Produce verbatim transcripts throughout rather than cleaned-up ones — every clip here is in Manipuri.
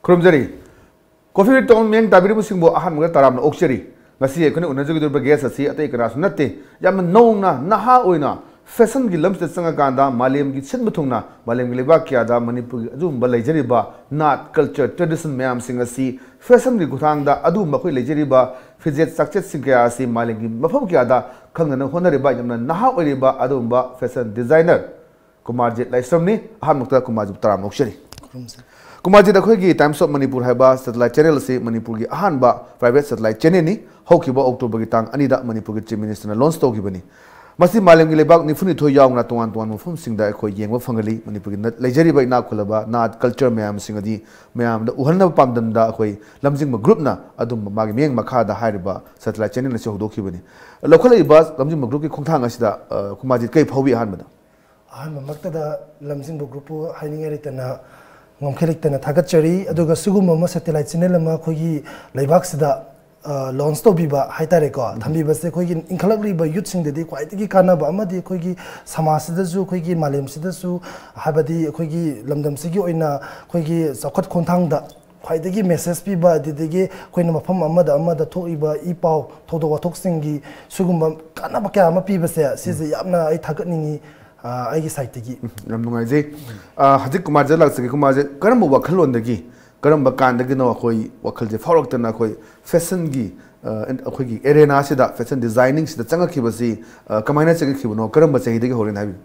ꯈꯨꯔꯨꯝꯖꯔꯤ꯫ Coffee with Town ꯃꯤꯠꯌꯦꯡ ꯇꯥꯕꯤꯔꯤꯕꯁꯤꯡꯕꯨ ꯑꯍꯥꯟꯕꯗ ꯇꯔꯥꯝꯅ ꯑꯣꯛꯆꯔꯤ꯫ ꯉꯁꯤ ꯑꯩꯈꯣꯏꯅ ꯎꯅꯖꯒꯗꯧꯔꯤꯕ guest ꯑꯁꯤ ꯑꯇꯩ ꯀꯅꯥꯁꯨ ꯅꯠꯇꯦ, ꯌꯥꯝꯅ ꯅꯧꯅ ꯅꯍꯥ ꯑꯣꯏꯅ fashionꯒꯤ ꯂꯝꯁꯤꯗ ꯆꯪꯉꯀꯥꯟꯗ ꯃꯥꯂꯦꯝꯒꯤ ꯁꯤꯟꯕ ꯊꯨꯡꯅ ꯃꯥꯂꯦꯝꯒꯤ ꯂꯩꯕꯥꯛ ꯀꯌꯥꯗ ꯃꯅꯤꯄꯨꯔꯒꯤ ꯑꯗꯨꯒꯨꯝꯕ ꯂꯩꯖꯔꯤꯕ art, culture, tradition ꯃꯌꯥꯝꯁꯤꯡ ꯑꯁꯤ fashionꯒꯤ ꯈꯨꯠꯊꯥꯡꯗ ꯑꯗꯨꯒꯨꯝꯕ ꯑꯩꯈꯣꯏ ꯂꯩꯖꯔꯤꯕ ꯐꯤꯖꯦꯠ ꯆꯥꯛꯆꯦꯠꯁꯤꯡ ꯀꯌꯥ ꯑꯁꯤ ꯃꯥꯂꯦꯝꯒꯤ ꯃꯐꯝ ꯀꯌꯥꯗ ꯈꯪꯅꯅꯕ ꯍꯣꯠꯅꯔꯤꯕ ꯌꯥꯝꯅ ꯅꯍꯥ ꯑꯣꯏꯔꯤꯕ ꯑꯗꯨꯒꯨꯝꯕ fashion designer ꯀꯨꯃꯥꯔꯖꯤꯠ ꯂꯥꯏꯁ꯭ꯔꯝꯅꯤ꯫ ꯑꯍꯥꯟꯕꯃꯛꯇ ꯀꯨꯃꯥꯔꯖꯤꯠ ꯇꯔꯥꯝꯅ ꯑꯣꯛꯆꯔꯤ꯫ ꯈꯨꯔꯨꯝꯖꯔꯤ꯫ ꯀꯨꯃꯥꯔꯖꯤꯠ, ꯑꯩꯈꯣꯏꯒꯤ Times of Manipur ꯍꯥꯏꯕ satellite channel ꯑꯁꯤ ꯃꯅꯤꯄꯨꯔꯒꯤ ꯑꯍꯥꯟꯕ private satellite channelꯅꯤ꯫ ꯍꯧꯈꯤꯕ Octoberꯒꯤ ꯇꯥꯡ ꯑꯅꯤꯗ ꯃꯅꯤꯄꯨꯔꯒꯤ Chief Ministerꯅ launch ꯇꯧꯈꯤꯕꯅꯤ꯫ ꯃꯁꯤ ꯃꯥꯂꯦꯝꯒꯤ ꯂꯩꯕꯥꯛ ꯅꯤꯐꯨꯅꯤꯊꯣꯏ ꯌꯥꯎꯅ ꯇꯣꯉꯥꯟ ꯇꯣꯉꯥꯟꯕ ꯃꯐꯝꯁꯤꯡꯗ ꯑꯩꯈꯣꯏ ꯌꯦꯡꯕ ꯐꯪꯍꯜꯂꯤ꯫ ꯃꯅꯤꯄꯨꯔꯒꯤ ꯅ-, ꯂꯩꯖꯔꯤꯕ ꯏꯅꯥꯛ ꯈꯨꯜꯂꯕ art, culture ꯃꯌꯥꯝꯁꯤꯡ ꯑꯗꯤ ꯃꯌꯥꯝꯗ ꯎꯍꯟꯅꯕ ꯄꯥꯝꯗꯝꯗ ꯑꯩꯈꯣꯏ ꯂꯝꯖꯤꯡꯕ groupꯅ ꯑꯗꯨꯝꯕ ꯃꯥꯒꯤ ꯃꯤꯠꯌꯦꯡ ꯃꯈꯥꯗ ꯍꯥꯏꯔꯤꯕ satellite channel ꯑꯁꯤ ꯍꯧꯗꯣꯛꯈꯤꯕꯅꯤ꯫ ꯂꯧꯈꯠꯂꯛꯏꯕ ꯂꯝꯖꯤꯡꯕ groupꯀꯤ ꯈꯣꯡꯊꯥꯡ ꯑꯁꯤꯗ, ꯑ, ꯀꯨꯃꯥꯔꯖꯤꯠ ꯀꯔꯤ ꯐꯥꯎꯕꯤ ꯑꯍꯥꯟꯕꯗ? ꯑꯍꯥꯟꯕꯃꯛꯇꯗ ꯂꯝꯖꯤꯡꯕ groupꯄꯨ ꯍꯥꯏꯅꯤꯡꯉꯥꯏ ꯂꯩꯇꯅ, ꯉꯝꯈꯩ ꯂꯩꯇꯅ ꯊꯥꯒꯠꯆꯔꯤ꯫ ꯑꯗꯨꯒ ꯁꯤꯒꯨꯝꯕ ꯑꯃ satellite channel ꯑꯃ ꯑꯩꯈꯣꯏꯒꯤ ꯂꯩꯕꯥꯛꯁꯤꯗ, ꯑ, launch ꯇꯧꯕꯤꯕ ꯍꯥꯏꯇꯥꯔꯦꯀꯣ, ꯊꯝꯕꯤꯕꯁꯦ ꯑꯩꯈꯣꯏꯒꯤ ꯏꯟꯈꯠꯂꯛꯂꯤꯕ youthꯁꯤꯡꯗꯗꯤ ꯈ꯭ꯋꯥꯏꯗꯒꯤ ꯀꯥꯟꯅꯕ ꯑꯃꯗꯤ ꯑꯩꯈꯣꯏꯒꯤ ꯁꯃꯥꯖꯁꯤꯗꯁꯨ, ꯑꯩꯈꯣꯏꯒꯤ ꯃꯥꯂꯦꯝꯁꯤꯗꯁꯨ, ꯍꯥꯏꯕꯗꯤ ꯑꯩꯈꯣꯏꯒꯤ ꯂꯝꯗꯝꯁꯤꯒꯤ ꯑꯣꯏꯅ ꯑꯩꯈꯣꯏꯒꯤ ꯆꯥꯎꯈꯠ ꯈꯣꯡꯊꯥꯡꯗ ꯈ꯭ꯋꯥꯏꯗꯒꯤ message ꯄꯤꯕ, ꯑꯗꯨꯗꯒꯤ ꯑꯩꯈꯣꯏꯅ ꯃꯐꯝ ꯑꯃꯗ ꯑꯃꯗ ꯊꯣꯛꯏꯕ ꯏ ꯄꯥꯎ ꯊꯧꯗꯣꯛ ꯋꯥꯊꯣꯛꯁꯤꯡꯒꯤ ꯁꯤꯒꯨꯝꯕ ꯀꯥꯟꯅꯕ ꯀꯌꯥ ꯑꯃ ꯄꯤꯕꯁꯦ, ꯁꯤꯁꯦ ꯌꯥꯝꯅ ꯑꯩ ꯊꯥꯒꯠꯅꯤꯡꯉꯤ, ꯑ, ꯑꯩꯒꯤ sideꯇꯒꯤ꯫ ꯎꯝ, ꯌꯥꯝ ꯅꯨꯡꯉꯥꯏꯖꯩ꯫ ꯑ, ꯍꯧꯖꯤꯛ ꯀꯨꯃꯥꯔꯖꯤꯠ ꯂꯥꯛꯆꯒꯦ꯫ ꯀꯨꯃꯥꯔꯖꯤꯠ, ꯀꯔꯝꯕ ꯋꯥꯈꯜꯂꯣꯟꯗꯒꯤ, ꯀꯔꯝꯕ ꯀꯥꯟꯗꯒꯤꯅꯣ ꯑꯩꯈꯣꯏ ꯋꯥꯈꯜꯁꯦ ꯐꯥꯎꯔꯛꯇꯅ ꯑꯩꯈꯣꯏ fashionꯒꯤ, ꯑ, ꯑꯩꯈꯣꯏꯒꯤ arenaꯁꯤꯗ, fashion designingꯁꯤꯗ ꯆꯪꯉꯛꯈꯤꯕꯁꯤ, ꯑ, ꯀꯃꯥꯏꯅ ꯆꯪꯉꯛꯈꯤꯕꯅꯣ? ꯀꯔꯝꯕ ꯆꯍꯤꯗꯒꯤ ꯍꯧꯔꯤꯅꯣ ꯍꯥꯏꯕꯤꯌꯨ꯫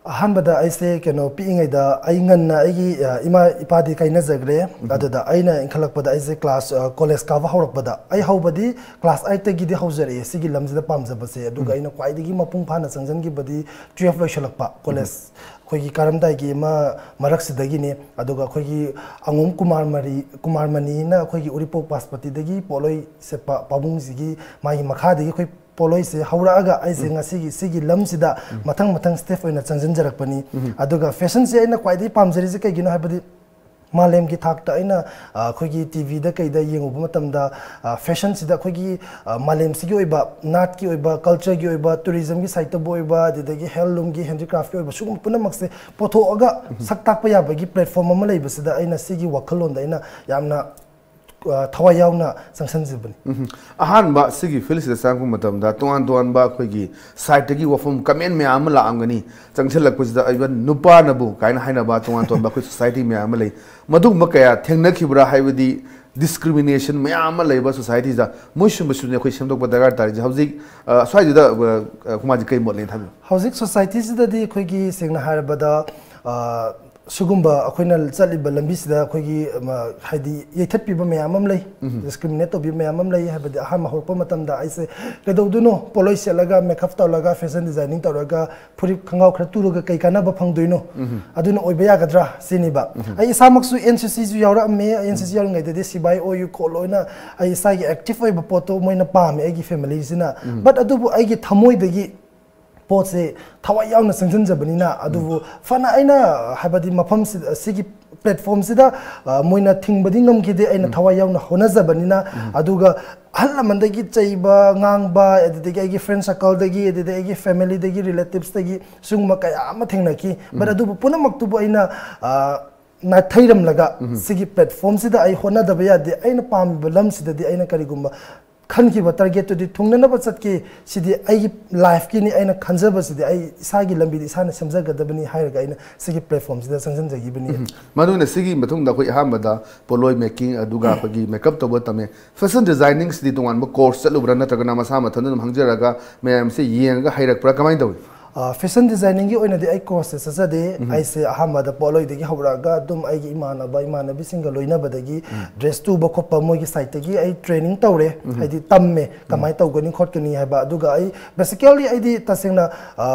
ꯑꯍꯥꯟꯕꯗ ꯑꯩꯁꯦ ꯀꯩꯅꯣ ꯄꯤꯛꯏꯉꯩꯗ ꯑꯩ ꯉꯟꯅ ꯑꯩꯒꯤ, ꯑ, ꯏꯃꯥ ꯏꯄꯥꯗꯤ ꯀꯥꯏꯅꯖꯈ꯭ꯔꯦ꯫ ꯑꯗꯨꯗ ꯑꯩꯅ ꯏꯟꯈꯠꯂꯛꯄꯗ ꯑꯩꯁꯦ class, ꯑ, college ꯀꯥꯕ ꯍꯧꯔꯛꯄꯗ, ꯑꯩ ꯍꯧꯕꯗꯤ class eightꯇꯒꯤꯗꯤ ꯍꯧꯖꯔꯛꯑꯦ ꯁꯤꯒꯤ ꯂꯝꯁꯤꯗ ꯄꯥꯝꯖꯕꯁꯦ꯫ ꯑꯗꯨꯒ ꯑꯩꯅ ꯈ꯭ꯋꯥꯏꯗꯒꯤ ꯃꯄꯨꯡ ꯐꯥꯅ ꯆꯪꯁꯤꯟꯈꯤꯕꯗꯤ twelve ꯂꯣꯏꯁꯤꯜꯂꯛꯄ, college ꯑꯩꯈꯣꯏꯒꯤ ꯀꯥꯔꯝꯗꯥꯏꯒꯤ ꯑꯃ ꯃꯔꯛꯁꯤꯗꯒꯤꯅꯤ꯫ ꯑꯗꯨꯒ ꯑꯩꯈꯣꯏꯒꯤ ꯑꯉꯣꯝ ꯀꯨꯃꯥꯔ ꯃꯔꯤ, ꯀꯨꯃꯥꯔ ꯃꯅꯤꯅ ꯑꯩꯈꯣꯏꯒꯤ ꯎꯔꯤꯄꯣꯛ ꯄꯥꯁꯄꯇꯤꯗꯒꯤ ꯄꯣꯠꯂꯣꯏ ꯁꯦꯠꯄ ꯄꯥꯕꯨꯡꯁꯤꯒꯤ ꯃꯥꯒꯤ ꯃꯈꯥꯗꯒꯤ ꯑꯩꯈꯣꯏ ꯄꯣꯠꯂꯣꯏꯁꯦ ꯍꯧꯔꯛꯑꯒ ꯑꯩꯁꯦ ꯉꯁꯤꯒꯤ ꯁꯤꯒꯤ ꯂꯝꯁꯤꯗ ꯃꯊꯪ ꯃꯊꯪ step ꯑꯣꯏꯅ ꯆꯪꯁꯤꯟꯖꯔꯛꯄꯅꯤ꯫ ꯑꯗꯨꯒ fashionꯁꯦ ꯑꯩꯅ ꯈ꯭ꯋꯥꯏꯗꯒꯤ ꯄꯥꯝꯖꯔꯤꯁꯦ ꯀꯩꯒꯤꯅꯣ ꯍꯥꯏꯕꯗꯤ ꯃꯥꯂꯦꯝꯒꯤ ꯊꯥꯛꯇ ꯑꯩꯅ ꯑ, ꯑꯩꯈꯣꯏꯒꯤ ꯇꯤ ꯚꯤꯗ ꯀꯩꯗ ꯌꯦꯡꯉꯨꯕ ꯃꯇꯝꯗ ꯐꯦꯁꯟꯁꯤꯗ ꯑꯩꯈꯣꯏꯒꯤ ꯑ, ꯃꯥꯂꯦꯝꯁꯤꯒꯤ ꯑꯣꯏꯕ, ꯅꯥꯠꯀꯤ ꯑꯣꯏꯕ, ꯀꯜꯆꯔꯒꯤ ꯑꯣꯏꯕ, ꯇꯨꯔꯤꯖꯝꯒꯤ ꯁꯥꯏꯠꯇꯕꯨ ꯑꯣꯏꯕ, ꯑꯗꯨꯗꯒꯤ ꯍꯦꯟꯂꯨꯝꯒꯤ, ꯍꯦꯟꯗꯤꯀ꯭ꯔꯥꯐꯀꯤ ꯑꯣꯏꯕ, ꯁꯤꯒꯨꯝꯕ ꯄꯨꯝꯅꯃꯛꯁꯦ ꯄꯨꯊꯣꯛꯑꯒ ꯁꯛ ꯇꯥꯛꯄ ꯌꯥꯕꯒꯤ ꯄ꯭ꯂꯦꯠꯐꯣꯝ ꯑꯃ ꯂꯩꯕꯁꯤꯗ ꯑꯩꯅ ꯁꯤꯒꯤ ꯋꯥꯈꯜꯂꯣꯟꯗ ꯑꯩꯅ ꯌꯥꯝꯅ ꯑ, ꯊꯋꯥꯏ ꯌꯥꯎꯅ ꯆꯪꯁꯤꯟꯖꯕꯅꯤ꯫ ꯎꯝ꯫ ꯑꯍꯥꯟꯕ ꯁꯤꯒꯤ ꯐꯤꯜꯁꯤꯗ ꯆꯪꯉꯛꯄ ꯃꯇꯝꯗ ꯇꯣꯉꯥꯟ ꯇꯣꯉꯥꯟꯕ ꯑꯩꯈꯣꯏꯒꯤ ꯁꯥꯏꯠꯇꯒꯤ ꯋꯥꯐꯝ ꯀꯃꯦꯟ ꯃꯌꯥꯝ ꯑꯃ ꯂꯥꯛꯑꯝꯒꯅꯤ꯫ ꯆꯪꯁꯤꯜꯂꯛꯄꯁꯤꯗ ꯏꯚꯟ ꯅꯨꯄꯥꯅꯕꯨ ꯀꯥꯏꯅ ꯍꯥꯏꯅꯕ ꯇꯣꯉꯥꯟ ꯇꯣꯉꯥꯟꯕ ꯑꯩꯈꯣꯏ ꯁꯣꯁꯥꯏꯇꯤ ꯃꯌꯥꯝ ꯑꯃ ꯂꯩ꯫ ꯃꯗꯨꯒꯨꯝꯕ ꯀꯌꯥ ꯊꯦꯡꯅꯈꯤꯕ꯭ꯔꯥ? ꯍꯥꯏꯕꯗꯤ ꯗꯤꯁꯀ꯭ꯔꯤꯃꯤꯅꯦꯁꯟ ꯃꯌꯥꯝ ꯑꯃ ꯂꯩꯕ ꯁꯣꯁꯥꯏꯇꯤꯗ ꯃꯣꯏ ꯁꯨꯝꯕꯁꯤꯅꯦ ꯑꯩꯈꯣꯏ ꯁꯦꯝꯗꯣꯛꯄ ꯗꯔꯀꯥꯔ ꯇꯥꯔꯤꯁꯦ꯫ ꯍꯧꯖꯤꯛ ꯑ, ꯁ꯭ꯋꯥꯏꯁꯤꯗ ꯑ, ꯑ, ꯈꯨꯃꯥꯡꯁꯤ ꯀꯩ ꯃꯣꯠ ꯂꯩꯅ ꯊꯝꯕꯤꯌꯨ? ꯍꯧꯖꯤꯛ ꯁꯣꯁꯥꯏꯇꯤꯁꯤꯗꯗꯤ ꯑꯩꯈꯣꯏꯒꯤ ꯁꯦꯡꯅ ꯍꯥꯏꯔꯕꯗ ꯑ, ꯁꯤꯒꯨꯝꯕ ꯑꯩꯈꯣꯏꯅ ꯆꯠꯂꯤꯕ ꯂꯝꯕꯤꯁꯤꯗ ꯑꯩꯈꯣꯏꯒꯤ ꯃ, ꯍꯥꯏꯗꯤ ꯌꯩꯊꯠꯄꯤꯕ ꯃꯌꯥꯝ ꯑꯃ ꯂꯩ, ꯗꯤꯁꯀ꯭ꯔꯤꯃꯤꯅꯦꯠ ꯇꯧꯕꯤꯕ ꯃꯌꯥꯝ ꯑꯃ ꯂꯩ꯫ ꯍꯥꯏꯕꯗꯤ ꯑꯍꯥꯟꯕ ꯍꯧꯔꯛꯄ ꯃꯇꯝꯗ ꯑꯩꯁꯦ ꯀꯩꯗꯧꯗꯣꯏꯅꯣ, ꯄꯣꯠꯂꯣꯏ ꯁꯦꯠꯂꯒ, ꯃꯦꯀꯞ ꯇꯧꯔꯒ, ꯐꯦꯁꯟ ꯗꯤꯖꯥꯏꯅꯤꯡ ꯇꯧꯔꯒ, ꯐꯨꯔꯤꯠ ꯈꯣꯡꯒ꯭ꯔꯥꯎ ꯈꯔ ꯇꯨꯔꯒ ꯀꯩ ꯀꯥꯟꯅꯕ ꯐꯪꯗꯣꯏꯅꯣ? ꯑꯗꯨꯅ ꯑꯣꯏꯕ ꯌꯥꯒꯗ꯭ꯔꯥ ꯁꯤꯅꯤꯕ꯫ ꯑꯩ ꯏꯁꯥꯃꯛꯁꯨ ꯑꯦꯟ ꯁꯤ ꯁꯤꯁꯨ ꯌꯥꯎꯔꯛꯑꯝꯃꯦ꯫ ꯑꯦꯟ ꯁꯤ ꯁꯤ ꯌꯥꯎꯔꯤꯉꯩꯗꯗꯤ ꯁꯤꯕꯥꯏ ꯑꯣꯏꯌꯨ ꯈꯣꯠꯂꯣꯅ ꯑꯩ ꯏꯁꯥꯒꯤ ꯑꯦꯛꯇꯤꯚ ꯑꯣꯏꯕ ꯄꯣꯠꯇꯣ ꯃꯣꯏꯅ ꯄꯥꯝꯃꯦ ꯑꯩꯒꯤ ꯐꯦꯃꯤꯂꯤꯁꯤꯅ꯫ ꯕꯠ ꯑꯗꯨꯕꯨ ꯑꯩꯒꯤ ꯊꯃꯣꯏꯗꯒꯤ ꯄꯣꯠꯁꯦ ꯊꯋꯥꯏ ꯌꯥꯎꯅ ꯆꯪꯁꯤꯟꯖꯕꯅꯤꯅ, ꯑꯗꯨꯕꯨ ꯐꯅ ꯑꯩꯅ ꯍꯥꯏꯕꯗꯤ ꯃꯐꯝꯁꯤꯗ, ꯁꯤꯒꯤ ꯄ꯭ꯂꯦꯠꯐꯣꯝꯁꯤꯗ ꯑ, ꯃꯣꯏꯅ ꯊꯤꯡꯕꯗꯤ ꯉꯝꯈꯤꯗꯦ, ꯑꯩꯅ ꯊꯋꯥꯏ ꯌꯥꯎꯅ ꯍꯣꯠꯅꯖꯕꯅꯤꯅ꯫ ꯑꯗꯨꯒ ꯑꯍꯜ ꯂꯃꯟꯗꯒꯤ ꯆꯩꯕ ꯉꯥꯡꯕ, ꯑꯗꯨꯗꯒꯤ ꯑꯩꯒꯤ ꯐ꯭ꯔꯦꯟ ꯁꯔꯀꯜꯗꯒꯤ, ꯑꯗꯨꯗꯒꯤ ꯑꯩꯒꯤ ꯐꯦꯃꯤꯂꯤꯗꯒꯤ, ꯔꯤꯂꯦꯇꯤꯞꯁꯇꯒꯤ ꯁꯤꯒꯨꯝꯕ ꯀꯌꯥ ꯑꯃ ꯊꯦꯡꯅꯈꯤ꯫ ꯕꯠ ꯑꯗꯨꯕꯨ ꯄꯨꯝꯅꯃꯛꯇꯨꯕꯨ ꯑꯩꯅ ꯑ, ꯅꯥꯊꯩꯔꯝꯂꯒ ꯁꯤꯒꯤ ꯄ꯭ꯂꯦꯠꯐꯣꯝꯁꯤꯗ ꯑꯩ ꯍꯣꯠꯅꯗꯕ ꯌꯥꯗꯦ, ꯑꯩꯅ ꯄꯥꯝꯃꯤꯕ ꯂꯝꯁꯤꯗꯗꯤ ꯑꯩꯅ ꯀꯔꯤꯒꯨꯝꯕ ꯈꯟꯈꯤꯕ ꯇꯥꯔꯒꯦꯠꯇꯨꯗꯤ ꯊꯨꯡꯅꯅꯕ ꯆꯠꯀꯦ, ꯁꯤꯗꯤ ꯑꯩꯒꯤ ꯂꯥꯏꯐꯀꯤꯅꯤ, ꯑꯩꯅ ꯈꯟꯖꯕꯁꯤꯗꯤ ꯑꯩ ꯏꯁꯥꯒꯤ ꯂꯝꯕꯤꯗꯤ ꯏꯁꯥꯅ ꯁꯦꯝꯖꯒꯗꯕꯅꯤ ꯍꯥꯏꯔꯒ ꯑꯩꯅ ꯁꯤꯒꯤ ꯄ꯭ꯂꯦꯠꯐꯣꯝꯁꯤꯗ ꯆꯪꯁꯤꯟꯖꯈꯤꯕꯅꯤ꯫ ꯃꯗꯨꯅ ꯁꯤꯒꯤ ꯃꯇꯨꯡꯗ ꯑꯩꯈꯣꯏ ꯑꯍꯥꯟꯕꯗ ꯄꯣꯠꯂꯣꯏ ꯃꯦꯀꯤꯡ, ꯑꯗꯨꯒ ꯑꯩꯈꯣꯏꯒꯤ ꯃꯦꯀꯞ ꯇꯧꯕ ꯇꯝꯃꯦ꯫ ꯐꯦꯁꯟ ꯗꯤꯖꯥꯏꯅꯤꯡꯁꯤꯗꯤ ꯇꯣꯉꯥꯟꯕ ꯀꯣꯔꯁ ꯆꯠꯂꯨꯕ꯭ꯔꯥ, ꯅꯠꯇ꯭ꯔꯒꯅ ꯃꯁꯥ ꯃꯊꯟꯇ ꯑꯗꯨꯝ ꯍꯪꯖꯔꯒ ꯃꯌꯥꯝꯁꯦ ꯌꯦꯡꯉꯒ ꯍꯩꯔꯛꯄ꯭ꯔꯥ, ꯀꯃꯥꯏꯅ ꯇꯧꯏ? ꯐꯦꯁꯟ ꯗꯤꯖꯥꯏꯅꯤꯡꯒꯤ ꯑꯣꯏꯅꯗꯤ ꯑꯩ ꯀꯣꯔꯁꯁꯦ ꯆꯠꯆꯗꯦ꯫ ꯑꯩꯁꯦ ꯑꯍꯥꯟꯕꯗ ꯄꯣꯠꯂꯣꯏꯗꯒꯤ ꯍꯧꯔꯛꯑꯒ ꯑꯗꯨꯝ ꯑꯩꯒꯤ ꯏꯃꯥꯟꯅꯕ ꯏꯃꯥꯟꯅꯕꯤꯁꯤꯡꯒ ꯂꯣꯏꯅꯕꯗꯒꯤ ꯗ꯭ꯔꯦꯁ ꯇꯨꯕ ꯈꯣꯠꯄ ꯃꯣꯏꯒꯤ ꯁꯥꯏꯠꯇꯒꯤ ꯑꯩ ꯇ꯭ꯔꯦꯅꯤꯡ ꯇꯧꯔꯦ꯫ ꯍꯥꯏꯗꯤ ꯇꯝꯃꯦ, ꯀꯃꯥꯏꯅ ꯇꯧꯒꯅꯤ ꯈꯣꯠꯀꯅꯤ ꯍꯥꯏꯕ꯫ ꯑꯗꯨꯒ ꯑꯩ ꯕꯦꯁꯤꯀꯦꯜꯂꯤ ꯑꯩꯗꯤ ꯇꯁꯦꯡꯅ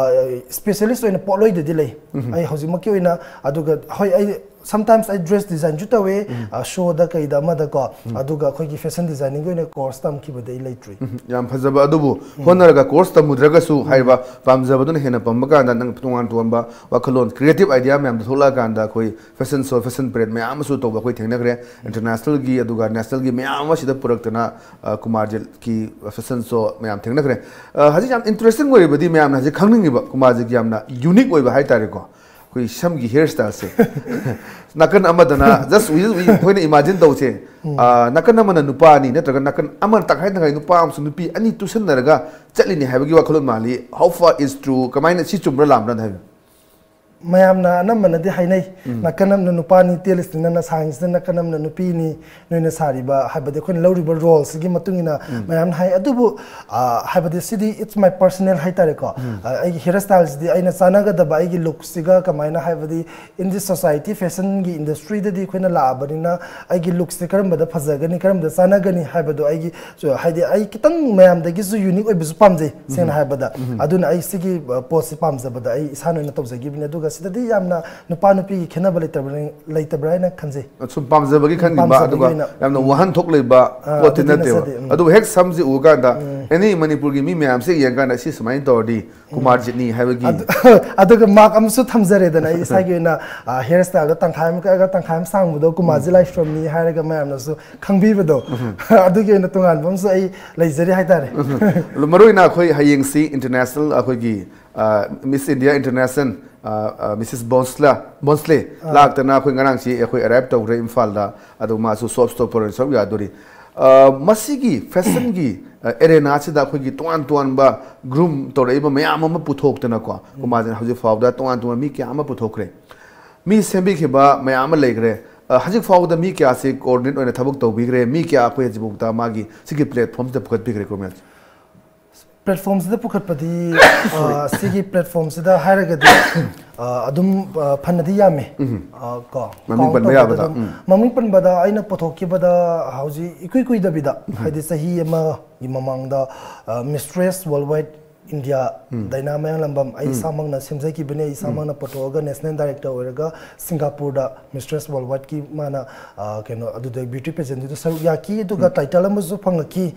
ꯁ꯭ꯄꯦꯁꯤꯌꯦꯂꯤꯁ ꯑꯣꯏꯅ ꯄꯣꯠꯂꯣꯏꯗꯗꯤ ꯂꯩ꯫ ꯑꯩ ꯍꯧꯖꯤꯛꯃꯛꯀꯤ ꯑꯣꯏꯅ, ꯑꯗꯨꯒ ꯍꯣꯏ, ꯑꯩ Sometimes ꯑꯩ dress design ꯁꯨ ꯇꯧꯋꯦ, showꯗ ꯀꯩꯗ ꯑꯃꯗꯀꯣ꯫ ꯑꯗꯨꯒ ꯑꯩꯈꯣꯏꯒꯤ fashion designing ꯒꯤ ꯑꯣꯏꯅ course ꯇꯝꯈꯤꯕꯗꯤ ꯑꯩ ꯂꯩꯇ꯭ꯔꯤ꯫ ꯎꯝ, ꯌꯥꯝ ꯐꯖꯕ꯫ ꯑꯗꯨꯕꯨ ꯍꯣꯠꯅꯔꯒ course ꯇꯝꯃꯨꯗ꯭ꯔꯒꯁꯨ ꯍꯥꯏꯔꯤꯕ ꯄꯥꯝꯖꯕꯗꯨꯅ ꯍꯦꯟꯅ ꯄꯝꯕ ꯀꯥꯟꯗ ꯅꯪ ꯇꯣꯉꯥꯟ ꯇꯣꯉꯥꯟꯕ ꯋꯥꯈꯜꯂꯣꯟ, creative idea ꯃꯌꯥꯝꯗꯣ ꯊꯣꯛꯂꯛꯑꯀꯥꯟꯗ ꯑꯩꯈꯣꯏ fashion show, fashion parade ꯃꯌꯥꯝ ꯑꯃꯁꯨ ꯇꯧꯕ ꯑꯩꯈꯣꯏ ꯊꯦꯡꯅꯈ꯭ꯔꯦ꯫ International ꯒꯤ ꯑꯗꯨꯒ national ꯒꯤ ꯃꯌꯥꯝ ꯑꯃ ꯁꯤꯗ ꯄꯨꯔꯛꯇꯅ, ꯑ, ꯀꯨꯃꯥꯔꯖꯤꯠꯀꯤ fashion show ꯃꯌꯥꯝ ꯊꯦꯡꯅꯈ꯭ꯔꯦ꯫ ꯑ, ꯍꯧꯖꯤꯛ ꯌꯥꯝ interesting ꯑꯣꯏꯔꯤꯕꯗꯤ ꯃꯌꯥꯝꯅ ꯍꯧꯖꯤꯛ ꯈꯪꯅꯤꯡꯉꯤꯕ ꯀꯨꯃꯥꯔꯖꯤꯠꯀꯤ ꯌꯥꯝꯅ unique ꯑꯣꯏꯕ ꯍꯥꯏꯇꯥꯔꯦꯀꯣ꯫ ꯑꯩꯈꯣꯏ ꯁꯝꯒꯤ hair style ꯁꯦ꯫ ꯅꯥꯀꯟ ꯑꯃꯗꯅ just we, we, ꯑꯩꯈꯣꯏꯅ imagine ꯇꯧꯁꯦ꯫ ꯑ, ꯅꯥꯀꯟ ꯑꯃꯅ ꯅꯨꯄꯥ ꯑꯅꯤ ꯅꯠꯇ꯭ꯔꯒ ꯅꯥꯀꯟ ꯑꯃꯅ ꯇꯪꯈꯥꯏ ꯇꯪꯈꯥꯏ ꯅꯨꯄꯥ ꯑꯃꯁꯨꯡ ꯅꯨꯄꯤ ꯑꯅꯤ ꯇꯨꯁꯟꯅꯔꯒ ꯆꯠꯂꯤꯅꯤ ꯍꯥꯏꯕꯒꯤ ꯋꯥꯈꯜꯂꯣꯟ ꯃꯥꯜꯂꯤ꯫ How far is true? ꯀꯃꯥꯏꯅ, ꯁꯤ ꯆꯨꯝꯕ꯭ꯔꯥ ꯂꯥꯟꯕ꯭ꯔꯥ ꯍꯥꯏꯕ? ꯃꯌꯥꯝꯅ ꯑꯅꯝꯕꯅꯗꯤ ꯍꯥꯏꯅꯩ, ꯅꯥꯀꯟ ꯑꯃꯅ ꯅꯨꯄꯥꯅꯤ ꯇꯦꯜꯂꯤꯁꯤꯅ, ꯅꯪꯅ ꯁꯥꯡꯉꯤꯁꯤꯅ ꯅꯥꯀꯟ ꯑꯃꯅ ꯅꯨꯄꯤꯅꯤ, ꯅꯣꯏꯅ ꯁꯥꯔꯤꯕ, ꯍꯥꯏꯕꯗꯤ ꯑꯩꯈꯣꯏꯅ ꯂꯧꯔꯤꯕ role ꯁꯤꯒꯤ ꯃꯇꯨꯡ ꯏꯟꯅ ꯃꯌꯥꯝꯅ ꯍꯥꯏ꯫ ꯑꯗꯨꯕꯨ, ꯑ, ꯍꯥꯏꯕꯗꯤ ꯁꯤꯗꯤ it's my personal ꯍꯥꯏꯇꯥꯔꯦꯀꯣ꯫ ꯑ, ꯑꯩꯒꯤ hair style ꯁꯤꯗꯤ ꯑꯩꯅ ꯆꯥꯟꯅꯒꯗꯕ ꯑꯩꯒꯤ look ꯁꯤꯒ ꯀꯃꯥꯏꯅ, ꯍꯥꯏꯕꯗꯤ in this society, fashion ꯒꯤ industry ꯗꯗꯤ ꯑꯩꯈꯣꯏꯅ ꯂꯥꯛꯑꯕꯅꯤꯅ ꯑꯩꯒꯤ look ꯁꯦ ꯀꯔꯝꯕꯗ ꯐꯖꯒꯅꯤ, ꯀꯔꯝꯕꯗ ꯆꯥꯟꯅꯒꯅꯤ ꯍꯥꯏꯕꯗꯣ ꯑꯩꯒꯤ, so, ꯍꯥꯏꯗꯤ ꯑꯩ ꯈꯤꯇꯪ ꯃꯌꯥꯝꯗꯒꯤꯁꯨ unique ꯑꯣꯏꯕꯁꯨ ꯄꯥꯝꯖꯩ, ꯁꯦꯡꯅ ꯍꯥꯏꯕꯗ꯫ ꯑꯗꯨꯅ ꯑꯩ ꯁꯤꯒꯤ, ꯑ, ꯄꯣꯠꯁꯤ ꯄꯥꯝꯖꯕꯗ ꯑꯩ ꯏꯁꯥꯅ ꯑꯣꯏꯅ ꯇꯧꯖꯈꯤꯕꯅꯤ꯫ ꯑꯗꯨꯒ ꯁꯤꯗꯗꯤ ꯌꯥꯝꯅ ꯅꯨꯄꯥ ꯅꯨꯄꯤꯒꯤ ꯈꯦꯠꯅꯕ ꯂꯩꯇꯕ꯭ꯔꯥ, ꯂꯩꯇꯕ꯭ꯔꯥ ꯍꯥꯏꯅ ꯈꯟꯖꯩ꯫ ꯁꯨꯝ ꯄꯥꯝꯖꯕꯒꯤ ꯈꯟꯈꯤꯕ, ꯄꯥꯝꯖꯕꯒꯤ ꯑꯗꯨꯒ ꯑꯣꯏꯅ꯫ ꯌꯥꯝꯅ ꯋꯥꯍꯟꯊꯣꯛ ꯂꯩꯕ ꯑꯥ, ꯄꯣꯠꯇꯤ ꯑꯗꯨꯗꯤ ꯅꯠꯇꯦꯕ꯫ ꯅꯠꯆꯗꯦ, ꯎꯝ꯫ ꯑꯗꯨꯕꯨ ꯍꯦꯛ ꯁꯝꯁꯤ ꯎ ꯀꯥꯟꯗ, any ꯃꯅꯤꯄꯨꯔꯒꯤ ꯃꯤ ꯃꯌꯥꯝꯁꯦ ꯌꯦꯡ ꯀꯥꯟꯗ ꯁꯤ ꯁꯨꯃꯥꯏꯅ ꯇꯧꯔꯗꯤ ꯀꯨꯃꯥꯔꯖꯤꯠꯅꯤ ꯍꯥꯏꯕꯒꯤ꯫ ꯑꯗꯨ-, ꯑꯗꯨꯒ mark ꯑꯃꯁꯨ ꯊꯝꯖꯔꯦꯗꯅ, ꯑꯩ ꯏꯁꯥꯒꯤ ꯑꯣꯏꯅ, ꯑ, hair style ꯗꯣ ꯇꯪꯈꯥꯏ ꯑꯃ ꯀꯛꯑꯒ ꯇꯪꯈꯥꯏ ꯑꯃ ꯁꯥꯡꯕꯗꯣ ꯀꯨꯃꯥꯔꯖꯤꯠ ꯂꯥꯏꯁ꯭ꯔꯝꯅꯤ ꯍꯥꯏꯔꯒ ꯃꯌꯥꯝꯅꯁꯨ ꯈꯪꯕꯤꯕꯗꯣ꯫ ꯑꯗꯨꯒꯤ ꯑꯣꯏꯅ ꯇꯣꯉꯥꯟꯕ ꯑꯃꯁꯨ ꯑꯩ ꯂꯩꯖꯔꯤ ꯍꯥꯏꯇꯥꯔꯦ꯫ ꯑꯗꯣ ꯃꯔꯨ ꯑꯣꯏꯅ ꯑꯩꯈꯣꯏ ꯍꯌꯦꯡꯁꯤ international ꯑꯩꯈꯣꯏꯒꯤ, ꯑ, Miss India International, ꯑ, ꯑ, Missus Bhonsla, Bhonsle ꯂꯥꯛꯇꯅ ꯑꯩꯈꯣꯏ ꯉꯔꯥꯡꯁꯤ ꯑꯩꯈꯣꯏ arrive ꯇꯧꯈ꯭ꯔꯦ ꯏꯝꯐꯥꯜꯗ꯫ ꯑꯗꯣ ꯃꯥꯁꯨ showstopper ꯑꯣꯏꯅ ꯁꯔꯨꯛ ꯌꯥꯗꯣꯔꯤ꯫ ꯑ, ꯃꯁꯤꯒꯤ fashion ꯒꯤ, ꯑ, arena ꯁꯤꯗ ꯑꯩꯈꯣꯏꯒꯤ ꯇꯣꯉꯥꯟ ꯇꯣꯉꯥꯟꯕ groom ꯇꯧꯔꯛꯏꯕ ꯃꯌꯥꯝ ꯑꯃ ꯄꯨꯊꯣꯛꯇꯅꯀꯣ, ꯀꯨꯃꯥꯔꯖꯤꯠ ꯍꯧꯖꯤꯛ ꯐꯥꯎꯕꯗ ꯇꯣꯉꯥꯟ ꯇꯣꯉꯥꯟꯕ ꯃꯤ ꯀꯌꯥ ꯑꯃ ꯄꯨꯊꯣꯛꯈ꯭ꯔꯦ꯫ ꯃꯤ ꯁꯦꯝꯕꯤꯈꯤꯕ ꯃꯌꯥꯝ ꯑꯃ ꯂꯩꯈ꯭ꯔꯦ꯫ ꯑ, ꯍꯧꯖꯤꯛ ꯐꯥꯎꯕꯗ ꯃꯤ ꯀꯌꯥꯁꯤ coordinate ꯑꯣꯏꯅ ꯊꯕꯛ ꯇꯧꯕꯤꯈ꯭ꯔꯦ, ꯃꯤ ꯀꯌꯥ ꯑꯩꯈꯣꯏ ꯍꯧꯖꯤꯛꯐꯥꯎꯗ ꯃꯥꯒꯤ ꯁꯤꯒꯤ platform ꯁꯤꯗ ꯄꯨꯈꯠꯄꯤꯈ꯭ꯔꯦ ꯀꯨꯃꯥꯔꯖꯤꯠ? Platform ꯁꯤꯗ ꯄꯨꯈꯠꯄꯗꯤ, ꯑ, ꯁꯤꯒꯤ platform ꯁꯤꯗ ꯍꯥꯏꯔꯒꯗꯤ, ꯑ, ꯑꯗꯨꯝ, ꯑ, ꯐꯅꯗꯤ ꯌꯥꯝꯃꯦ꯫ ꯑ, ꯀꯣ, ꯃꯃꯤꯡ count ꯄꯟꯕ ꯇꯧꯕꯗ ꯌꯥꯕꯗ, ꯑꯗꯨꯝ, ꯎꯝ꯫ ꯃꯃꯤꯡ ꯄꯟꯕꯗ ꯑꯩꯅ ꯄꯨꯊꯣꯛꯈꯤꯕꯗ ꯍꯧꯖꯤꯛ ꯏꯀꯨꯏ ꯀꯨꯏꯗꯕꯤꯗ, ꯍꯥꯏꯗꯤ ꯆꯍꯤ ꯑꯃꯒꯤ ꯃꯃꯥꯡꯗ, ꯑ, Mistress Worldwide ꯏꯟꯗꯤꯌꯥ ꯗꯥꯏꯅꯥ ꯃꯌꯥꯡꯂꯝꯕꯝ ꯑꯩ ꯏꯁꯥꯃꯛꯅ ꯁꯦꯝꯖꯈꯤꯕꯅꯦ꯫ ꯑꯩ ꯏꯁꯥꯃꯛꯅ ꯄꯨꯊꯣꯛꯑꯒ ꯅꯦꯁꯅꯦꯜ ꯗꯥꯏꯔꯦꯛꯇꯔ ꯑꯣꯏꯔꯒ ꯁꯤꯡꯒꯥꯄꯨꯔꯗ ꯃꯤꯁꯇ꯭ꯔꯦꯁ ꯋꯥꯔꯜ ꯋꯥꯏꯗꯀꯤ ꯃꯥꯅ, ꯑ, ꯀꯩꯅꯣ, ꯑꯗꯨꯗ ꯕ꯭ꯌꯨꯇꯤ ꯄꯦꯖꯦꯟꯗꯨꯗ ꯁꯔꯨꯛ ꯌꯥꯈꯤ꯫ ꯑꯗꯨꯒ ꯇꯥꯏꯇꯜ ꯑꯃꯁꯨ ꯐꯪꯉꯛꯈꯤ,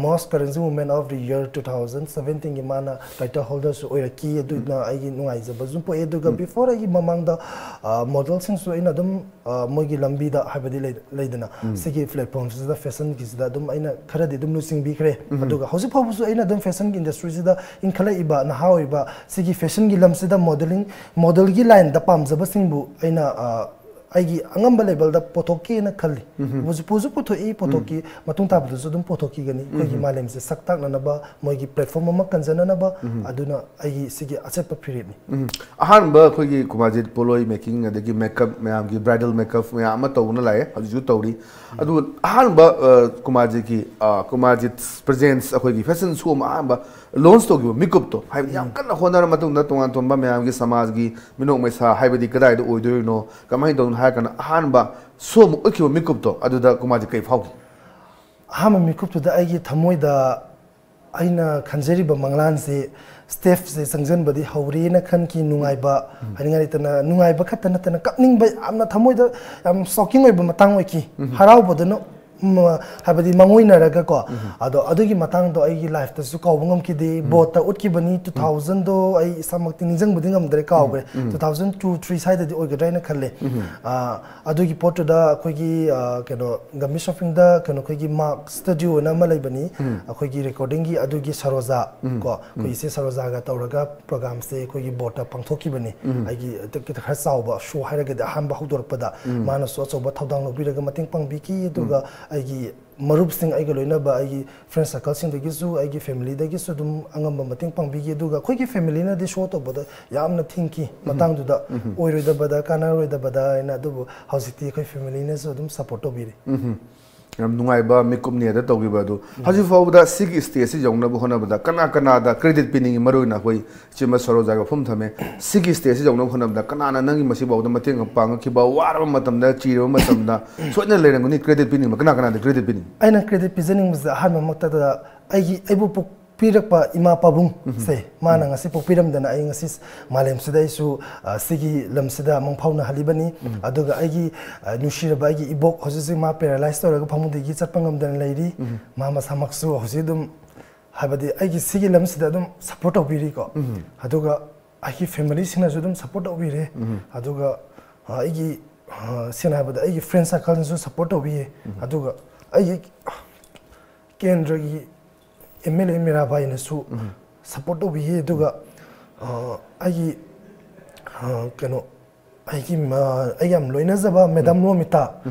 ꯃꯣꯁ ꯀꯔꯦꯟꯁꯤ woman of the year two thousand ꯁꯚꯦꯟꯇꯤꯟꯒꯤ ꯃꯥꯅ ꯇꯥꯏꯇꯜ ꯍꯣꯜꯗꯔꯁꯨ ꯑꯣꯏꯔꯛꯈꯤ꯫ ꯑꯗꯨꯅ ꯑꯩꯒꯤ ꯅꯨꯡꯉꯥꯏꯖꯕꯁꯨ ꯄꯣꯛꯑꯦ꯫ ꯑꯗꯨꯒ ꯕꯤꯐꯣꯔ ꯑꯩꯒꯤ ꯃꯃꯥꯡꯗ, ꯑ, ꯃꯣꯗꯦꯜꯁꯤꯡꯁꯨ ꯑꯩꯅ ꯑꯗꯨꯝ, ꯑ, ꯃꯣꯏꯒꯤ ꯂꯝꯕꯤꯗ, ꯍꯥꯏꯕꯗꯤ ꯂꯩ-, ꯂꯩꯗꯅ, ꯁꯤꯒꯤ ꯄ꯭ꯂꯦꯠꯐꯣꯝꯁꯤꯗ, ꯐꯦꯁꯟꯒꯤꯁꯤꯗ ꯑꯗꯨꯝ ꯑꯩꯅ ꯈꯔꯗꯤ ꯑꯗꯨꯝ ꯂꯨꯆꯤꯡꯕꯤꯈ꯭ꯔꯦ꯫ ꯑꯗꯨꯒ ꯍꯧꯖꯤꯛ ꯐꯥꯎꯕꯁꯨ ꯑꯩꯅ ꯑꯗꯨꯝ ꯐꯦꯁꯟꯒꯤ ꯏꯟꯗꯁꯇ꯭ꯔꯤꯁꯤꯗ ꯏꯟꯈꯠꯂꯛꯏꯕ ꯅꯍꯥ ꯑꯣꯏꯕ ꯁꯤꯒꯤ ꯐꯦꯁꯟꯒꯤ ꯂꯝꯁꯤꯗ ꯃꯣꯗꯦꯂꯤꯡ, ꯃꯣꯗꯦꯜꯒꯤ ꯂꯥꯏꯟꯗ ꯄꯥꯝꯖꯕꯁꯤꯡꯕꯨ ꯑꯩꯅ, ꯑ, ꯑꯩꯒꯤ ꯑꯉꯝꯕ ꯂꯦꯕꯦꯜꯗ ꯄꯨꯊꯣꯛꯀꯦꯅ ꯈꯜꯂꯤ꯫ ꯍꯧꯖꯤꯛ ꯄꯨꯁꯨ ꯄꯨꯊꯣꯛꯏ, ꯄꯨꯊꯣꯛꯈꯤ, ꯃꯇꯨꯡ ꯇꯥꯕꯗꯁꯨ ꯑꯗꯨꯝ ꯄꯨꯊꯣꯛꯈꯤꯒꯅꯤ꯫ ꯑꯩꯈꯣꯏꯒꯤ ꯃꯥꯂꯦꯝꯁꯦ ꯁꯛ ꯇꯥꯛꯅꯅꯕ, ꯃꯣꯏꯒꯤ ꯄ꯭ꯂꯦꯠꯐꯣꯝ ꯑꯃ ꯀꯟꯖꯅꯅꯕ꯫ ꯑꯗꯨꯅ ꯑꯩꯒꯤ ꯁꯤꯒꯤ ꯑꯆꯦꯠꯄ ꯐꯤꯔꯦꯞꯅꯤ꯫ ꯎꯝ꯫ ꯑꯍꯥꯟꯕ ꯑꯩꯈꯣꯏꯒꯤ ꯀꯨꯃꯥꯔꯖꯤꯠ ꯄꯣꯠꯂꯣꯏ ꯃꯦꯀꯤꯡ, ꯑꯗꯒꯤ ꯃꯦꯀꯞ ꯃꯌꯥꯝꯒꯤ, ꯕ꯭ꯔꯥꯏꯗꯜ ꯃꯦꯀꯞ ꯃꯌꯥꯝ ꯑꯃ ꯇꯧꯗꯨꯅ ꯂꯥꯛꯑꯦ, ꯍꯧꯖꯤꯛꯁꯨ ꯇꯧꯔꯤ꯫ ꯑꯗꯨ ꯑꯍꯥꯟꯕ, ꯑ, ꯀꯨꯃꯥꯔꯖꯤꯠꯀꯤ, ꯑ, ꯀꯨꯃꯥꯔꯖꯤꯠ ꯄ꯭ꯔꯖꯦꯟꯁ ꯑꯩꯈꯣꯏꯒꯤ ꯐꯦꯁꯟ ꯁꯣ ꯑꯃ ꯑꯍꯥꯟꯕ ꯂꯣꯟꯁ ꯇꯧꯈꯤꯕ ꯃꯤꯀꯨꯞꯇꯣ, ꯍꯥꯏꯕꯗꯤ ꯌꯥꯝ ꯀꯟꯅ ꯍꯣꯠꯅꯔ ꯃꯇꯨꯡꯗ ꯇꯣꯉꯥꯟ ꯇꯣꯉꯥꯟꯕ ꯃꯌꯥꯝꯒꯤ ꯁꯃꯥꯖꯒꯤ ꯃꯤꯅꯣꯛ ꯃꯩꯁꯥ, ꯍꯥꯏꯕꯗꯤ ꯀꯗꯥꯏꯗ ꯑꯣꯏꯗꯣꯏꯅꯣ, ꯀꯃꯥꯏꯅ ꯇꯧꯗꯣꯏꯅꯣ ꯍꯥꯏꯔ ꯀꯥꯟꯗ ꯑꯍꯥꯟꯕ ꯁꯣ ꯑꯃ ꯎꯠꯈꯤꯕ ꯃꯤꯀꯨꯞꯇꯣ, ꯑꯗꯨꯗ ꯀꯨꯃꯥꯔꯖꯤꯠ ꯀꯩ ꯐꯥꯎꯈꯤ? ꯑꯍꯥꯟꯕ ꯃꯤꯀꯨꯞꯇꯨꯗ ꯑꯩꯒꯤ ꯊꯃꯣꯏꯗ ꯑꯩꯅ ꯈꯟꯖꯔꯤꯕ ꯃꯪꯂꯥꯟꯁꯦ, ꯁ꯭ꯇꯦꯖꯁꯦ ꯆꯪꯁꯤꯟꯕꯗꯤ ꯍꯧꯔꯦꯅ ꯈꯟꯈꯤ꯫ ꯅꯨꯡꯉꯥꯏꯕ ꯍꯥꯏꯅꯤꯡꯉꯥꯏ ꯂꯩꯇꯅ, ꯅꯨꯡꯉꯥꯏꯕ ꯈꯛꯇ ꯅꯠꯇꯅ ꯀꯞꯅꯤꯡꯕ, ꯌꯥꯝꯅ ꯊꯃꯣꯏꯗ ꯌꯥꯝ ꯁꯣꯛꯀꯤꯡ ꯑꯣꯏꯕ ꯃꯇꯥꯡ ꯑꯣꯏꯈꯤ꯫ ꯍꯔꯥꯎꯕꯗꯅ, ꯎꯝ, ꯍꯥꯏꯕꯗꯤ ꯃꯥꯡꯑꯣꯏꯅꯔꯒꯀꯣ꯫ ꯑꯗꯣ ꯑꯗꯨꯒꯤ ꯃꯇꯥꯡꯗꯣ ꯑꯩꯒꯤ ꯂꯥꯏꯐꯇꯁꯨ ꯀꯥꯎꯕ ꯉꯝꯈꯤꯗꯦ꯫ ꯕꯣꯠꯇ ꯎꯠꯈꯤꯕꯅꯤ꯫ ꯇꯨ ꯊꯥꯎꯖꯟꯗꯣ ꯑꯩ ꯏꯁꯥꯃꯛꯇꯤ ꯅꯤꯡꯁꯤꯡꯕꯗꯤ ꯉꯝꯗ꯭ꯔꯦ, ꯀꯥꯎꯈ꯭ꯔꯦ꯫ ꯇꯨ ꯊꯥꯎꯖꯟ ꯇꯨ ꯊ꯭ꯔꯤ ꯁ꯭ꯋꯥꯏꯗꯗꯤ ꯑꯣꯏꯒꯗ꯭ꯔꯥ ꯍꯥꯏꯅ ꯈꯜꯂꯦ꯫ ꯑꯥ, ꯑꯗꯨꯒꯤ ꯄꯣꯠꯇꯨꯗ ꯑꯩꯈꯣꯏꯒꯤ, ꯑ, ꯀꯩꯅꯣ, ꯒꯝꯚꯤꯔ ꯁꯣꯐꯤꯡꯗ ꯀꯩꯅꯣ, ꯑꯩꯈꯣꯏꯒꯤ ꯃꯥꯔꯛ ꯁ꯭ꯇꯨꯗꯤꯑꯣ ꯑꯅ ꯑꯃ ꯂꯩꯕꯅꯤ, ꯑꯩꯈꯣꯏꯒꯤ ꯔꯦꯀꯣꯔꯗꯤꯡꯒꯤ, ꯑꯗꯨꯒꯤ ꯁꯔꯣꯖꯥ ꯀꯣ, ꯑꯩꯈꯣꯏ ꯏꯆꯦ ꯁꯔꯣꯖꯥꯒ ꯇꯧꯔꯒ ꯄ꯭ꯔꯣꯒꯥꯝꯁꯦ ꯑꯩꯈꯣꯏꯒꯤ ꯕꯣꯠꯇ ꯄꯥꯡꯊꯣꯛꯈꯤꯕꯅꯤ꯫ ꯑꯩꯒꯤ ꯈꯔ ꯆꯥꯎꯕ ꯁꯣ ꯍꯥꯏꯔꯒꯗꯤ ꯑꯍꯥꯟꯕ ꯍꯧꯗꯣꯔꯛꯄꯗ ꯃꯥꯅꯁꯨ ꯑꯆꯧꯕ ꯊꯧꯗꯥꯡ ꯂꯧꯕꯤꯔꯒ ꯃꯇꯦꯡ ꯄꯥꯡꯕꯤꯈꯤ꯫ ꯑꯗꯨꯒ ꯑꯩꯒꯤ ꯃꯔꯨꯞꯁꯤꯡ, ꯑꯩꯒ ꯂꯣꯏꯅꯕ ꯑꯩꯒꯤ ꯐ꯭ꯔꯦꯟ ꯁꯔꯀꯜꯁꯤꯡꯗꯒꯤꯁꯨ, ꯑꯩꯒꯤ ꯐꯦꯃꯤꯂꯤꯗꯒꯤꯁꯨ ꯑꯗꯨꯝ ꯑꯉꯝꯕ ꯃꯇꯦꯡ ꯄꯥꯡꯕꯤꯈꯤ꯫ ꯑꯗꯨꯒ ꯑꯩꯈꯣꯏꯒꯤ ꯐꯦꯃꯤꯂꯤꯅꯗꯤ ꯁꯣ ꯇꯧꯕꯗ ꯌꯥꯝꯅ ꯊꯤꯡꯈꯤ, ꯃꯇꯥꯡꯗꯨꯗ ꯑꯣꯏꯔꯣꯏꯗꯕꯗ, ꯀꯥꯟꯅꯔꯣꯏꯗꯕꯗ ꯍꯥꯏꯅ꯫ ꯑꯗꯨꯕꯨ ꯍꯧꯖꯤꯛꯇꯤ ꯑꯩꯈꯣꯏ ꯐꯦꯃꯤꯂꯤꯅꯁꯨ ꯑꯗꯨꯝ ꯁꯞꯄꯣꯔꯠ ꯇꯧꯕꯤꯔꯤ꯫ ꯌꯥꯝ ꯅꯨꯡꯉꯥꯏꯕ ꯃꯤꯀꯨꯞꯅꯤ ꯑꯗ ꯇꯧꯈꯤꯕ ꯑꯗꯨ꯫ ꯍꯧꯖꯤꯛ ꯐꯥꯎꯕꯗ ꯁꯤꯒꯤ ꯁ꯭ꯇꯦꯖꯁꯤ ꯌꯧꯅꯕ ꯍꯣꯠꯅꯕꯗ ꯀꯅꯥ ꯀꯅꯥꯗ ꯀ꯭ꯔꯦꯗꯤꯠ ꯄꯤꯅꯤꯡꯉꯤ? ꯃꯔꯨ ꯑꯣꯏꯅ ꯑꯩꯈꯣꯏ ꯏꯆꯦꯃ ꯁꯔꯣꯖꯥꯒꯤ ꯋꯥꯐꯝ ꯊꯝꯃꯦ꯫ ꯁꯤꯒꯤ ꯁ꯭ꯇꯦꯖꯁꯤ ꯌꯧꯅꯕ ꯍꯣꯠꯅꯕꯗ ꯀꯅꯥꯅ ꯅꯪꯒꯤ ꯃꯁꯤꯐꯥꯎꯗ ꯃꯇꯦꯡ ꯄꯥꯡꯉꯛꯈꯤꯕ, ꯋꯥꯔꯕ ꯃꯇꯝꯗ, ꯆꯤꯔꯕ ꯃꯇꯝꯗ ꯁꯣꯏꯗꯅ ꯂꯩꯔꯝꯒꯅꯤ꯫ ꯀ꯭ꯔꯦꯗꯤꯠ ꯄꯤꯅꯤꯡꯕ ꯀꯅꯥ ꯀꯅꯥꯗ ꯀ꯭ꯔꯦꯗꯤꯠ ꯄꯤꯅꯤꯡꯉꯤ? ꯑꯩꯅ ꯀ꯭ꯔꯦꯗꯤꯠ ꯄꯤꯖꯅꯤꯡꯕꯁꯦ ꯑꯍꯥꯟꯕꯃꯛꯇꯗ ꯑꯩꯒꯤ, ꯑꯩꯕꯨ ꯄꯣꯛ-, ꯄꯤꯔꯛꯄ ꯏꯃꯥ ꯄꯥꯕꯨꯡꯁꯦ, ꯃꯥꯅ ꯉꯁꯤ ꯄꯣꯛꯄꯤꯔꯝꯗꯅ ꯑꯩ ꯉꯁꯤ ꯃꯥꯂꯦꯝꯁꯤꯗ ꯑꯩꯁꯨ, ꯑ, ꯁꯤꯒꯤ ꯂꯝꯁꯤꯗ ꯃꯪꯐꯥꯎꯅꯍꯜꯂꯤꯕꯅꯤ꯫ ꯑꯗꯨꯒ ꯑꯩꯒꯤ, ꯑ, ꯅꯨꯡꯁꯤꯔꯕ ꯑꯩꯒꯤ ꯏꯕꯣꯛ, ꯍꯧꯖꯤꯛ ꯍꯧꯖꯤꯛ ꯃꯥ ꯄꯦꯔꯥꯂꯥꯏꯁ ꯇꯧꯔꯒ ꯐꯃꯨꯡꯗꯒꯤ ꯆꯠꯄ ꯉꯝꯗꯅ ꯂꯩꯔꯤ꯫ ꯃꯥ ꯃꯁꯥꯃꯛꯁꯨ ꯍꯧꯖꯤꯛ ꯑꯗꯨꯝ, ꯍꯥꯏꯕꯗꯤ ꯑꯩꯒꯤ ꯁꯤꯒꯤ ꯂꯝꯁꯤꯗ ꯑꯗꯨꯝ ꯁꯞꯄꯣꯔꯠ ꯇꯧꯕꯤꯔꯤꯀꯣ꯫ ꯑꯗꯨꯒ ꯑꯩꯒꯤ ꯐꯦꯃꯤꯂꯤꯁꯤꯡꯅꯁꯨ ꯑꯗꯨꯝ ꯁꯞꯄꯣꯔꯠ ꯇꯧꯕꯤꯔꯦ꯫ ꯑꯗꯨꯒ, ꯑ, ꯑꯩꯒꯤ, ꯑ, ꯁꯦꯡꯅ ꯍꯥꯏꯕꯗ ꯑꯩꯒꯤ ꯐ꯭ꯔꯦꯟ ꯁꯥꯔꯀꯜꯅꯁꯨ ꯁꯞꯄꯣꯔꯠ ꯇꯧꯕꯤꯌꯦ꯫ ꯑꯗꯨꯒ ꯑꯩꯒꯤ ꯀꯦꯟꯗ꯭ꯔꯒꯤ ꯑꯦꯝ ꯑꯦꯜ ꯑꯦ ꯃꯤꯔꯥꯕꯥꯏꯅꯁꯨ ꯁꯞꯄꯣꯔꯠ ꯇꯧꯕꯤꯌꯦ꯫ ꯑꯗꯨꯒ, ꯑ, ꯑꯩꯒꯤ, ꯑ, ꯀꯩꯅꯣ, ꯑꯩꯒꯤ, ꯑ, ꯑꯩ ꯌꯥꯝ ꯂꯣꯏꯅꯖꯕ madam Romita,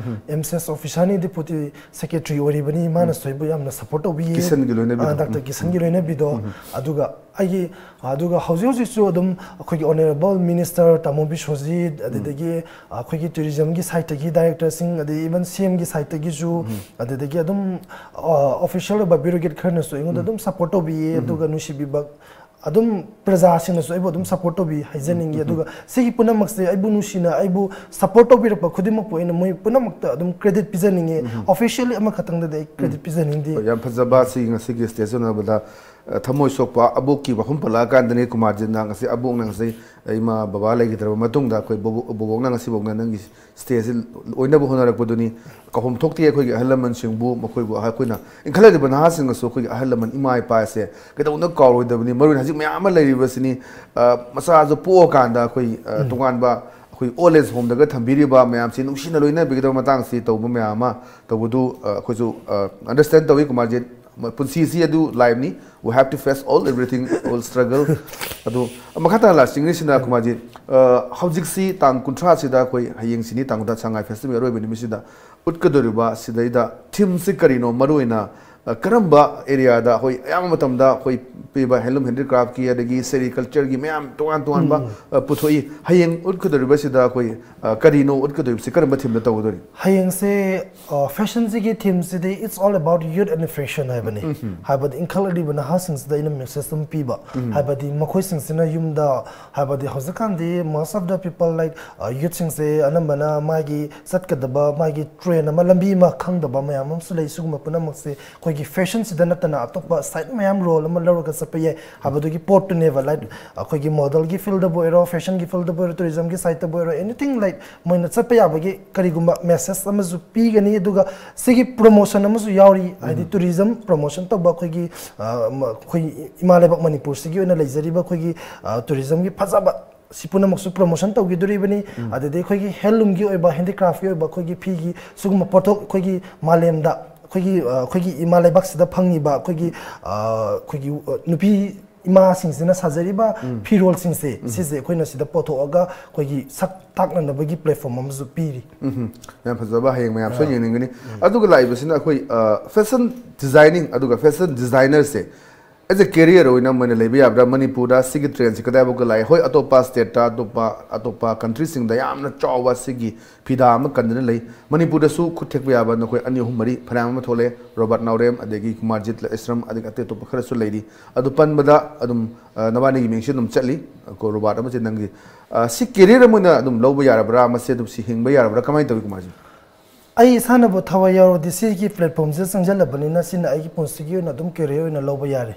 M C S ꯑꯣꯐꯤꯁꯥꯔꯅꯤ, deputy secretary ꯑꯣꯏꯔꯤꯕꯅꯤ, ꯃꯥꯅꯁꯨ ꯑꯩꯕꯨ ꯌꯥꯝꯅ ꯁꯞꯄꯣꯔꯠ ꯇꯧꯕꯤꯌꯦ꯫ ꯀꯤꯁꯟꯒꯤ ꯂꯣꯏꯅꯕꯤꯗꯣ꯫ ꯑ, ꯗꯥꯛꯇꯔ ꯀꯤꯁꯟꯒꯤ ꯂꯣꯏꯅꯕꯤꯗꯣ꯫ ꯑꯗꯨꯒ ꯑꯩꯒꯤ, ꯑꯗꯨꯒ ꯍꯧꯖꯤꯛ ꯍꯧꯖꯤꯛꯁꯨ ꯑꯗꯨꯝ ꯑꯩꯈꯣꯏꯒꯤ ꯑꯣꯅꯔꯦꯕꯜ ꯃꯤꯅꯤꯁꯇꯔ ꯇꯥꯃꯣ ꯕꯤꯁ꯭ꯋꯖꯤꯠ, ꯑꯗꯨꯗꯒꯤ ꯑꯩꯈꯣꯏꯒꯤ ꯇꯨꯔꯤꯖꯝꯒꯤ ꯁꯥꯏꯠꯇꯒꯤ ꯗꯥꯏꯔꯦꯛꯇꯔꯁꯤꯡ, ꯑꯗꯩ ꯏꯚꯟ ꯁꯤ ꯑꯦꯝꯒꯤ ꯁꯥꯏꯠꯇꯒꯤꯁꯨ, ꯑꯗꯨꯗꯒꯤ ꯑꯗꯨꯝ, ꯑ, ꯑꯣꯐꯤꯁꯤꯌꯦꯜ ꯑꯣꯏꯕ ꯕ꯭ꯌꯨꯔꯣꯀ꯭ꯔꯦꯠ ꯈꯔꯅꯁꯨ ꯑꯩꯉꯣꯟꯗ ꯑꯗꯨꯝ ꯁꯞꯄꯣꯔꯠ ꯇꯧꯕꯤꯌꯦ꯫ ꯑꯗꯨꯒ ꯅꯨꯡꯁꯤꯕꯤꯕ ꯑꯗꯨꯝ ꯄ꯭ꯔꯖꯥꯁꯤꯡꯅꯁꯨ ꯑꯩꯕꯨ ꯑꯗꯨꯝ ꯁꯞꯄꯣꯔꯠ ꯇꯧꯕꯤ ꯍꯥꯏꯖꯅꯤꯡꯉꯤ꯫ ꯑꯗꯨꯒ ꯁꯤꯒꯤ ꯄꯨꯝꯅꯃꯛꯁꯦ ꯑꯩꯕꯨ ꯅꯨꯡꯁꯤꯅ ꯑꯩꯕꯨ ꯁꯞꯄꯣꯔꯠ ꯇꯧꯕꯤꯔꯛꯄ ꯈꯨꯗꯤꯡꯃꯛꯄꯨ ꯑꯩꯅ ꯃꯣꯏ ꯄꯨꯝꯅꯃꯛꯇ ꯑꯗꯨꯝ ꯀ꯭ꯔꯦꯗꯤꯠ ꯄꯤꯖꯅꯤꯡꯉꯤ꯫ ꯑꯣꯐꯤꯁꯤꯌꯦꯜꯂꯤ ꯑꯃꯈꯛꯇꯪꯗꯗꯤ ꯑꯩ ꯀ꯭ꯔꯦꯗꯤꯠ ꯄꯤꯖꯅꯤꯡꯗꯦ꯫ ꯍꯣꯏ, ꯌꯥꯝ ꯐꯖꯕ ꯁꯤ ꯉꯁꯤꯒꯤ ꯁ꯭ꯇꯦꯖ ꯎꯅꯕꯗ, ꯑ, ꯊꯃꯣꯏ ꯁꯣꯛꯄ ꯑꯕꯣꯛꯀꯤ ꯋꯥꯐꯝ ꯄꯜꯂꯛꯑꯀꯥꯟꯗꯅꯤ ꯀꯨꯃꯥꯔꯖꯤꯠꯅ ꯉꯁꯤ ꯑꯕꯣꯛꯅ ꯉꯁꯤ ꯏꯃꯥ ꯕꯕꯥ ꯂꯩꯈꯤꯗ꯭ꯔꯕ ꯃꯇꯨꯡꯗ ꯑꯩꯈꯣꯏ ꯕꯣꯕꯣ-, ꯕꯣꯕꯣꯛꯅ ꯉꯁꯤꯐꯥꯎꯅ ꯅꯪꯒꯤ ꯁ꯭ꯇꯦꯖꯁꯤ ꯑꯣꯏꯅꯕ ꯍꯣꯠꯅꯔꯛꯄꯗꯨꯅꯤ꯫ ꯀꯥꯎꯐꯝ ꯊꯣꯛꯇꯦ ꯑꯩꯈꯣꯏꯒꯤ ꯑꯍꯜ ꯂꯃꯟꯁꯤꯡꯕꯨ, ꯃꯈꯣꯏꯕꯨ ꯑꯩꯈꯣꯏꯅ ꯏꯟꯈꯠꯂꯛꯂꯤꯕ ꯅꯍꯥꯁꯤꯡꯅꯁꯨ ꯑꯩꯈꯣꯏꯒꯤ ꯑꯍꯜ ꯂꯃꯟ ꯏꯃꯥ ꯏꯄꯥ ꯑꯁꯦ ꯀꯩꯗꯧꯅ ꯀꯥꯎꯔꯣꯏꯗꯕꯅꯤ꯫ ꯃꯔꯨ ꯑꯣꯏꯅ ꯍꯧꯖꯤꯛ ꯃꯌꯥꯝ ꯑꯃ ꯂꯩꯔꯤꯕꯁꯤꯅꯤ, ꯑ, ꯃꯆꯥꯁꯨ ꯄꯣꯛꯑꯀꯥꯟꯗ ꯑꯩꯈꯣꯏ, ꯑ, ꯇꯣꯉꯥꯟꯕ ꯑꯩꯈꯣꯏ ꯑꯣꯜ ꯑꯦꯖ ꯍꯣꯝꯗꯒ ꯊꯝꯕꯤꯔꯤꯕ ꯃꯌꯥꯝꯁꯤ ꯅꯨꯡꯁꯤꯅ ꯂꯣꯏꯅꯕꯤꯒꯗꯕ ꯃꯇꯥꯡꯁꯤ ꯇꯧꯕ ꯃꯌꯥꯝ ꯑꯃ ꯇꯧꯕꯗꯨ, ꯑ, ꯑꯩꯈꯣꯏꯁꯨ, ꯑ, ꯑꯟꯗꯔꯁ꯭ꯇꯦꯟ ꯇꯧꯏ ꯀꯨꯃꯥꯔꯖꯤꯠ꯫ ꯃ-, ꯄꯨꯟꯁꯤꯁꯤ ꯑꯗꯨ ꯂꯥꯏꯐꯅꯤ, we have to face all everything, all struggle꯫ ꯑꯗꯣ ꯃꯈꯥ ꯇꯥꯅ ꯂꯥꯁ ꯆꯤꯡꯂꯤꯁꯤꯅ ꯀꯨꯃꯥꯔꯖꯤꯠ, ꯑ, ꯍꯧꯖꯤꯛꯁꯤ ꯇꯥꯡ ꯀꯨꯟꯊ꯭ꯔꯥꯁꯤꯗ ꯑꯩꯈꯣꯏ ꯍꯌꯦꯡꯁꯤꯅꯤ ꯇꯥꯡ ꯀꯨꯟꯊ꯭ꯔꯥ ꯁꯉꯥꯏ ꯐꯦꯁꯇꯤꯚꯦꯜꯒꯤ ꯑꯔꯣꯏꯕ ꯅꯨꯃꯤꯠꯁꯤꯗ ꯎꯠꯀꯗꯧꯔꯤꯕ ꯁꯤꯗꯩꯗ ꯊꯤꯝꯁꯤ ꯀꯔꯤꯅꯣ? ꯃꯔꯨꯑꯣꯏꯅ, ꯑ, ꯀꯔꯝꯕ ꯑꯦꯔꯤꯌꯥꯗ ꯑꯩꯈꯣꯏ ꯑꯌꯥꯝꯕ ꯃꯇꯝꯗ ꯑꯩꯈꯣꯏ ꯄꯤꯕ ꯍꯦꯟꯂꯨꯝ ꯍꯦꯟꯗꯤꯀ꯭ꯔꯥꯐꯀꯤ ꯑꯗꯒꯤ ꯁꯦꯔꯤꯀꯜꯆꯔꯒꯤ ꯃꯌꯥꯝ ꯇꯣꯉꯥꯟ ꯇꯣꯉꯥꯟꯕ, ꯑ, ꯄꯨꯊꯣꯛꯏ꯫ ꯍꯌꯦꯡ ꯎꯠꯀꯗꯧꯔꯤꯕꯁꯤꯗ ꯑꯩꯈꯣꯏ, ꯑ, ꯀꯔꯤꯅꯣ ꯎꯠꯀꯗꯧꯔꯤꯕꯁꯤ? ꯀꯔꯝꯕ ꯊꯤꯝꯗ ꯇꯧꯒꯗꯧꯔꯤ? ꯍꯌꯦꯡꯁꯦ, ꯑ, ꯐꯦꯁꯟꯁꯤꯒꯤ ꯊꯤꯝꯁꯤꯗꯤ it's all about youth and fashion ꯍꯥꯏꯕꯅꯤ꯫ ꯍꯥꯏꯕꯗꯤ ꯏꯟꯈꯠꯂꯛꯂꯤꯕ ꯅꯍꯥꯁꯤꯡꯁꯤꯗ ꯑꯩꯅ ꯃꯦꯁꯦꯖ ꯑꯗꯨꯝ ꯄꯤꯕ꯫ ꯍꯥꯏꯕꯗꯤ ꯃꯈꯣꯏꯁꯤꯡꯁꯤꯅ ꯌꯨꯝꯗ, ꯍꯥꯏꯕꯗꯤ ꯍꯧꯖꯤꯛꯀꯥꯟꯗꯤ most of the people, like, ꯑ, ꯌꯨꯠꯁꯤꯡꯁꯦ ꯑꯅꯝꯕꯅ ꯃꯥꯒꯤ ꯆꯠꯀꯗꯕ ꯃꯥꯒꯤ ꯇ꯭ꯔꯦꯟ ꯑꯃ, ꯂꯝꯕꯤ ꯑꯃ ꯈꯪꯗꯕ ꯃꯌꯥꯝ ꯑꯃꯁꯨ ꯂꯩ꯫ ꯁꯤꯒꯨꯝꯕ ꯄꯨꯝꯅꯃꯛꯁꯦ ꯑꯩꯈꯣꯏꯒꯤ ꯐꯦꯁꯟꯁꯤꯗ ꯅꯠꯇꯅ ꯑꯇꯣꯞꯄ ꯁꯥꯏꯠ ꯃꯌꯥꯝ ꯔꯣꯜ ꯑꯃ ꯂꯧꯔꯒ ꯆꯠꯄ ꯌꯥꯏ ꯍꯥꯏꯕꯗꯨꯒꯤ ꯄꯣꯠꯇꯨꯅꯦꯕ꯫ ꯂꯥꯏꯛ ꯑꯩꯈꯣꯏꯒꯤ ꯃꯣꯗꯦꯜꯒꯤ ꯐꯤꯜꯗꯕꯨ ꯑꯣꯏꯔꯣ, ꯐꯦꯁꯟꯒꯤ ꯐꯤꯜꯗꯕꯨ ꯑꯣꯏꯔꯣ, ꯇꯨꯔꯤꯖꯝꯒꯤ ꯁꯥꯏꯠꯇꯕꯨ ꯑꯣꯏꯔꯣ, ꯑꯦꯅꯤꯊꯤꯡ ꯂꯥꯏꯛ ꯃꯣꯏꯅ ꯆꯠꯄ ꯌꯥꯕꯒꯤ ꯀꯔꯤꯒꯨꯝꯕ ꯃꯦꯁꯦꯖ ꯑꯃꯁꯨ ꯄꯤꯒꯅꯤ꯫ ꯑꯗꯨꯒ ꯁꯤꯒꯤ ꯄ꯭ꯔꯣꯃꯣꯁꯟ ꯑꯃꯁꯨ ꯌꯥꯎꯔꯤ, ꯍꯥꯏꯗꯤ ꯇꯨꯔꯤꯖꯝ ꯄ꯭ꯔꯣꯃꯣꯁꯟ ꯇꯧꯕ ꯑꯩꯈꯣꯏꯒꯤ ꯑ, ꯃ- ꯑꯩꯈꯣꯏ ꯏꯃꯥ ꯂꯩꯕꯥꯛ ꯃꯅꯤꯄꯨꯔꯁꯤꯒꯤ ꯑꯣꯏꯅ ꯂꯩꯖꯔꯤꯕ ꯑꯩꯈꯣꯏꯒꯤ ꯑ, ꯇꯨꯔꯤꯖꯝꯒꯤ ꯐꯖꯕ ꯁꯤ ꯄꯨꯝꯅꯃꯛꯁꯨ ꯄ꯭ꯔꯣꯃꯣꯁꯟ ꯇꯧꯈꯤꯗꯣꯔꯤꯕꯅꯤ꯫ ꯑꯗꯨꯗꯒꯤ ꯑꯩꯈꯣꯏꯒꯤ ꯍꯦꯟꯂꯨꯝꯒꯤ ꯑꯣꯏꯕ, ꯍꯦꯟꯗꯤꯀ꯭ꯔꯥꯐꯀꯤ ꯑꯣꯏꯕ ꯑꯩꯈꯣꯏꯒꯤ ꯐꯤꯒꯤ ꯁꯤꯒꯨꯝꯕ ꯄꯣꯠꯊꯣꯛ ꯑꯩꯈꯣꯏꯒꯤ ꯃꯥꯂꯦꯝꯗ ꯑꯩꯈꯣꯏꯒꯤ ꯑ, ꯑꯩꯈꯣꯏꯒꯤ ꯏꯃꯥ ꯂꯩꯕꯥꯛꯁꯤꯗ ꯐꯪꯉꯤꯕ ꯑꯩꯈꯣꯏꯒꯤ ꯑ, ꯑꯩꯈꯣꯏꯒꯤ ꯑ, ꯅꯨꯄꯤ ꯏꯃꯥꯁꯤꯡꯁꯤꯅ ꯁꯥꯖꯔꯤꯕ ꯐꯤꯔꯣꯜꯁꯤꯡꯁꯦ ꯁꯤꯁꯦ ꯑꯩꯈꯣꯏꯅ ꯁꯤꯗ ꯄꯨꯊꯣꯛꯑꯒ ꯑꯩꯈꯣꯏꯒꯤ ꯁꯛ ꯇꯥꯛꯅꯅꯕꯒꯤ ꯄ꯭ꯂꯦꯠꯐꯣꯝ ꯑꯃꯁꯨ ꯄꯤꯔꯤ꯫ ꯎꯝ, ꯌꯥꯝ ꯐꯖꯕ, ꯍꯌꯦꯡ ꯃꯌꯥꯝ ꯁꯣꯏ ꯌꯦꯡꯅꯤꯡꯒꯅꯤ꯫ ꯑꯗꯨꯒ ꯂꯥꯛꯏꯕꯁꯤꯅ ꯑꯩꯈꯣꯏ ꯐꯦꯁꯟ ꯗꯤꯖꯥꯏꯅꯤꯡ ꯑꯗꯨꯒ ꯐꯦꯁꯟ ꯗꯤꯖꯥꯏꯅꯔꯁꯦ ꯑꯦꯖ ꯑꯦ ꯀꯦꯔꯤꯌꯔ ꯑꯣꯏꯅ ꯃꯣꯏꯅ ꯂꯩꯕ ꯌꯥꯕ꯭ꯔꯥ? ꯃꯅꯤꯄꯨꯔꯗ ꯁꯤꯒꯤ ꯇ꯭ꯔꯦꯟꯁꯤ ꯀꯗꯥꯏꯐꯥꯎꯒ ꯂꯥꯛꯏ? ꯍꯣꯏ, ꯑꯇꯣꯞꯄ ꯁ꯭ꯇꯦꯠꯇ, ꯑꯇꯣꯞꯄ ꯑꯇꯣꯞꯄ ꯀꯟꯇ꯭ꯔꯤꯁꯤꯡꯗ ꯌꯥꯝꯅ ꯆꯥꯎꯕ ꯁꯤꯒꯤ ꯐꯤꯗꯥ ꯑꯃ ꯀꯟꯗꯨꯅ ꯂꯩ꯫ ꯃꯅꯤꯄꯨꯔꯗꯁꯨ ꯈꯨꯠ ꯊꯦꯛꯄ ꯌꯥꯕ ꯅꯈꯣꯏ ꯑꯅꯤ ꯑꯍꯨꯝ ꯃꯔꯤ ꯐꯅꯌꯥꯝ ꯑꯃ ꯊꯣꯛꯂꯛꯑꯦ꯫ ꯔꯣꯕꯥꯔꯠ ꯅꯥꯎꯔꯦꯝ, ꯑꯗꯒꯤ ꯀꯨꯃꯥꯔꯖꯤꯠ ꯂꯩꯁ꯭ꯔꯝ, ꯑꯗꯒꯤ ꯑꯇꯩ ꯑꯇꯣꯞꯄ ꯈꯔꯁꯨ ꯂꯩꯔꯤ꯫ ꯑꯗꯨ ꯄꯟꯕꯗ ꯑꯗꯨꯝ ꯑ, ꯅꯕꯥꯅꯤꯒꯤ ꯃꯤꯡꯁꯤ ꯑꯗꯨꯝ ꯆꯠꯂꯤ꯫ ꯀꯣ ꯔꯣꯕꯥꯔꯠ ꯑꯃꯁꯦ ꯅꯪꯒꯤ ꯑ, ꯁꯤ ꯀꯦꯔꯤꯌꯔ ꯑꯃ ꯑꯣꯏꯅ ꯑꯗꯨꯝ ꯂꯧꯕ ꯌꯥꯔꯕ꯭ꯔꯥ? ꯃꯁꯤ ꯑꯗꯨꯝ ꯁꯤ ꯍꯤꯡꯕ ꯌꯥꯔꯕ꯭ꯔꯥ? ꯀꯃꯥꯏꯅ ꯇꯧꯏ, ꯀꯨꯃꯥꯔꯖꯤꯠ? ꯑꯩ ꯏꯁꯥꯅꯕꯨ ꯊꯋꯥꯏ ꯌꯥꯎꯔꯗꯤ ꯁꯤꯒꯤ ꯄ꯭ꯂꯦꯠꯐꯣꯝꯁꯤꯗ ꯆꯪꯁꯤꯜꯂꯕꯅꯤꯅ ꯁꯤꯅ ꯑꯩꯒꯤ ꯄꯨꯟꯁꯤꯒꯤ ꯑꯣꯏꯅ ꯑꯗꯨꯝ ꯀꯦꯔꯤꯌꯔ ꯑꯣꯏꯅ ꯂꯧꯕ ꯌꯥꯔꯦ꯫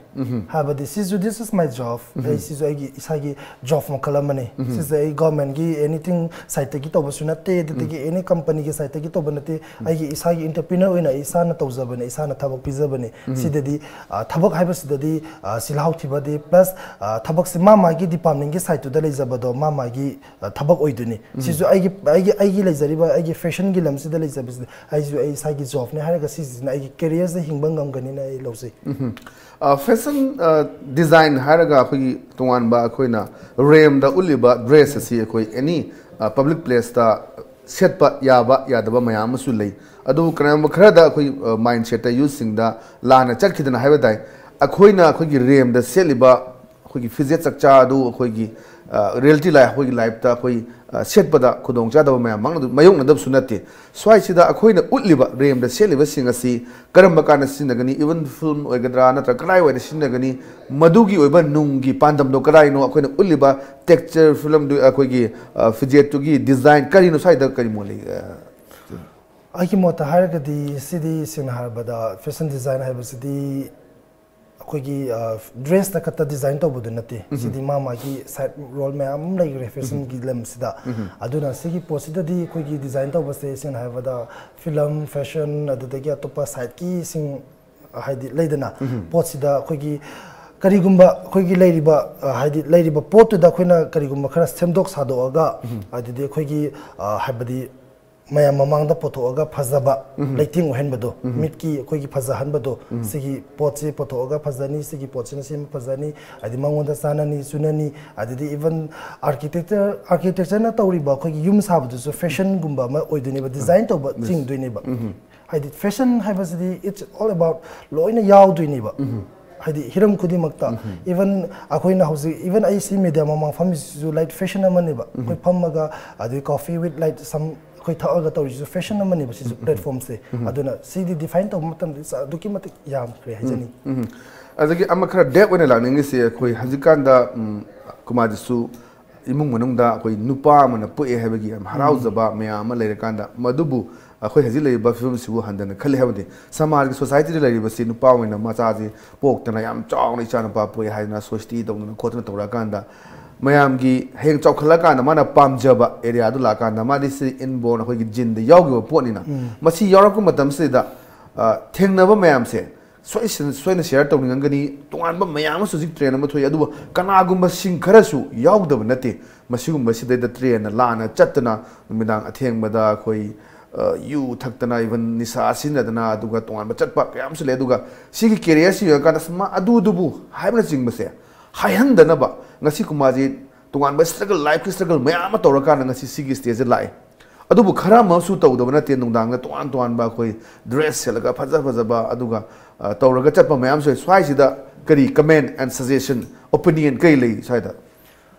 ꯍꯥꯏꯕꯗꯤ ꯁꯤꯁꯨ this is my job, ꯑꯩ ꯁꯤꯁꯨ ꯑꯩꯒꯤ ꯏꯁꯥꯒꯤ ꯖꯣꯕ ꯃꯈꯜ ꯑꯃꯅꯤ꯫ ꯁꯤꯁꯦ ꯑꯩ ꯒꯚꯔꯟꯃꯦꯟꯠꯀꯤ ꯑꯦꯅꯤꯊꯤꯡ ꯁꯥꯏꯠꯇꯒꯤ ꯇꯧꯕꯁꯨ ꯅꯠꯇꯦ, ꯑꯗꯨꯗꯒꯤ ꯑꯦꯅꯤ ꯀꯝꯄꯅꯤꯒꯤ ꯁꯥꯏꯠꯇꯒꯤ ꯇꯧꯕ ꯅꯠꯇꯦ꯫ ꯑꯩꯒꯤ ꯏꯁꯥꯒꯤ ꯑꯦꯟꯇꯔꯄ꯭ꯔꯤꯅꯔ ꯑꯣꯏꯅ ꯑꯩ ꯏꯁꯥꯅ ꯇꯧꯖꯕꯅꯦ, ꯏꯁꯥꯅ ꯊꯕꯛ ꯄꯤꯖꯕꯅꯦ꯫ ꯁꯤꯗꯗꯤ ꯑ, ꯊꯕꯛ ꯍꯥꯏꯕꯁꯤꯗꯗꯤ ꯑ, ꯆꯤꯜꯍꯥꯎ ꯊꯤꯕꯗꯤ ꯄ꯭ꯂꯁ ꯑ, ꯊꯕꯛꯁꯦ ꯃꯥ ꯃꯥꯒꯤ ꯗꯤꯄꯥꯔꯠꯃꯦꯟꯠꯀꯤ ꯁꯥꯏꯠꯇꯨꯗ ꯂꯩꯖꯕꯗꯣ ꯃꯥ ꯃꯥꯒꯤ ꯑ, ꯊꯕꯛ ꯑꯣꯏꯗꯣꯏꯅꯤ꯫ ꯁꯤꯁꯨ ꯑꯩꯒꯤ ꯑꯩꯒꯤ ꯑꯩꯒꯤ ꯂꯩꯖꯔꯤꯕ ꯑꯩꯒꯤ ꯐꯦꯁꯟꯒꯤ ꯂꯝꯁꯤꯗ ꯂꯩꯖꯕꯁꯤꯗ ꯑꯩꯁꯨ ꯑꯩ ꯏꯁꯥꯒꯤ ꯖꯣꯕꯅꯦ ꯍꯥꯏꯔꯒ ꯁꯤꯁꯤꯅ ꯑꯩꯒꯤ ꯀꯦꯔꯤꯌꯔꯁꯦ ꯍꯤꯡꯕ ꯉꯝꯒꯅꯤꯅ ꯑꯩ ꯂꯧꯖꯩ꯫ ꯐꯦꯁꯟ ꯗꯤꯖꯥꯏꯟ ꯍꯥꯏꯔꯒ ꯑꯩꯈꯣꯏꯒꯤ ꯇꯣꯉꯥꯟꯕ ꯑꯩꯈꯣꯏꯅ ꯔꯦꯝꯗ ꯎꯠꯂꯤꯕ ꯗ꯭ꯔꯦꯁ ꯑꯁꯤ ꯑꯩꯈꯣꯏ ꯑꯦꯅꯤ ꯄꯕ꯭ꯂꯤꯛ ꯄ꯭ꯂꯦꯁꯇ ꯁꯦꯠꯄ ꯌꯥꯕ ꯌꯥꯗꯕ ꯃꯌꯥꯝ ꯑꯃꯁꯨ ꯂꯩ꯫ ꯑꯗꯨꯕꯨ ꯀꯔꯤꯒꯨꯝꯕ ꯈꯔꯗ ꯑꯩꯈꯣꯏ ꯃꯥꯏꯟꯁꯦꯠꯇ ꯌꯨꯠꯁꯤꯡꯗ ꯂꯥꯟꯅ ꯆꯠꯈꯤꯗꯅ ꯍꯥꯏꯕ ꯇꯥꯏ꯫ ꯑꯩꯈꯣꯏꯅ ꯑꯩꯈꯣꯏꯒꯤ ꯔꯦꯝꯗ ꯁꯦꯠꯂꯤꯕ ꯑꯩꯈꯣꯏꯒꯤ ꯐꯤꯖꯦꯠ ꯆꯛꯆꯥ ꯑꯗꯨ ꯑꯩꯈꯣꯏꯒꯤ ꯔꯤꯌꯦꯜꯇꯤ ꯂꯥꯏꯐ, ꯑꯩꯈꯣꯏꯒꯤ ꯂꯥꯏꯐꯇ ꯑꯩꯈꯣꯏ ꯑ, ꯁꯦꯠꯄꯗ ꯈꯨꯗꯣꯡꯆꯥꯗꯕ ꯃꯌꯥꯝ ꯃꯥꯡꯅ-, ꯃꯥꯌꯣꯛꯅꯗꯕꯁꯨ ꯅꯠꯇꯦ꯫ ꯁ꯭ꯋꯥꯏꯁꯤꯗ ꯑꯩꯈꯣꯏꯅ ꯎꯠꯂꯤꯕ ꯔꯦꯝꯗ ꯁꯦꯠꯂꯤꯕꯁꯤꯡ ꯑꯁꯤ ꯀꯔꯝꯕ ꯀꯥꯟꯗ ꯁꯤꯖꯤꯟꯅꯒꯅꯤ, ꯏꯚꯟ ꯐꯤꯂꯝ ꯑꯣꯏꯒꯗ꯭ꯔꯥ ꯅꯠꯇ꯭ꯔꯒ ꯀꯗꯥꯏꯋꯥꯏꯗ ꯁꯤꯖꯤꯟꯅꯒꯅꯤ, ꯃꯗꯨꯒꯤ ꯑꯣꯏꯕ ꯅꯨꯡꯒꯤ ꯄꯥꯟꯗꯝꯗꯣ ꯀꯗꯥꯏꯅꯣ, ꯑꯩꯈꯣꯏꯅ ꯎꯠꯂꯤꯕ ꯇꯦꯛꯁꯆꯔ ꯐꯤꯂꯝꯗꯨ, ꯑꯩꯈꯣꯏꯒꯤ ꯑ, ꯐꯤꯖꯦꯠꯇꯨꯒꯤ ꯗꯤꯖꯥꯏꯟ ꯀꯔꯤꯅꯣ, ꯁ꯭ꯋꯥꯏꯗ ꯀꯔꯤ ꯃꯣꯠ ꯂꯩ? ꯑ, ꯑꯩꯒꯤ ꯃꯣꯠꯇ ꯍꯥꯏꯔꯒꯗꯤ ꯁꯤꯗꯤ ꯁꯦꯡꯅ ꯍꯥꯏꯔꯕꯗ ꯐꯦꯁꯟ ꯗꯤꯖꯥꯏꯟ ꯍꯥꯏꯕꯁꯤꯗꯤ ꯑꯩꯈꯣꯏꯒꯤ ꯗ꯭ꯔꯦꯁꯇ ꯈꯛꯇ ꯗꯤꯖꯥꯏꯟ ꯇꯧꯕꯗꯨ ꯅꯠꯇꯦ꯫ ꯁꯤꯗꯤ ꯃꯥ ꯃꯥꯒꯤ ꯁꯥꯏꯠ ꯔꯣꯜ ꯃꯌꯥꯝ ꯑꯃ ꯂꯩꯈ꯭ꯔꯦ ꯐꯦꯁꯟꯒꯤ ꯂꯝꯁꯤꯗ꯫ ꯑꯗꯨꯅ ꯁꯤꯒꯤ ꯄꯣꯠꯁꯤꯗꯗꯤ ꯑꯩꯈꯣꯏꯒꯤ ꯗꯤꯖꯥꯏꯟ ꯇꯧꯕꯁꯦ ꯁꯦꯡꯅ ꯍꯥꯏꯔꯕꯗ ꯐꯤꯂꯝ, ꯐꯦꯁꯟ, ꯑꯗꯨꯗꯒꯤ ꯑꯇꯣꯞꯄ ꯁꯥꯏꯠꯀꯤꯁꯤꯡ ꯍꯥꯏꯗꯤ ꯂꯩꯗꯅ, ꯄꯣꯠꯁꯤꯗ ꯑꯩꯈꯣꯏꯒꯤ ꯀꯔꯤꯒꯨꯝꯕ ꯑꯩꯈꯣꯏꯒꯤ ꯂꯩꯔꯤꯕ ꯑ, ꯍꯥꯏꯗꯤ ꯂꯩꯔꯤꯕ ꯄꯣꯠꯇꯨꯗ ꯑꯩꯈꯣꯏꯅ ꯀꯔꯤꯒꯨꯝꯕ ꯈꯔ ꯁꯦꯝꯗꯣꯛ ꯁꯥꯗꯣꯛꯑꯒ, ꯑꯗꯨꯗꯤ ꯑꯩꯈꯣꯏꯒꯤ ꯑ, ꯍꯥꯏꯕꯗꯤ ꯃꯌꯥꯝ ꯃꯃꯥꯡꯗ ꯄꯨꯊꯣꯛꯑꯒ ꯐꯖꯕ, ꯂꯩꯇꯦꯡ ꯑꯣꯏꯍꯟꯕꯗꯣ, ꯃꯤꯠꯀꯤ ꯑꯩꯈꯣꯏꯒꯤ ꯐꯖꯍꯟꯕꯗꯣ, ꯁꯤꯒꯤ ꯄꯣꯠꯁꯤ ꯄꯨꯊꯣꯛꯑꯒ ꯐꯖꯅꯤ, ꯁꯤꯒꯤ ꯄꯣꯠꯁꯤꯅ ꯁꯦꯝꯕ ꯐꯖꯅꯤ, ꯍꯥꯏꯗꯤ ꯃꯉꯣꯟꯗ ꯆꯥꯅꯅꯤ ꯆꯨꯅꯅꯤ꯫ ꯑꯗꯨꯗꯤ ꯏꯚꯟ ꯑꯥꯔꯀꯤꯇꯦꯛꯆꯔ ꯑꯥꯔꯀꯤꯇꯦꯛꯆꯔꯅ ꯇꯧꯔꯤꯕ ꯑꯩꯈꯣꯏꯒꯤ ꯌꯨꯝ ꯁꯥꯕꯗꯨꯁꯨ ꯐꯦꯁꯟꯒꯨꯝꯕ ꯑꯃ ꯑꯣꯏꯗꯣꯏꯅꯦꯕ, ꯗꯤꯖꯥꯏꯟ ꯇꯧꯕ ꯆꯤꯡꯗꯣꯏꯅꯦꯕ꯫ ꯍꯥꯏꯗꯤ ꯐꯦꯁꯟ ꯍꯥꯏꯕꯁꯤꯗꯤ it's all about ꯂꯣꯏꯅ ꯌꯥꯎꯗꯣꯏꯅꯦꯕ꯫ ꯍꯥꯏꯗꯤ ꯍꯤꯔꯝ ꯈꯨꯗꯤꯡꯃꯛꯇ, ꯏꯚꯟ ꯑꯩꯈꯣꯏꯅ ꯍꯧꯖꯤꯛ, ꯏꯚꯟ ꯑꯩ ꯁꯤ ꯃꯦꯗꯤꯌꯥ ꯃꯃꯥꯡ ꯐꯝꯃꯤꯁꯤꯁꯨ ꯂꯥꯏꯛ ꯐꯦꯁꯟ ꯑꯃꯅꯦꯕ꯫ ꯑꯩꯈꯣꯏ ꯐꯝꯃꯒ ꯑꯗꯩ ꯀꯣꯐꯤ ꯋꯤꯠ ꯂꯥꯏꯛ ꯁꯝ ꯑꯩꯈꯣꯏ ꯊꯛꯑꯒ ꯇꯧꯔꯤꯁꯤꯁꯨ ꯐꯦꯁꯟ ꯑꯃꯅꯦꯕ ꯁꯤꯁꯨ, ꯄ꯭ꯂꯦꯠꯐꯣꯝꯁꯦ꯫ ꯑꯗꯨꯅ ꯁꯤꯗꯤ ꯗꯤꯐꯥꯏꯟ ꯇꯧꯕ ꯃꯇꯝꯗ ꯑꯗꯨꯛꯀꯤ ꯃꯇꯤꯛ ꯌꯥꯝꯈ꯭ꯔꯦ ꯍꯥꯏꯖꯅꯤꯡꯉꯤ꯫ ꯑꯗꯒꯤ ꯑꯃ ꯈꯔ ꯗꯦꯞ ꯑꯣꯏꯅ ꯂꯥꯛꯅꯤꯡꯉꯤꯁꯦ, ꯑꯩꯈꯣꯏ ꯍꯧꯖꯤꯛꯀꯥꯟꯗ ꯎꯝ, ꯀꯨꯃꯥꯔꯁꯤꯁꯨ ꯏꯃꯨꯡ ꯃꯅꯨꯡꯗ ꯑꯩꯈꯣꯏ ꯅꯨꯄꯥ ꯑꯃꯅ ꯄꯣꯛꯑꯦ ꯍꯥꯏꯕꯒꯤ ꯌꯥꯝ ꯍꯔꯥꯎꯖꯕ ꯃꯌꯥꯝ ꯑꯃ ꯂꯩꯔꯀꯥꯟꯗ, ꯃꯗꯨꯕꯨ ꯑꯩꯈꯣꯏ ꯍꯧꯖꯤꯛ ꯂꯩꯔꯤꯕ ꯐꯤꯕꯝꯁꯤꯕꯨ ꯍꯟꯊꯅ ꯈꯜꯂꯤ ꯍꯥꯏꯕꯗꯤ ꯁꯃꯥꯖꯒꯤ, ꯁꯣꯁꯥꯏꯇꯤꯗ ꯂꯩꯔꯤꯕꯁꯤ ꯅꯨꯄꯥ ꯑꯣꯏꯅ ꯃꯆꯥꯁꯤ ꯄꯣꯛꯇꯅ ꯌꯥꯝ ꯆꯥꯎꯅ ꯏꯆꯥ ꯅꯨꯄꯥ ꯄꯣꯛꯑꯦ ꯍꯥꯏꯗꯅ ꯁꯣꯁꯇꯤ ꯇꯧꯗꯅ ꯈꯣꯠꯇꯅ ꯇꯧꯔꯛꯑꯀꯥꯟꯗ, ꯃꯌꯥꯝꯒꯤ ꯍꯌꯦꯡ ꯆꯥꯎꯈꯠꯂꯀꯥꯟꯗ ꯃꯥꯅ ꯄꯥꯝꯖꯕ ꯑꯦꯔꯤꯌꯥꯗꯨ ꯂꯥꯛꯑꯀꯥꯟꯗ ꯃꯥꯗꯤ ꯁꯤ ꯏꯟꯕꯣꯔꯟ ꯑꯩꯈꯣꯏꯒꯤ ꯖꯤꯟꯗ ꯌꯥꯎꯈꯤꯕ ꯄꯣꯠꯅꯤꯅ, ꯃꯁꯤ ꯌꯥꯎꯔꯛꯄ ꯃꯇꯝꯁꯤꯗ ꯑ, ꯊꯦꯡꯅꯕ ꯃꯌꯥꯝꯁꯦ ꯁꯣꯏ-, ꯁꯣꯏꯅ ꯁꯤꯌꯔ ꯇꯧꯅꯤꯡꯉꯝꯒꯅꯤ꯫ ꯇꯣꯉꯥꯟꯕ ꯃꯌꯥꯝ ꯑꯃꯁꯨ ꯍꯧꯖꯤꯛ ꯇ꯭ꯔꯦꯟ ꯑꯃ ꯊꯣꯛꯏ, ꯑꯗꯨꯕꯨ ꯀꯅꯥꯒꯨꯝꯕꯁꯤꯡ ꯈꯔꯁꯨ ꯌꯥꯎꯗꯕ ꯅꯠꯇꯦ꯫ ꯃꯁꯤꯒꯨꯝꯕꯁꯤꯗꯩꯗ ꯇ꯭ꯔꯦꯟꯅ ꯂꯥꯟꯅ ꯆꯠꯇꯅ ꯅꯨꯃꯤꯗꯥꯡ ꯑꯊꯦꯡꯕꯗ ꯑꯩꯈꯣꯏ, ꯑ, ꯌꯨ ꯊꯛꯇꯅ, ꯏꯚꯟ ꯅꯤꯁꯥ ꯁꯤꯖꯤꯟꯅꯗꯅ, ꯑꯗꯨꯒ ꯇꯣꯉꯥꯟꯕ ꯆꯠꯄ ꯀꯌꯥ ꯑꯃꯁꯨ ꯂꯩ꯫ ꯑꯗꯨꯒ ꯁꯤꯒꯤ ꯀꯦꯔꯤꯌꯔꯁꯤ ꯌꯦꯡꯉꯀꯥꯟꯗ ꯑꯁ ꯃꯥ ꯑꯗꯨꯗꯨꯕꯨ ꯍꯥꯏꯕꯅꯆꯤꯡꯕꯁꯦ ꯍꯥꯏꯍꯟꯗꯅꯕ ꯉꯁꯤ ꯀꯨꯃꯥꯔꯁꯤ ꯇꯣꯉꯥꯟꯕ ꯁ꯭ꯇ꯭ꯔꯒꯜ, ꯂꯥꯏꯐꯀꯤ ꯁ꯭ꯇ꯭ꯔꯒꯜ ꯃꯌꯥꯝ ꯑꯃ ꯇꯧꯔꯀꯥꯟꯗ ꯉꯁꯤ ꯁꯤꯒꯤ ꯁ꯭ꯇꯦꯖꯁꯦ ꯂꯥꯛꯑꯦ꯫ ꯑꯗꯨꯕꯨ ꯈꯔ ꯑꯃꯁꯨ ꯇꯧꯗꯕ ꯅꯠꯇꯦ, ꯅꯨꯡꯗꯥꯡꯗ ꯇꯣꯉꯥꯟ ꯇꯣꯉꯥꯟꯕ ꯑꯩꯈꯣꯏ ꯗ꯭ꯔꯦꯁ ꯁꯦꯠꯂꯒ ꯐꯖ ꯐꯖꯕ ꯑꯗꯨꯒ, ꯑ, ꯇꯧꯔꯒ ꯆꯠꯄ ꯃꯌꯥꯝꯁꯨ ꯂꯩ꯫ ꯁ꯭ꯋꯥꯏꯁꯤꯗ ꯀꯔꯤ ꯀꯃꯦꯟ ꯑꯦꯟ ꯁꯖꯦꯁꯟ, ꯑꯣꯄꯤꯅꯤꯌꯟ ꯀꯔꯤ ꯂꯩ ꯁ꯭ꯋꯥꯏꯗ?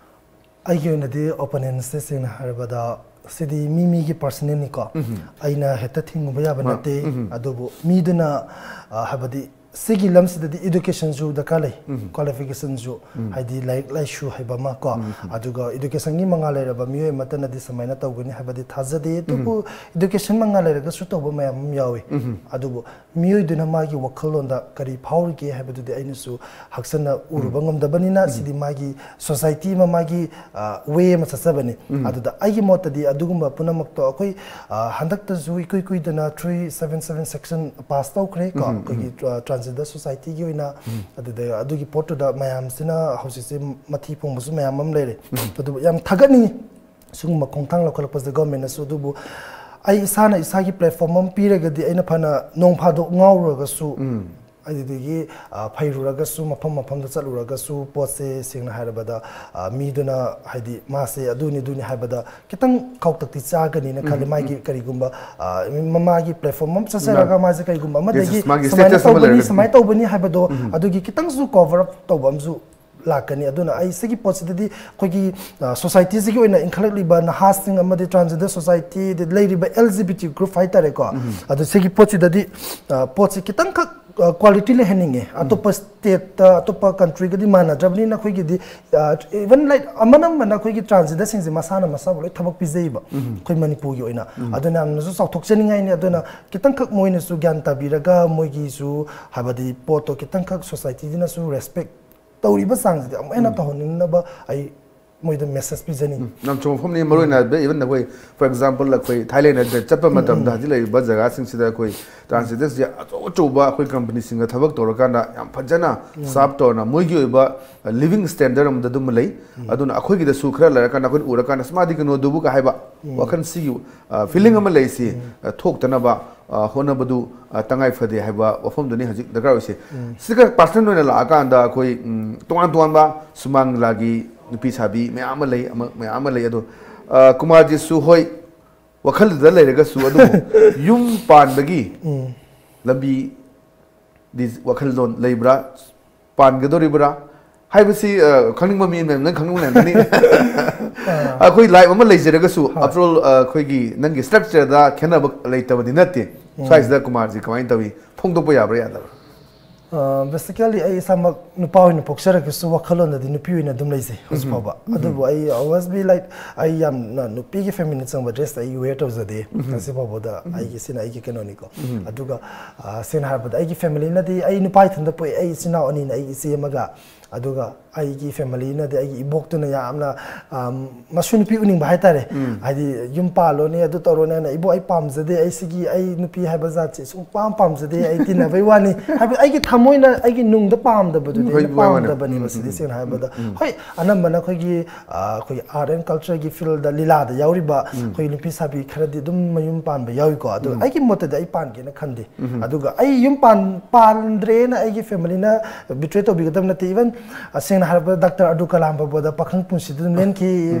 ꯑꯩꯒꯤ ꯑꯣꯏꯅꯗꯤ ꯑꯣꯄꯤꯅꯤꯌꯟꯁꯦ ꯁꯦꯡꯅ ꯍꯥꯏꯔꯕꯗ ꯁꯤꯗꯤ ꯃꯤ ꯃꯤꯒꯤ ꯄꯔꯁꯅꯦꯜꯅꯤꯀꯣ꯫ ꯑꯩꯅ ꯍꯦꯛꯇ ꯊꯤꯡꯉꯨꯕ ꯌꯥꯕ ꯅꯠꯇꯦ꯫ ꯑꯗꯨꯕꯨ ꯃꯤꯗꯨꯅ, ꯑ, ꯍꯥꯏꯕꯗꯤ ꯁꯤꯒꯤ ꯂꯝꯁꯤꯗꯗꯤ educationꯁꯨ ꯗꯔꯀꯥꯔ ꯂꯩ, qualificationꯁꯨ, ꯍꯥꯏꯗꯤ ꯂꯥꯏꯔꯤꯛ ꯂꯥꯏꯁꯨ ꯍꯩꯕ ꯑꯃ ꯀꯣ, ꯑꯗꯨꯒ educationꯒꯤ ꯃꯉꯥ ꯂꯩꯔꯕ ꯃꯤꯑꯣꯏ ꯑꯃꯠꯇꯅꯗꯤ ꯁꯨꯃꯥꯏꯅ ꯇꯧꯒꯅꯤ ꯍꯥꯏꯕꯗꯤ ꯊꯥꯖꯗꯦ꯫ ꯑꯗꯨꯕꯨ education ꯃꯉꯥ ꯂꯩꯔꯒꯁꯨ ꯇꯧꯕ ꯃꯌꯥꯝ ꯑꯃ ꯌꯥꯎꯏ꯫ ꯑꯗꯨꯕꯨ ꯃꯤꯑꯣꯏꯗꯨꯅ ꯃꯥꯒꯤ ꯋꯥꯈꯜꯂꯣꯟꯗ ꯀꯔꯤ ꯐꯥꯎꯔꯤꯒꯦ ꯍꯥꯏꯕꯗꯨꯗꯤ ꯑꯩꯅꯁꯨ ꯍꯛꯆꯟꯅ ꯎꯔꯨꯕ ꯉꯝꯗꯕꯅꯤꯅ, ꯁꯤꯗꯤ ꯃꯥꯒꯤ society ꯑꯃ, ꯃꯥꯒꯤ, ꯑ, way ꯑꯃ ꯆꯠꯆꯕꯅꯤ꯫ ꯑꯗꯨꯗ ꯑꯩꯒꯤ ꯃꯣꯠꯇꯗꯤ ꯑꯗꯨꯒꯨꯝꯕ ꯄꯨꯝꯅꯃꯛꯇꯣ ꯑꯩꯈꯣꯏ, ꯑ, ꯍꯟꯗꯛꯇꯁꯨ ꯏꯀꯨꯏ ꯀꯨꯏꯗꯅ three seven seven section pass ꯇꯧꯈ꯭ꯔꯦ ꯀꯣ, ꯑꯩꯈꯣꯏꯒꯤ, ꯑ, transgender societyꯒꯤ ꯑꯣꯏꯅ꯫ ꯑꯗꯨꯗ ꯑꯗꯨꯒꯤ ꯄꯣꯠꯇꯨꯗ ꯃꯌꯥꯝꯁꯤꯅ ꯍꯧꯖꯤꯛꯁꯦ ꯃꯊꯤ ꯐꯣꯡꯕꯁꯨ ꯃꯌꯥꯝ ꯑꯃ ꯂꯩꯔꯦ꯫ ꯑꯗꯨꯕꯨ ꯌꯥꯝ ꯊꯥꯒꯠꯅꯤꯡꯉꯤ ꯁꯤꯒꯨꯝꯕ ꯈꯣꯡꯊꯥꯡ ꯂꯧꯈꯠꯂꯛꯄꯁꯤꯗ governmentꯅꯁꯨ꯫ ꯑꯗꯨꯕꯨ ꯑꯩ ꯏꯁꯥꯅ ꯏꯁꯥꯒꯤ platform ꯑꯃ ꯄꯤꯔꯒꯗꯤ ꯑꯩꯅ ꯐꯅ ꯅꯣꯡ ꯐꯥꯗꯣꯛ ꯉꯥꯎꯔꯨꯔꯒꯁꯨ, ꯑꯗꯨꯗꯒꯤ, ꯑ, ꯐꯩꯔꯨꯔꯒꯁꯨ, ꯃꯐꯝ ꯃꯐꯝꯗ ꯆꯠꯂꯨꯔꯒꯁꯨ, ꯄꯣꯠꯁꯦ ꯁꯦꯡꯅ ꯍꯥꯏꯔꯕꯗ, ꯑ, ꯃꯤꯗꯨꯅ ꯍꯥꯏꯗꯤ ꯃꯥꯁꯦ ꯑꯗꯨꯅꯤ ꯑꯗꯨꯅꯤ ꯍꯥꯏꯕꯗ ꯈꯤꯇꯪ ꯈꯥꯎꯇꯛꯇꯤ ꯆꯥꯒꯅꯤꯅ ꯈꯜꯂꯤ꯫ ꯃꯥꯒꯤ ꯀꯔꯤꯒꯨꯝꯕ, ꯑ, ꯃꯃꯥꯒꯤ platform ꯑꯃ ꯆꯠꯆꯔꯒ ꯃꯥꯁꯦ ꯀꯔꯤꯒꯨꯝꯕ ꯑꯃꯗꯒꯤ ꯃꯥꯒꯤ ꯁꯨꯃꯥꯏꯅ status ꯑꯃ ꯇꯧꯕꯅꯤ, ꯂꯩꯔꯒꯗꯤ꯫ ꯁꯨꯃꯥꯏꯅ ꯇꯧꯕꯅꯤ ꯍꯥꯏꯕꯗꯣ, ꯑꯗꯨꯒꯤ ꯈꯤꯇꯪꯁꯨ cover up ꯇꯧꯕ ꯑꯃꯁꯨ ꯂꯥꯛꯀꯅꯤ꯫ ꯑꯗꯨꯅ ꯑꯩ ꯁꯤꯒꯤ ꯄꯣꯠꯁꯤꯗꯗꯤ ꯑꯩꯈꯣꯏꯒꯤ, ꯑ, societyꯁꯤꯒꯤ ꯑꯣꯏꯅ ꯏꯟꯈꯠꯂꯛꯂꯤꯕ ꯅꯍꯥꯁꯤꯡ ꯑꯃꯗꯤ transgender societyꯗ ꯂꯩꯔꯤꯕ L G B T group ꯍꯥꯏꯇꯥꯔꯦꯀꯣ, ꯑꯗꯨ ꯁꯤꯒꯤ ꯄꯣꯠꯁꯤꯗꯗꯤ, ꯑ, ꯄꯣꯠꯁꯤ ꯈꯤꯇꯪꯈꯛ, ꯑ, quality ꯂꯩꯍꯟꯅꯤꯡꯉꯦ꯫ ꯑꯇꯣꯞꯄ stateꯇ, ꯑꯇꯣꯞꯄ countryꯒꯗꯤ ꯃꯥꯟꯅꯗ꯭ꯔꯕꯅꯤꯅ ꯑꯩꯈꯣꯏꯒꯤꯗꯤ, ꯑ, even like ꯑꯃꯅꯝꯕꯅ ꯑꯩꯈꯣꯏꯒꯤ transgenderꯁꯤꯡꯁꯦ ꯃꯁꯥꯅ ꯃꯁꯥꯕꯨ ꯂꯣꯏ ꯊꯕꯛ ꯄꯤꯖꯩꯕ ꯑꯩꯈꯣꯏ ꯃꯅꯤꯄꯨꯔꯒꯤ ꯑꯣꯏꯅ꯫ ꯑꯗꯨꯅ ꯌꯥꯝꯅꯁꯨ ꯆꯥꯎꯊꯣꯛꯆꯅꯤꯡꯉꯥꯏꯅꯤ꯫ ꯑꯗꯨꯅ ꯈꯤꯇꯪꯈꯛ ꯃꯣꯏꯅꯁꯨ ꯒ꯭ꯌꯥꯟ ꯇꯥꯕꯤꯔꯒ ꯃꯣꯏꯒꯤꯁꯨ ꯍꯥꯏꯕꯗꯤ ꯄꯣꯠꯇꯣ ꯈꯤꯇꯪꯈꯛ societyꯗꯨꯅꯁꯨ respect ꯇꯧꯔꯤꯕ ꯆꯥꯡꯁꯤꯗꯤ ꯑꯃꯨꯛ ꯍꯦꯟꯅ ꯇꯧꯍꯟꯅꯤꯡꯅꯕ ꯑꯩ ꯃꯣꯏꯗ message ꯄꯤꯖꯅꯤꯡꯉꯤ꯫ ꯌꯥꯝ ꯆꯨꯝꯕ ꯋꯥꯐꯝꯅꯤ꯫ ꯃꯔꯨ ꯑꯣꯏꯅ even ꯑꯩꯈꯣꯏ, for example, ꯑꯩꯈꯣꯏ ꯊꯥꯏꯂꯦꯟꯗ ꯆꯠꯄ ꯃꯇꯝꯗ ꯍꯧꯖꯤꯛ ꯂꯩꯔꯤꯕ ꯖꯒꯥꯁꯤꯡꯁꯤꯗ ꯑꯩꯈꯣꯏ transgenderꯁꯦ ꯑꯆꯧ ꯑꯆꯧꯕ ꯑꯩꯈꯣꯏ companyꯁꯤꯡꯒ ꯊꯕꯛ ꯇꯧꯔꯀꯥꯟꯗ ꯌꯥꯝ ꯐꯖꯅ serve ꯇꯧꯔꯅ ꯃꯣꯏꯒꯤ ꯑꯣꯏꯕ living standard ꯑꯃꯗ ꯑꯗꯨꯝ ꯂꯩ꯫ ꯑꯗꯨꯅ ꯑꯩꯈꯣꯏꯒꯤꯗꯁꯨ ꯈꯔ ꯂꯩꯔꯀꯥꯟꯗ ꯑꯩꯈꯣꯏꯅ ꯎꯔꯀꯥꯟꯗ, "ꯑꯁ, ꯃꯥꯗꯤ ꯀꯩꯅꯣꯗꯨꯕꯨ" ꯀ ꯍꯥꯏꯕ ꯋꯥꯈꯜ ꯁꯤꯒꯤ, ꯑ, feeling ꯑꯃ ꯂꯩꯁꯤ, ꯑ, ꯊꯣꯛꯇꯅꯕ, ꯑ, ꯍꯣꯠꯅꯕꯗꯨ, ꯑ, ꯇꯉꯥꯏ ꯐꯗꯦ ꯍꯥꯏꯕ ꯋꯥꯐꯝꯗꯨꯅꯤ ꯍꯧꯖꯤꯛ ꯗꯔꯀꯥꯔ ꯑꯣꯏꯁꯦ꯫ ꯁꯤꯒ personal ꯑꯣꯏꯅ ꯂꯥꯛꯑꯀꯥꯟꯗ ꯑꯩꯈꯣꯏ, ꯎꯝ, ꯇꯣꯉꯥꯟ ꯇꯣꯉꯥꯟꯕ ꯁꯨꯃꯥꯡ ꯂꯤꯂꯥꯒꯤ ꯅꯨꯄꯤ ꯁꯥꯕꯤ ꯃꯌꯥꯝ ꯑꯃ ꯂꯩ, ꯑꯃ, ꯃꯌꯥꯝ ꯑꯃ ꯂꯩ꯫ ꯑꯗꯣ, ꯑ, ꯀꯨꯃꯥꯔꯖꯤꯁꯨ ꯍꯣꯏ, ꯋꯥꯈꯜꯗꯨꯗ ꯂꯩꯔꯒꯁꯨ, ꯑꯗꯨꯕꯨ ꯌꯨꯝ ꯄꯥꯟꯕꯒꯤ ꯂꯝꯕꯤ ꯗꯤ ꯋꯥꯈꯜꯂꯣꯟ ꯂꯩꯕ꯭ꯔꯥ? ꯄꯥꯟꯒꯗꯧꯔꯤꯕ꯭ꯔꯥ? ꯍꯥꯏꯕꯁꯤ, ꯑ, ꯈꯪꯅꯤꯡꯕ ꯃꯤ ꯃꯌꯥꯝ ꯂꯣꯏ ꯈꯪꯅꯤꯡꯕ ꯂꯩꯔꯝꯒꯅꯤ꯫ ꯑꯩꯈꯣꯏ life ꯑꯃ ꯂꯩꯖꯔꯒꯁꯨ, after all, ꯑ, ꯑꯩꯈꯣꯏꯒꯤ ꯅꯪꯒꯤ structureꯗ ꯈꯦꯠꯅꯕ ꯂꯩꯇꯕꯗꯤ ꯅꯠꯇꯦ꯫ ꯁ꯭ꯋꯥꯏꯁꯤꯗ ꯀꯨꯃꯥꯔꯁꯤ ꯀꯃꯥꯏꯅ ꯇꯧꯏ? ꯐꯣꯡꯗꯣꯛꯄ ꯌꯥꯕ꯭ꯔꯥ ꯌꯥꯗꯕ꯭ꯔꯥ? ꯕꯦꯁꯤꯀꯦꯜꯂꯤ ꯑꯩ ꯏꯁꯥꯃꯛ ꯅꯨꯄꯥ ꯑꯣꯏꯅ ꯄꯣꯛꯆꯔꯒꯁꯨ ꯋꯥꯈꯜꯂꯣꯟꯗꯗꯤ ꯅꯨꯄꯤ ꯑꯣꯏꯅ ꯑꯗꯨꯝ ꯂꯩꯖꯩ ꯍꯧꯖꯤꯛ ꯐꯥꯎꯕ꯫ ꯑꯗꯨꯕꯨ ꯑꯩ ꯑꯣꯜꯋꯦꯁ ꯕꯤ ꯂꯥꯏꯛ, ꯑꯩ ꯌꯥꯝꯅ ꯅꯨꯄꯤꯒꯤ ꯐꯦꯃꯤꯂꯤꯟ ꯆꯪꯕ ꯗ꯭ꯔꯦꯁꯇ ꯑꯩ ꯋꯦꯌꯔ ꯇꯧꯖꯗꯦ ꯉꯁꯤ ꯐꯥꯎꯕꯗ꯫ ꯑꯩꯒꯤ ꯁꯤꯅ ꯑꯩꯒꯤ ꯀꯩꯅꯣꯅꯤꯀꯣ꯫ ꯑꯗꯨꯒ ꯑ, ꯁꯦꯡꯅ ꯍꯥꯏꯔꯕꯗ ꯑꯩꯒꯤ ꯐꯦꯃꯤꯂꯤꯅꯗꯤ, ꯑꯩ ꯅꯨꯄꯥ ꯏꯊꯟꯗ ꯄꯣꯛꯑꯦ, ꯑꯩ ꯏꯆꯤꯟ ꯏꯅꯥꯎ ꯑꯅꯤꯅꯦ, ꯑꯩ ꯏꯆꯦ ꯑꯃꯒ꯫ ꯑꯗꯨꯒ ꯑꯩꯒꯤ ꯐꯦꯃꯤꯂꯤꯅꯗꯤ, ꯑꯩꯒꯤ ꯏꯕꯣꯛꯇꯨꯅ ꯌꯥꯝꯅ, ꯑꯝ, ꯃꯁꯨ ꯅꯨꯄꯤ ꯎꯅꯤꯡꯕ ꯍꯥꯏꯇꯥꯔꯦ꯫ ꯍꯥꯏꯗꯤ ꯌꯨꯝ ꯄꯥꯜꯂꯣꯅꯦ, ꯑꯗꯨ ꯇꯧꯔꯣꯅꯦ ꯍꯥꯏꯅ, "ꯏꯕꯣ, ꯑꯩ ꯄꯥꯝꯖꯗꯦ, ꯑꯩ ꯁꯤꯒꯤ ꯑꯩ ꯅꯨꯄꯤ ꯍꯥꯏꯕ ꯖꯥꯠꯁꯦ ꯁꯨꯡ ꯄꯥꯝ ꯄꯥꯝꯖꯗꯦ, ꯑꯩ ꯇꯤꯟꯅꯕꯩ ꯋꯥꯅꯤ"꯫ ꯍꯥꯏꯕꯗꯤ ꯑꯩꯒꯤ ꯊꯃꯣꯏꯅ, ꯑꯩꯒꯤ ꯅꯨꯡꯗ ꯄꯥꯝꯗꯕꯗꯨꯗꯤ ꯑꯩꯅ ꯍꯣꯏ, ꯍꯣꯏ, ꯃꯥꯅꯦ꯫ ꯄꯥꯝꯗꯕꯅꯦꯕ꯫ ꯁꯤꯗꯤ ꯁꯦꯡꯅ ꯍꯥꯏꯔꯕꯗ, ꯍꯣꯏ, ꯑꯅꯝꯕꯅ ꯑꯩꯈꯣꯏꯒꯤ, ꯑ, ꯑꯩꯈꯣꯏꯒꯤ ꯑꯥꯔꯠ ꯑꯦꯟ ꯀꯜꯆꯔꯒꯤ ꯐꯤꯜꯗ, ꯂꯤꯂꯥꯗ ꯌꯥꯎꯔꯤꯕ ꯑꯩꯈꯣꯏꯒꯤ ꯅꯨꯄꯤ ꯁꯥꯕꯤ ꯈꯔꯗꯤ ꯑꯗꯨꯝ ꯃꯌꯨꯝ ꯄꯥꯟꯕ ꯌꯥꯎꯏꯀꯣ꯫ ꯑꯗꯣ ꯑꯩꯒꯤ ꯃꯣꯠꯇꯗꯤ ꯑꯩ ꯄꯥꯟꯒꯦꯅ ꯈꯟꯗꯦ꯫ ꯑꯗꯨꯒ ꯑꯩ ꯌꯨꯝ ꯄꯥꯟ-, ꯄꯥꯟꯗ꯭ꯔꯦꯅ ꯑꯩꯒꯤ ꯐꯦꯃꯤꯂꯤꯅ ꯕꯤꯇ꯭ꯔꯦ ꯇꯧꯕꯤꯒꯗꯕ ꯅꯠꯇꯦ꯫ ꯏꯚꯟ, ꯑ, ꯁꯦꯡꯅ ꯍꯥꯏꯔꯕꯗ, ꯗꯥꯛꯇꯔ ꯑꯕꯗꯨꯜ ꯀꯂꯥꯝ ꯐꯥꯎꯕꯗ ꯄꯥꯈꯪ ꯄꯨꯟꯁꯤꯗ ꯑꯗꯨꯝ ꯂꯦꯟꯈꯤ꯫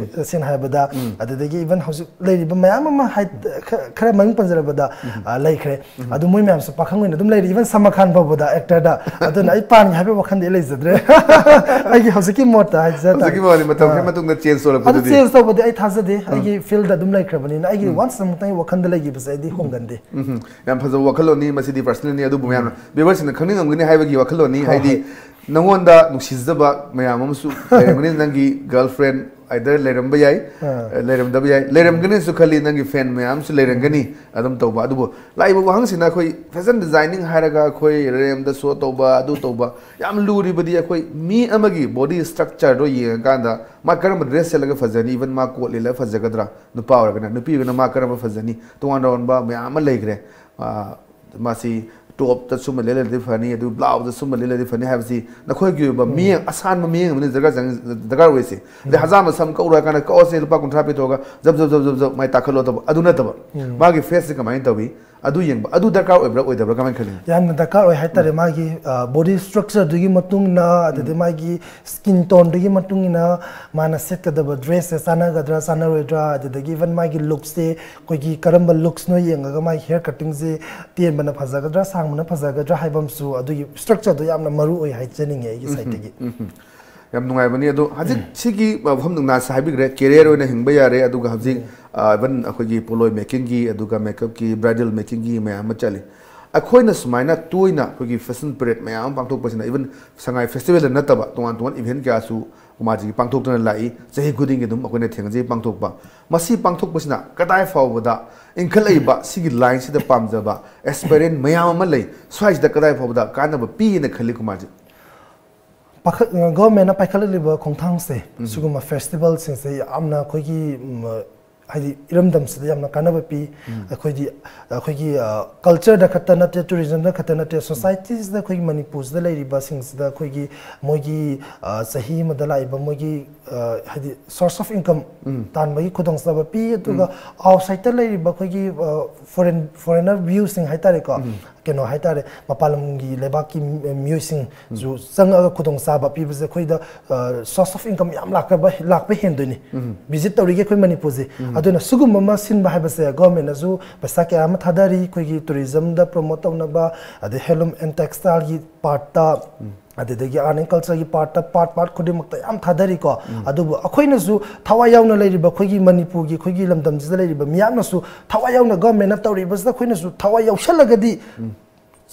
ꯁꯦꯡꯅ ꯍꯥꯏꯔꯕꯗ, ꯑꯗꯨꯗꯒꯤ ꯏꯚꯟ ꯍꯧꯖꯤꯛ ꯂꯩꯔꯤꯕ ꯃꯌꯥꯝ ꯑꯃ ꯍꯥꯏ-, ꯈ-, ꯈꯔ ꯃꯃꯤꯡ ꯄꯟꯖꯔꯕꯗ, ꯑ, ꯂꯩꯈ꯭ꯔꯦ꯫ ꯑꯗꯨ ꯃꯣꯏ ꯃꯌꯥꯝꯁꯨ ꯄꯥꯈꯪ ꯑꯣꯏꯅ ꯑꯗꯨꯝ ꯂꯩꯔꯤ꯫ ꯏꯚꯟ ꯁꯜꯃꯥꯟ ꯈꯥꯟ ꯐꯥꯎꯕꯗ, ꯑꯦꯛꯇꯔꯗ꯫ ꯑꯗꯨꯅ ꯑꯩ ꯄꯥꯟꯒꯦ ꯍꯥꯏꯕꯒꯤ ꯋꯥꯈꯜꯗꯤ ꯑꯩ ꯂꯩꯖꯗ꯭ꯔꯦ꯫ ꯑꯩꯒꯤ ꯍꯧꯖꯤꯛꯀꯤ ꯃꯣꯠꯇ ꯍꯥꯏꯖ ꯇꯥꯔꯦ꯫ ꯍꯧꯖꯤꯛꯀꯤ ꯋꯥꯅꯤ, ꯃꯇꯝ ꯈꯔ ꯑꯥ꯫ ꯃꯇꯨꯡꯗ ꯆꯦꯟꯖ ꯑꯗꯨ ꯇꯧꯔꯛꯄꯗꯨꯗꯤ꯫ ꯆꯦꯟꯖ ꯇꯧꯕꯗꯤ ꯑꯩ ꯊꯥꯖꯗꯦ꯫ ꯑꯩꯒꯤ ꯐꯤꯜꯗ ꯑꯗꯨꯝ ꯂꯩꯈ꯭ꯔꯕꯅꯤꯅ, ꯑꯩꯒꯤ ꯋꯥꯟꯁ ꯑꯃꯨꯛꯇꯪ ꯋꯥꯈꯜꯗ ꯂꯩꯈꯤꯕꯁꯦ ꯑꯩꯗꯤ ꯍꯣꯡꯒꯟꯗꯦ꯫ ꯎꯝ, ꯌꯥꯝ ꯐꯖꯕ ꯋꯥꯈꯜꯂꯣꯟꯅꯤ꯫ ꯃꯁꯤꯗꯤ ꯄꯔꯁꯅꯦꯜꯅꯤ, ꯑꯗꯨꯕꯨ ꯃꯌꯥꯝꯅ, ꯚ꯭ꯌꯨꯋꯔꯁꯤꯡꯅ ꯈꯪꯅꯤꯡꯉꯝꯒꯅꯤ ꯍꯥꯏꯕꯒꯤ ꯋꯥꯈꯜꯂꯣꯟꯅꯤ꯫ ꯍꯣꯏ, ꯍꯥꯏꯗꯤ, ꯍꯣꯏ꯫ ꯅꯪꯉꯣꯟꯗ ꯅꯨꯡꯁꯤꯖꯕ ꯃꯌꯥꯝ ꯑꯃꯁꯨ ꯂꯩꯔꯝꯒꯅꯤ, ꯅꯪꯒꯤ ꯒꯔꯜ ꯐ꯭ꯔꯦꯟ ꯑꯥꯏꯗꯔ ꯂꯩꯔꯝꯕ ꯌꯥꯏ, ꯑꯥ꯫ ꯂꯩꯔꯝꯗꯕ ꯌꯥꯏ, ꯂꯩꯔꯝꯒꯅꯤꯁꯨ ꯈꯜꯂꯤ, ꯅꯪꯒꯤ ꯐꯦꯟ ꯃꯌꯥꯝꯁꯨ ꯂꯩꯔꯝꯒꯅꯤ꯫ ꯑꯗꯨꯝ ꯇꯧꯕ꯫ ꯑꯗꯨꯕꯨ ꯂꯥꯛꯏꯕ ꯋꯥꯍꯪꯁꯤꯅ, ꯑꯩꯈꯣꯏ ꯐꯦꯁꯟ ꯗꯤꯖꯥꯏꯅꯤꯡ ꯍꯥꯏꯔꯒ ꯑꯩꯈꯣꯏ ꯔꯦꯝꯗ ꯁꯣ ꯇꯧꯕ, ꯑꯗꯨ ꯇꯧꯕ, ꯌꯥꯝ ꯂꯨꯔꯤꯕꯗꯤ ꯑꯩꯈꯣꯏ ꯃꯤ ꯑꯃꯒꯤ ꯕꯣꯗꯤ ꯁ꯭ꯇ꯭ꯔꯛꯆꯔꯗꯣ ꯌꯦꯡꯉꯀꯥꯟꯗ ꯃꯥ ꯀꯔꯝꯕ ꯗ꯭ꯔꯦꯁ ꯁꯦꯠꯂꯒ ꯐꯖꯅꯤ, ꯏꯚꯟ ꯃꯥ ꯀꯣꯠ ꯂꯤꯠꯂꯒ ꯐꯖꯒꯗ꯭ꯔꯥ, ꯅꯨꯄꯥ ꯑꯣꯏꯔꯒꯅ, ꯅꯨꯄꯤ ꯑꯣꯏꯔꯒꯅ ꯃꯥ ꯀꯔꯝꯕ ꯐꯖꯅꯤ, ꯇꯣꯉꯥꯟ ꯇꯣꯉꯥꯟꯕ ꯃꯌꯥꯝ ꯑꯃ ꯂꯩꯈ꯭ꯔꯦ꯫ ꯑꯥ, ꯃꯥꯁꯤ ꯇꯣꯞꯇ ꯁꯨꯝꯕ ꯂꯤꯠꯂꯗꯤ ꯐꯅꯤ, ꯑꯗꯨ ꯕ꯭ꯂꯥꯎꯁꯇ ꯁꯨꯝꯕ ꯂꯤꯠꯂꯗꯤ ꯐꯅꯤ ꯍꯥꯏꯕꯁꯤ ꯅꯈꯣꯏꯒꯤ ꯑꯣꯏꯕ ꯎꯝ꯫ ꯃꯤꯠꯌꯦꯡ, ꯑꯁꯥꯟꯕ ꯃꯤꯠꯌꯦꯡ ꯑꯃꯅ ꯗꯔꯀꯥꯔ ꯆꯪ-, ꯗꯔꯀꯥꯔ ꯑꯣꯏꯁꯦ꯫ ꯑꯗꯩ ꯎꯝ꯫ ꯍꯖꯥꯝꯗ ꯁꯝ ꯀꯛꯎꯔꯣ ꯍꯥꯏ ꯀꯥꯟꯗ ꯀꯛꯑꯣꯁꯦ, ꯂꯨꯄꯥ ꯀꯨꯟꯊ꯭ꯔꯥ ꯄꯤꯊꯣꯛꯑꯒ ꯖꯕ ꯖꯕ ꯖꯕ ꯖꯕ ꯖꯕ ꯃꯥꯏ ꯇꯥꯈꯠꯂꯣ ꯇꯧꯕ, ꯑꯗꯨ ꯅꯠꯇꯕ꯫ ꯎꯝ꯫ ꯃꯥꯒꯤ ꯐꯦꯁꯁꯦ ꯀꯃꯥꯏꯅ ꯇꯧꯏ? ꯑꯗꯨ ꯌꯦꯡꯕ, ꯑꯗꯨ ꯗꯔꯀꯥꯔ ꯑꯣꯏꯕ꯭ꯔꯥ ꯑꯣꯏꯗꯕ꯭ꯔꯥ, ꯀꯃꯥꯏꯅ ꯈꯜꯂꯤ? ꯌꯥꯝꯅ ꯗꯔꯀꯥꯔ ꯑꯣꯏ ꯍꯥꯏꯇꯥꯔꯦ꯫ ꯎꯝ꯫ ꯃꯥꯒꯤ, ꯑ, ꯕꯣꯗꯤ ꯁ꯭ꯇ꯭ꯔꯛꯆꯔꯗꯨꯒꯤ ꯃꯇꯨꯡ ꯏꯟꯅ, ꯑꯗꯨꯗꯩ ꯎꯝ꯫ ꯃꯥꯒꯤ ꯁ꯭ꯀꯤꯟ ꯇꯣꯟꯗꯨꯒꯤ ꯃꯇꯨꯡ ꯏꯟꯅ, ꯃꯥꯅ ꯁꯦꯠꯀꯗꯕ ꯗ꯭ꯔꯦꯁꯁꯦ ꯆꯥꯟꯅꯒꯗ꯭ꯔꯥ ꯆꯥꯟꯅꯔꯣꯏꯗ꯭ꯔꯥ, ꯑꯗꯨꯗꯒꯤ ꯏꯚꯟ ꯃꯥꯒꯤ ꯂꯨꯛꯁꯁꯦ, ꯑꯩꯈꯣꯏꯒꯤ ꯀꯔꯝꯕ ꯂꯨꯛꯁꯅꯣ ꯌꯦꯡꯉꯒ ꯃꯥꯒꯤ ꯍꯤꯌꯔ ꯀꯠꯇꯤꯡꯁꯦ ꯇꯦꯟꯕꯅ ꯐꯖꯒꯗ꯭ꯔꯥ ꯁꯥꯡꯕꯅ ꯐꯖꯒꯗ꯭ꯔꯥ ꯍꯥꯏꯕ ꯑꯃꯁꯨ, ꯑꯗꯨꯒꯤ ꯁ꯭ꯇ꯭ꯔꯛꯆꯔꯗꯣ ꯌꯥꯝꯅ ꯃꯔꯨ ꯑꯣꯏ ꯍꯥꯏꯖꯅꯤꯡꯉꯦ ꯑꯩꯒꯤ ꯎꯝ, ꯁꯥꯏꯠꯇꯒꯤ꯫ ꯎꯝ꯫ ꯌꯥꯝ ꯅꯨꯡꯉꯥꯏꯕꯅꯤ꯫ ꯑꯗꯣ ꯍꯧꯖꯤꯛ ꯎꯝ꯫ ꯁꯤꯒꯤ ꯃꯐꯝ ꯅꯨꯡꯅꯥꯁꯦ ꯍꯥꯏꯕꯤꯈ꯭ꯔꯦ, ꯀꯦꯔꯤꯌꯔ ꯑꯣꯏꯅ ꯍꯤꯡꯕ ꯌꯥꯔꯦ, ꯑꯗꯨꯒ ꯍꯧꯖꯤꯛ, ꯎꯝ꯫ ꯑ, ꯏꯚꯟ ꯑꯩꯈꯣꯏꯒꯤ ꯄꯣꯠꯂꯣꯏ ꯃꯦꯀꯤꯡꯒꯤ, ꯑꯗꯨꯒ ꯃꯦꯀꯞꯀꯤ, ꯕ꯭ꯔꯥꯏꯗꯜ ꯃꯦꯀꯤꯡꯒꯤ ꯃꯌꯥꯝ ꯑꯃ ꯆꯠꯂꯤ꯫ ꯑꯩꯈꯣꯏꯅ ꯁꯨꯃꯥꯏꯅ ꯇꯣꯏꯅ ꯑꯩꯈꯣꯏꯒꯤ ꯐꯦꯁꯟ ꯄꯦꯔꯦꯗ ꯃꯌꯥꯝ ꯑꯃ ꯄꯥꯡꯊꯣꯛꯄꯁꯤꯅ, ꯏꯚꯟ ꯁꯉꯥꯏ ꯐꯦꯁꯇꯤꯚꯦꯜꯗ ꯅꯠꯇꯕ ꯇꯣꯉꯥꯟ ꯇꯣꯉꯥꯟ ꯏꯚꯦꯟ ꯀꯌꯥꯁꯨ ꯀꯨꯃꯥꯔꯖꯤꯒꯤ ꯄꯥꯡꯊꯣꯛꯇꯨꯅ ꯂꯥꯛꯏ꯫ ꯆꯍꯤ ꯈꯨꯗꯤꯡꯒꯤ ꯑꯗꯨꯝ ꯑꯩꯈꯣꯏꯅ ꯊꯦꯡꯅꯖꯩ ꯄꯥꯡꯊꯣꯛꯄ꯫ ꯃꯁꯤ ꯄꯥꯡꯊꯣꯛꯄꯁꯤꯅ ꯀꯗꯥꯏ ꯐꯥꯎꯕꯗ ꯏꯟꯈꯠꯂꯛꯏꯕ ꯁꯤꯒꯤ ꯂꯥꯏꯟꯁꯤꯗ ꯄꯥꯝꯖꯕ ꯑꯦꯁꯄꯥꯏꯔꯦꯟ ꯃꯌꯥꯝ ꯑꯃ ꯂꯩ, ꯁ꯭ꯋꯥꯏꯁꯤꯗ ꯀꯗꯥꯏ ꯐꯥꯎꯕꯗ ꯀꯥꯟꯅꯕ ꯄꯤꯒꯦꯅ ꯈꯜꯂꯤ ꯀꯨꯃꯥꯔꯖꯤ? ꯄꯥꯈꯠ ꯒꯣꯔꯃꯦꯟꯅ ꯄꯥꯏꯈꯠꯂꯛꯂꯤꯕ ꯈꯣꯡꯊꯥꯡꯁꯦ, ꯁꯤꯒꯨꯝꯕ ꯐꯦꯁꯇꯤꯚꯦꯜꯁꯤꯡꯁꯦ ꯌꯥꯝꯅ ꯑꯩꯈꯣꯏꯒꯤ ꯎꯝ, ꯍꯥꯏꯗꯤ ꯏꯔꯝꯗꯝꯁꯤꯗ ꯌꯥꯝꯅ ꯀꯥꯟꯅꯕ ꯄꯤ꯫ ꯑꯩꯈꯣꯏꯗꯤ ꯑꯩꯈꯣꯏꯒꯤ ꯀꯜꯆꯔꯗ ꯈꯛꯇ ꯅꯠꯇꯦ, ꯇꯨꯔꯤꯖꯝꯗ ꯈꯛꯇ ꯅꯠꯇꯦ, ꯁꯣꯁꯥꯏꯇꯤꯁꯤꯗ ꯑꯩꯈꯣꯏꯒꯤ ꯃꯅꯤꯄꯨꯔꯁꯤꯗ ꯂꯩꯔꯤꯕꯁꯤꯡꯁꯤꯗ ꯑꯩꯈꯣꯏꯒꯤ ꯃꯣꯏꯒꯤ ꯆꯍꯤ ꯑꯃꯗ ꯂꯥꯛꯏꯕ ꯃꯣꯏꯒꯤ ꯍꯥꯏꯗꯤ source of income ꯇꯥꯟꯕꯒꯤ ꯈꯨꯗꯣꯡꯆꯥꯕ ꯄꯤ꯫ ꯑꯗꯨꯒ ꯑꯥꯎꯠꯁꯥꯏꯠꯇ ꯂꯩꯔꯤꯕ ꯑꯩꯈꯣꯏꯒꯤ ꯐꯣꯔꯦꯟ ꯐꯣꯔꯦꯟꯅꯔ ꯚ꯭ꯌꯨꯁꯤꯡ ꯍꯥꯏꯇꯥꯔꯦꯀꯣ, ꯀꯩꯅꯣ ꯍꯥꯏꯇꯥꯔꯦ, ꯃꯄꯥꯟ ꯂꯝꯒꯤ ꯂꯩꯕꯥꯛꯀꯤ ꯃꯤꯑꯣꯏꯁꯤꯡꯁꯨ ꯆꯪꯉꯛꯑꯒ ꯈꯨꯗꯣꯡꯆꯥꯕ ꯄꯤꯕꯁꯦ ꯑꯩꯈꯣꯏꯗ source of income ꯌꯥꯝ ꯂꯥꯛꯄ ꯂꯥꯛꯄ ꯍꯦꯟꯗꯣꯏꯅꯤ꯫ ꯚꯤꯖꯤꯠ ꯇꯧꯔꯤꯒꯦ ꯑꯩꯈꯣꯏ ꯃꯅꯤꯄꯨꯔꯁꯦ꯫ ꯑꯗꯨꯅ ꯁꯤꯒꯨꯝꯕ ꯑꯃ ꯁꯤꯟꯕ ꯍꯥꯏꯕꯁꯦ ꯒꯣꯔꯃꯦꯟꯅꯁꯨ ꯄꯩꯁꯥ ꯀꯌꯥ ꯑꯃ ꯊꯥꯗꯔꯤ, ꯑꯩꯈꯣꯏꯒꯤ ꯇꯨꯔꯤꯖꯝꯗ ꯄ꯭ꯔꯣꯃꯣꯠ ꯇꯧꯅꯕ, ꯑꯗꯩ ꯍꯦꯟꯂꯨꯝ ꯑꯦꯟ ꯇꯦꯛꯁꯇꯥꯏꯜꯒꯤ ꯄꯥꯔꯠꯇ, ꯑꯗꯨꯗꯒꯤ ꯑꯥꯔꯠ ꯑꯦꯟ ꯀꯜꯆꯔꯒꯤ ꯄꯥꯔꯠꯇ, ꯄꯥꯔꯠ ꯄꯥꯔꯠ ꯈꯨꯗꯤꯡꯃꯛꯇ ꯌꯥꯝ ꯊꯥꯗꯔꯤꯀꯣ꯫ ꯑꯗꯨꯕꯨ ꯑꯩꯈꯣꯏꯅꯁꯨ ꯊꯋꯥꯏ ꯌꯥꯎꯅ ꯂꯩꯔꯤꯕ ꯑꯩꯈꯣꯏꯒꯤ ꯃꯅꯤꯄꯨꯔꯒꯤ, ꯑꯩꯈꯣꯏꯒꯤ ꯂꯝꯗꯝꯁꯤꯗ ꯂꯩꯔꯤꯕ ꯃꯤꯌꯥꯝꯅꯁꯨ ꯊꯋꯥꯏ ꯌꯥꯎꯅ ꯒꯣꯔꯃꯦꯟꯅ ꯇꯧꯔꯤꯕꯁꯤꯗ ꯑꯩꯈꯣꯏꯅꯁꯨ ꯊꯋꯥꯏ ꯌꯥꯎꯁꯜꯂꯒꯗꯤ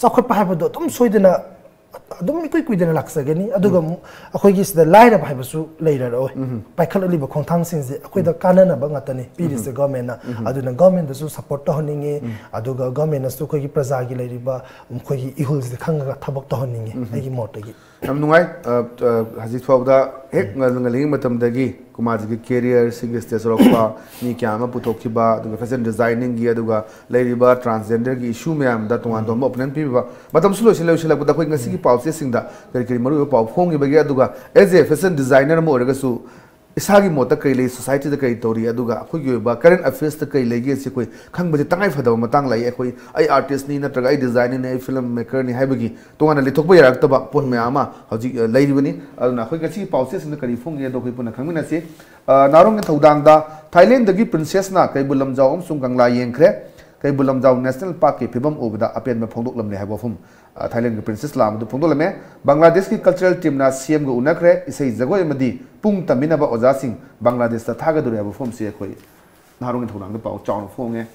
ꯆꯥꯎꯈꯠꯄ ꯍꯥꯏꯕꯗꯣ ꯑꯗꯨꯝ ꯁꯣꯏꯗꯅ ꯑꯗꯨꯝ ꯏꯀꯨꯏ ꯀꯨꯏꯗꯅ ꯂꯥꯛꯆꯒꯅꯤ꯫ ꯑꯗꯨꯒ ꯑꯃꯨꯛ ꯑꯩꯈꯣꯏꯒꯤ ꯁꯤꯗ ꯂꯥꯏꯔꯕ ꯍꯥꯏꯕꯁꯨ ꯂꯩꯔꯔꯣꯏ꯫ ꯄꯥꯏꯈꯠꯂꯛꯂꯤꯕ ꯈꯣꯡꯊꯥꯡꯁꯤꯡꯁꯦ ꯑꯩꯈꯣꯏꯗ ꯀꯥꯟꯅꯅꯕ ꯉꯥꯛꯇꯅꯤ ꯄꯤꯔꯤꯁꯦ ꯒꯣꯔꯃꯦꯟꯅ꯫ ꯑꯗꯨꯅ ꯒꯣꯔꯃꯦꯟꯗꯁꯨ ꯁꯄꯣꯔꯠ ꯇꯧꯍꯟꯅꯤꯡꯉꯤ꯫ ꯑꯗꯨꯒ ꯒꯣꯔꯃꯦꯟꯅꯁꯨ ꯑꯩꯈꯣꯏꯒꯤ ꯄ꯭ꯔꯖꯥꯒꯤ ꯂꯩꯔꯤꯕ ꯑꯩꯈꯣꯏꯒꯤ ꯏꯍꯨꯜꯁꯤꯗ ꯈꯪꯉꯒ ꯊꯕꯛ ꯇꯧꯍꯟꯅꯤꯡꯉꯤ ꯑꯩꯒꯤ ꯃꯣꯠꯇꯒꯤ꯫ ꯌꯥꯝ ꯅꯨꯡꯉꯥꯏ꯫ ꯑ, ꯑ, ꯍꯧꯖꯤꯛ ꯐꯥꯎꯕꯗ ꯍꯦꯛ ꯉꯜ-, ꯉꯜꯂꯤꯉꯩ ꯃꯇꯝꯗꯒꯤ ꯀꯨꯃꯥꯔꯖꯤꯒꯤ ꯀꯦꯔꯤꯌꯔ, ꯁꯤꯒꯤ ꯁ꯭ꯇꯦꯖ ꯌꯧꯔꯛꯄ, ꯃꯤ ꯀꯌꯥ ꯑꯃ ꯄꯨꯊꯣꯛꯈꯤꯕ, ꯑꯗꯨꯒ ꯐꯦꯁꯟ ꯗꯤꯖꯥꯏꯅꯤꯡꯒꯤ, ꯑꯗꯨꯒ ꯂꯩꯔꯤꯕ ꯇ꯭ꯔꯥꯟꯁꯖꯦꯟꯗꯔꯒꯤ ꯏꯁꯨ ꯃꯌꯥꯝꯗ ꯇꯣꯉꯥꯟ ꯇꯣꯉꯥꯟꯕ ꯑꯣꯄꯤꯅꯤꯌꯟ ꯄꯤꯕꯤꯕ꯫ ꯃꯇꯝꯁꯨ ꯂꯣꯏꯁꯤꯜꯂꯦ, ꯂꯣꯏꯁꯤꯜꯂꯛꯄꯗ ꯑꯩꯈꯣꯏ ꯉꯁꯤꯒꯤ ꯄꯥꯎꯆꯦꯁꯤꯡꯗ ꯀꯔꯤ ꯀꯔꯤ ꯃꯔꯨꯑꯣꯏꯕ ꯄꯥꯎ ꯐꯣꯡꯉꯤꯕꯒꯦ, ꯑꯗꯨꯒ as a fashion designer ꯑꯃ ꯑꯣꯏꯔꯒꯁꯨ ꯏꯁꯥꯒꯤ ꯃꯣꯠꯇ ꯀꯔꯤ ꯂꯩ, ꯁꯣꯁꯥꯏꯇꯤꯗ ꯀꯔꯤ ꯇꯧꯔꯤ, ꯑꯗꯨꯒ ꯑꯩꯈꯣꯏꯒꯤ ꯑꯣꯏꯕ ꯀꯔꯦꯟ ꯑꯐꯤꯌꯔꯁꯇ ꯀꯔꯤ ꯂꯩꯒꯦ, ꯁꯤ ꯑꯩꯈꯣꯏ ꯈꯪꯕꯁꯦ ꯇꯉꯥꯏ ꯐꯗꯕ ꯃꯇꯥꯡ ꯂꯥꯛꯏ꯫ ꯑꯩꯈꯣꯏ, ꯑꯩ ꯑꯥꯔꯇꯤꯁꯅꯤ ꯅꯠꯇ꯭ꯔꯒ ꯑꯩ ꯗꯤꯖꯥꯏꯅꯔꯅꯤ, ꯑꯩ ꯐꯤꯂꯝ ꯃꯦꯀꯔꯅꯤ ꯍꯥꯏꯕꯒꯤ ꯇꯣꯉꯥꯟꯅ ꯂꯩꯊꯣꯛꯄ ꯌꯥꯔꯛꯇꯕ ꯄꯣꯠ ꯃꯌꯥꯝ ꯑꯃ ꯍꯧꯖꯤꯛ, ꯑ, ꯂꯩꯔꯤꯕꯅꯤ꯫ ꯑꯗꯨꯅ ꯑꯩꯈꯣꯏ ꯉꯁꯤꯒꯤ ꯄꯥꯎꯆꯦꯁꯤꯡꯗ ꯀꯔꯤ ꯐꯣꯡꯒꯦ ꯍꯥꯏꯗꯣ ꯑꯩꯈꯣꯏ ꯄꯨꯟꯅ ꯈꯪꯃꯤꯟꯅꯁꯤ꯫ ꯑ, ꯅꯥꯔꯣꯡꯒꯤ ꯊꯧꯗꯥꯡꯗ ꯊꯥꯏꯂꯦꯟꯗꯒꯤ ꯄ꯭ꯔꯤꯟꯁꯦꯁꯅ ꯀꯩꯕꯨꯜ ꯂꯝꯖꯥꯎ ꯑꯃꯁꯨꯡ ꯀꯪꯂꯥ ꯌꯦꯡꯈ꯭ꯔꯦ꯫ ꯀꯩꯕꯨꯜ ꯂꯝꯖꯥꯎ ꯅꯦꯁꯅꯦꯜ ꯄꯥꯔꯛꯀꯤ ꯐꯤꯕꯝ ꯎꯕꯗ ꯑꯄꯦꯟꯕ ꯐꯣꯡꯗꯣꯛꯂꯝꯂꯦ ꯍꯥꯏꯕ ꯋꯥꯐꯝ, ꯑ, ꯊꯥꯏꯂꯦꯟꯗꯒꯤ ꯄ꯭ꯔꯤꯟꯁꯦꯁ ꯂꯥꯛꯑꯝꯕꯗꯨ ꯐꯣꯡꯗꯣꯛꯂꯝꯃꯦ꯫ ꯕꯪꯒ꯭ꯂꯥꯗꯦꯁꯀꯤ ꯀꯜꯆꯔꯦꯜ ꯇꯤꯝꯅ ꯁꯤ ꯑꯦꯝꯒ ꯎꯅꯈ꯭ꯔꯦ꯫ ꯏꯁꯩ ꯖꯒꯣꯏ ꯑꯃꯗꯤ ꯄꯨꯡ ꯇꯝꯕꯤꯅꯕ ꯑꯣꯖꯥꯁꯤꯡ ꯕꯪꯒ꯭ꯂꯥꯗꯦꯁꯇ ꯊꯥꯒꯗꯧꯔꯤ ꯍꯥꯏꯕ ꯋꯥꯐꯝꯁꯤ ꯑꯩꯈꯣꯏ ꯅꯍꯥꯔꯣꯜꯒꯤ ꯊꯧꯗꯥꯡꯗ ꯄꯥꯎ ꯆꯥꯎꯅ ꯐꯣꯡꯉꯦ꯫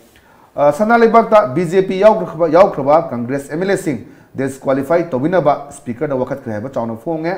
ꯑ, ꯁꯅꯥ ꯂꯩꯕꯥꯛꯇ ꯕꯤ ꯖꯦ ꯄꯤ ꯌꯥꯎꯈ꯭ꯔꯕ, ꯌꯥꯎꯈ꯭ꯔꯕ ꯀꯪꯒ꯭ꯔꯦꯁ ꯑꯦꯝ ꯑꯦꯜ ꯑꯦꯁꯤꯡ ꯗꯤꯁꯀ꯭ꯋꯥꯂꯤꯐꯥꯏ ꯇꯧꯕꯤꯅꯕ ꯁ꯭ꯄꯤꯀꯔꯗ ꯋꯥꯀꯠꯈ꯭ꯔꯦ ꯍꯥꯏꯕ ꯆꯥꯎꯅ ꯐꯣꯡꯉꯦ꯫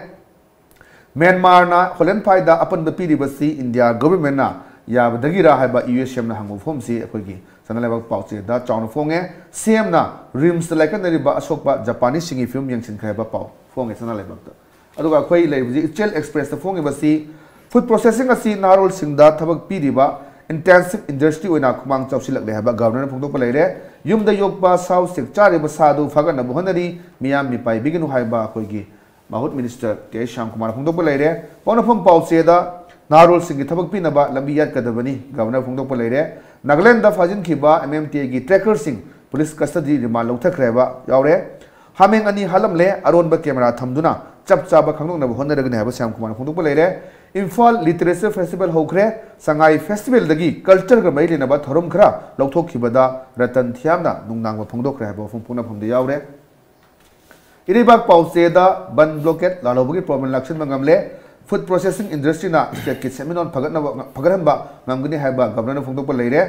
ꯃ꯭ꯌꯥꯟꯃꯥꯔꯅ ꯍꯣꯂꯦꯟꯐꯥꯏꯗ ꯑꯄꯟꯕ ꯄꯤꯔꯤꯕꯁꯤ ꯏꯟꯗꯤꯌꯥ ꯒꯣꯚꯔꯟꯃꯦꯟꯠꯅ ꯌꯥꯕꯗꯒꯤꯔꯥ ꯍꯥꯏꯕ ꯌꯨ ꯑꯦꯁ ꯁꯤ ꯑꯦꯝꯅ ꯍꯪꯕ ꯋꯥꯐꯝꯁꯤ ꯑꯩꯈꯣꯏꯒꯤ ꯁꯅꯥ ꯂꯩꯕꯥꯛ ꯄꯥꯎꯆꯦꯗ ꯆꯥꯎꯅ ꯐꯣꯡꯉꯦ꯫ ꯁꯤ ꯑꯦꯝꯅ ꯔꯤꯝꯁꯇ ꯂꯥꯏꯀꯠꯅꯔꯤꯕ ꯑꯁꯣꯛꯄ ꯖꯄꯥꯅꯤꯁꯁꯤꯡꯒꯤ ꯐꯤꯕꯝ ꯌꯦꯡꯁꯤꯟꯈ꯭ꯔꯦ ꯍꯥꯏꯕ ꯄꯥꯎ ꯐꯣꯡꯉꯦ ꯁꯅꯥ ꯂꯩꯕꯥꯛꯇ꯫ ꯑꯗꯨꯒ ꯑꯩꯈꯣꯏ ꯂꯩꯔꯤꯕꯁꯤ ꯏꯆꯦꯜ ꯑꯦꯛꯁꯄ꯭ꯔꯦꯁꯇ ꯐꯣꯡꯉꯤꯕꯁꯤ, ꯐꯨꯗ ꯄ꯭ꯔꯣꯁꯦꯁꯤꯡ ꯑꯁꯤ ꯅꯍꯥꯔꯣꯜꯁꯤꯡꯗ ꯊꯕꯛ ꯄꯤꯔꯤꯕ ꯏꯟꯇꯦꯟꯁꯤꯚ ꯏꯟꯗꯁꯇ꯭ꯔꯤ ꯑꯣꯏꯅ ꯈꯨꯃꯥꯡ ꯆꯥꯎꯁꯤꯜꯂꯛꯂꯦ ꯍꯥꯏꯕ ꯒꯚꯔꯅꯔꯅ ꯐꯣꯡꯗꯣꯛꯄ ꯂꯩꯔꯦ꯫ ꯌꯨꯝꯗ ꯌꯣꯛꯄ ꯁꯥ ꯎꯆꯦꯛ ꯆꯥꯔꯤꯕ ꯁꯥꯗꯨ ꯐꯥꯒꯠꯅꯕ ꯍꯣꯠꯅꯔꯤ, ꯃꯤꯌꯥꯝ ꯃꯤꯄꯥꯏꯕꯤꯒꯅꯨ ꯍꯥꯏꯕ ꯑꯩꯈꯣꯏꯒꯤ ꯃꯍꯨꯠ ꯃꯤꯅꯤꯁꯇꯔ ꯀꯦ ꯁ꯭ꯌꯥꯝꯀꯨꯃꯥꯔꯅ ꯐꯣꯡꯗꯣꯛꯄ ꯂꯩꯔꯦ꯫ ꯄꯥꯎꯅꯐꯝ ꯄꯥꯎꯆꯦꯗ ꯅꯍꯥꯔꯣꯜꯁꯤꯡꯒꯤ ꯊꯕꯛ ꯄꯤꯅꯕ ꯂꯝꯕꯤ ꯌꯥꯠꯀꯗꯕꯅꯤ, ꯒꯚꯔꯅꯔ ꯐꯣꯡꯗꯣꯛꯄ ꯂꯩꯔꯦ꯫ ꯅꯥꯒꯥꯂꯦꯟꯗꯗ ꯐꯥꯖꯤꯟꯈꯤꯕ ꯑꯦꯝ ꯑꯦꯝ ꯇꯤ ꯑꯦꯒꯤ ꯇ꯭ꯔꯦꯀꯔꯁꯤꯡ ꯄꯨꯂꯤꯁ ꯀꯁꯇꯗꯤ ꯔꯤꯃꯥꯟ ꯂꯧꯊꯈ꯭ꯔꯦ ꯍꯥꯏꯕ ꯌꯥꯎꯔꯦ꯫ ꯍꯥꯃꯦꯡ ꯑꯅꯤ ꯍꯥꯠꯂꯝꯂꯦ, ꯑꯔꯣꯟꯕ ꯀꯦꯃꯦꯔꯥ ꯊꯝꯗꯨꯅ ꯆꯞ ꯆꯥꯕ ꯈꯪꯗꯣꯛꯅꯕ ꯍꯣꯠꯅꯔꯒꯅꯤ ꯍꯥꯏꯕ ꯁ꯭ꯌꯥꯝꯀꯨꯃꯥꯔꯅ ꯐꯣꯡꯗꯣꯛꯄ ꯂꯩꯔꯦ꯫ ꯏꯝꯐꯥꯜ ꯂꯤꯇꯔꯦꯆꯔ ꯐꯦꯁꯇꯤꯚꯦꯜ ꯍꯧꯈ꯭ꯔꯦ꯫ ꯁꯉꯥꯏ ꯐꯦꯁꯇꯤꯚꯦꯜꯗꯒꯤ ꯀꯜꯆꯔꯒ ꯃꯔꯤ ꯂꯩꯅꯕ ꯊꯧꯔꯝ ꯈꯔ ꯂꯧꯊꯣꯛꯈꯤꯕꯗ ꯔꯇꯟ ꯊꯤꯌꯥꯝꯅ ꯅꯨꯡꯅꯥꯡꯕ ꯐꯣꯡꯗꯣꯛꯈ꯭ꯔꯦ ꯍꯥꯏꯕ ꯋꯥꯐꯝ ꯄꯣꯛꯅꯐꯝꯗ ꯌꯥꯎꯔꯦ꯫ ꯏꯔꯩꯕꯥꯛ ꯄꯥꯎꯆꯦꯗ ꯕꯟ ꯕ꯭ꯂꯣꯀꯦꯠ ꯂꯥꯜꯍꯧꯕꯒꯤ ꯄ꯭ꯔꯣꯕ꯭ꯂꯦꯝ ꯂꯥꯛꯁꯤꯟꯕ ꯉꯝꯂꯦ꯫ ꯐꯨꯗ ꯄ꯭ꯔꯣꯁꯦꯁꯤꯡ ꯏꯟꯗꯁꯇ꯭ꯔꯤꯅ ꯁ꯭ꯇꯦꯠꯀꯤ ꯁꯦꯟꯃꯤꯠꯂꯣꯟ ꯐꯒꯠꯅꯕ, ꯐꯒꯠꯍꯟꯕ ꯉꯝꯒꯅꯤ ꯍꯥꯏꯕ ꯒꯚꯔꯅꯔꯅ ꯐꯣꯡꯗꯣꯛꯄ ꯂꯩꯔꯦ꯫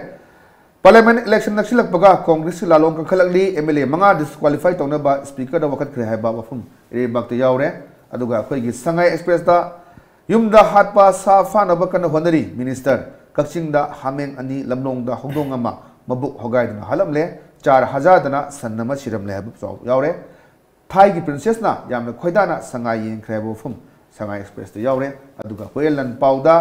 ꯄꯥꯔꯂꯤꯌꯥꯃꯦꯟꯠ ꯏꯂꯦꯛꯁꯟ ꯅꯛꯁꯤꯜꯂꯛꯄꯒ ꯀꯣꯡꯒ꯭ꯔꯦꯁꯀꯤ ꯂꯥꯂꯣꯡ ꯀꯟꯈꯠꯂꯛꯂꯤ꯫ ꯑꯦꯝ ꯑꯦꯜ ꯑꯦ ꯃꯉꯥ ꯗꯤꯁꯀ꯭ꯋꯥꯂꯤꯐꯥꯏ ꯇꯧꯅꯕ ꯁ꯭ꯄꯤꯀꯔꯗ ꯋꯥꯀꯠꯈ꯭ꯔꯦ ꯍꯥꯏꯕ ꯋꯥꯐꯝ ꯏꯔꯩꯕꯥꯛꯇ ꯌꯥꯎꯔꯦ꯫ ꯑꯗꯨꯒ ꯑꯩꯈꯣꯏꯒꯤ ꯁꯉꯥꯏ ꯑꯦꯛꯁꯄ꯭ꯔꯦꯁꯇ ꯌꯨꯝꯗ ꯍꯥꯠꯄ ꯁꯥ ꯐꯥꯅꯕ ꯀꯟꯅ ꯍꯣꯠꯅꯔꯤ ꯃꯤꯅꯤꯁꯇꯔ꯫ ꯀꯛꯆꯤꯡꯗ ꯍꯥꯃꯦꯡ ꯑꯅꯤ, ꯂꯝꯂꯣꯡꯗ ꯍꯧꯗꯣꯡ ꯑꯃ ꯃꯕꯨꯛ ꯍꯣꯒꯥꯏꯗꯨꯅ ꯍꯥꯠꯂꯝꯂꯦ꯫ ꯆꯥꯔ ꯍꯖꯥꯗꯅ ꯁꯟ ꯑꯃ ꯁꯤꯔꯝꯂꯦ ꯍꯥꯏꯕ ꯄꯥꯎ ꯌꯥꯎꯔꯦ꯫ ꯊꯥꯏꯒꯤ ꯄ꯭ꯔꯤꯟꯁꯦꯁꯅ ꯌꯥꯝꯅ ꯈꯣꯏꯗꯥꯅ ꯁꯉꯥꯏ ꯌꯦꯡꯈ꯭ꯔꯦ ꯍꯥꯏꯕ ꯋꯥꯐꯝ ꯁꯉꯥꯏ ꯑꯦꯛꯁꯄ꯭ꯔꯦꯁꯇ ꯌꯥꯎꯔꯦ꯫ ꯑꯗꯨꯒ ꯍꯨꯏꯌꯦꯟ ꯂꯥꯟ ꯄꯥꯎꯗ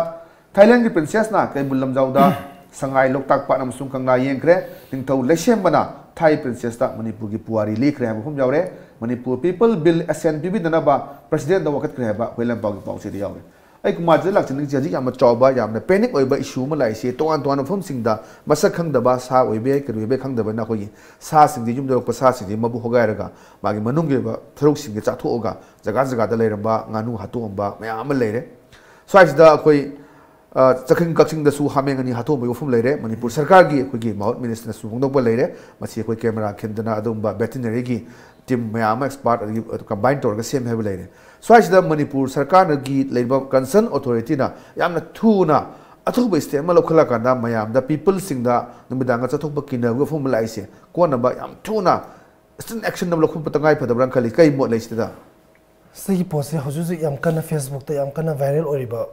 ꯊꯥꯏꯂꯦꯟꯒꯤ ꯄ꯭ꯔꯤꯟꯁꯦꯁꯅ ꯀꯩꯕꯨꯜ ꯂꯝꯖꯥꯎꯗ ꯁꯉꯥꯏ, ꯂꯣꯛꯇꯥꯛ ꯄꯥꯠ ꯑꯃꯁꯨꯡ ꯀꯪꯂꯥ ꯌꯦꯡꯈ꯭ꯔꯦ꯫ ꯅꯤꯡꯊꯧ ꯂꯩꯁꯦꯝꯕꯅ ꯊꯥꯏ ꯄ꯭ꯔꯤꯟꯁꯦꯁꯇ ꯃꯅꯤꯄꯨꯔꯒꯤ ꯄꯨꯋꯥꯔꯤ ꯂꯤꯈ꯭ꯔꯦ ꯍꯥꯏꯕ ꯋꯥꯐꯝ ꯌꯥꯎꯔꯦ꯫ ꯃꯅꯤꯄꯨꯔ ꯄꯤꯄꯜ ꯕꯤꯜ ꯑꯦꯁꯦꯟ ꯄꯤꯕꯤꯗꯅꯕ ꯄ꯭ꯔꯁꯤꯗꯦꯟꯗ ꯋꯥꯀꯠꯈ꯭ꯔꯦ ꯍꯥꯏꯕ ꯍꯨꯏꯌꯦꯟ ꯂꯥꯟ ꯄꯥꯎꯒꯤ ꯄꯥꯎꯆꯦꯗ ꯌꯥꯎꯔꯦ꯫ ꯑꯩ ꯀꯨꯃꯥꯔꯁꯤꯗ ꯂꯥꯛꯆꯅꯤꯡꯁꯦ ꯍꯧꯖꯤꯛ ꯌꯥꯝꯅ ꯆꯥꯎꯕ, ꯌꯥꯝꯅ ꯄꯦꯅꯤꯛ ꯑꯣꯏꯕ ꯏꯁꯨ ꯑꯃ ꯂꯥꯛꯏꯁꯦ, ꯇꯣꯉꯥꯟ ꯇꯣꯉꯥꯟꯕ ꯃꯐꯝꯁꯤꯡꯗ ꯃꯁꯛ ꯈꯪꯗꯕ ꯁꯥ ꯑꯣꯏꯕ ꯌꯥꯏ, ꯀꯔꯤ ꯑꯣꯏꯕ ꯌꯥꯏ ꯈꯪꯗꯕꯅ ꯑꯩꯈꯣꯏꯒꯤ ꯁꯥꯁꯤꯡꯁꯦ, ꯌꯨꯝꯗ ꯌꯣꯛꯄ ꯁꯥꯁꯤꯡꯁꯦ ꯃꯕꯨꯛ ꯍꯣꯒꯥꯏꯔꯒ ꯃꯥꯒꯤ ꯃꯅꯨꯡꯒꯤ ꯑꯣꯏꯕ ꯁꯔꯨꯛꯁꯤꯡꯁꯦ ꯆꯥꯊꯣꯛꯑꯒ ꯖꯒꯥ ꯖꯒꯥꯗ ꯂꯩꯔꯝꯕ ꯉꯥꯅꯨ ꯍꯥꯠꯇꯣꯛꯑꯝꯕ ꯃꯌꯥꯝ ꯑꯃ ꯂꯩꯔꯦ꯫ ꯁ꯭ꯋꯥꯏꯁꯤꯗ ꯑꯩꯈꯣꯏ, ꯑ, ꯆꯥꯛꯈꯤꯡ ꯀꯛꯆꯤꯡꯗꯁꯨ ꯍꯥꯃꯦꯡ ꯑꯅꯤ ꯍꯥꯠꯇꯣꯛꯑꯝꯕꯒꯤ ꯋꯥꯐꯝ ꯂꯩꯔꯦ꯫ ꯃꯅꯤꯄꯨꯔ ꯁꯔꯀꯥꯔꯒꯤ ꯑꯩꯈꯣꯏꯒꯤ ꯃꯍꯨꯠ ꯃꯤꯅꯤꯁꯇꯔꯅꯁꯨ ꯐꯣꯡꯗꯣꯛꯄ ꯂꯩꯔꯦ꯫ ꯃꯁꯤ ꯑꯩꯈꯣꯏ ꯀꯦꯃꯦꯔꯥ ꯈꯤꯟꯗꯅ ꯑꯗꯨꯒꯨꯝꯕ ꯚꯦꯇꯤꯅꯔꯤꯒꯤ ꯇꯤꯝ ꯃꯌꯥꯝ ꯑꯃ, ꯑꯦꯛꯁꯄꯥꯔꯠ, ꯑꯗꯒꯤ ꯀꯝꯕꯥꯏꯟ ꯇꯧꯔꯒ ꯁꯦꯝꯃꯦ ꯍꯥꯏꯕ ꯂꯩꯔꯦ꯫ ꯁ꯭ꯋꯥꯏꯁꯤꯗ ꯃꯅꯤꯄꯨꯔ ꯁꯔꯀꯥꯔꯒꯤ ꯂꯩꯔꯤꯕ ꯀꯟꯁꯔꯟ ꯑꯣꯊꯣꯔꯤꯇꯤꯅ ꯌꯥꯝꯅ ꯊꯨꯅ ꯑꯊꯨꯕ step ꯑꯃ ꯂꯧꯈꯠꯂꯀꯥꯟꯗ ꯃꯌꯥꯝꯗ, peopleꯁꯤꯡꯗ ꯅꯨꯃꯤꯗꯥꯡꯒ ꯆꯠꯊꯣꯛꯄ ꯀꯤꯅꯕꯒꯤ ꯋꯥꯐꯝ ꯑꯃ ꯂꯥꯛꯏꯁꯦ, ꯀꯣꯟꯅꯕ ꯌꯥꯝ ꯊꯨꯅ strict action ꯑꯃ ꯂꯧꯈꯠꯄ ꯇꯉꯥꯏ ꯐꯗꯕ꯭ꯔꯥꯅ ꯈꯜꯂꯤ꯫ ꯀꯩ ꯃꯣꯠ ꯂꯩ ꯁꯤꯗ? ꯁꯤꯒꯤ ꯄꯣꯠꯁꯦ ꯍꯧꯖꯤꯛ ꯍꯧꯖꯤꯛ ꯌꯥꯝ ꯀꯟꯅ Facebookꯇ ꯌꯥꯝ ꯀꯟꯅ viral ꯑꯣꯏꯔꯤꯕ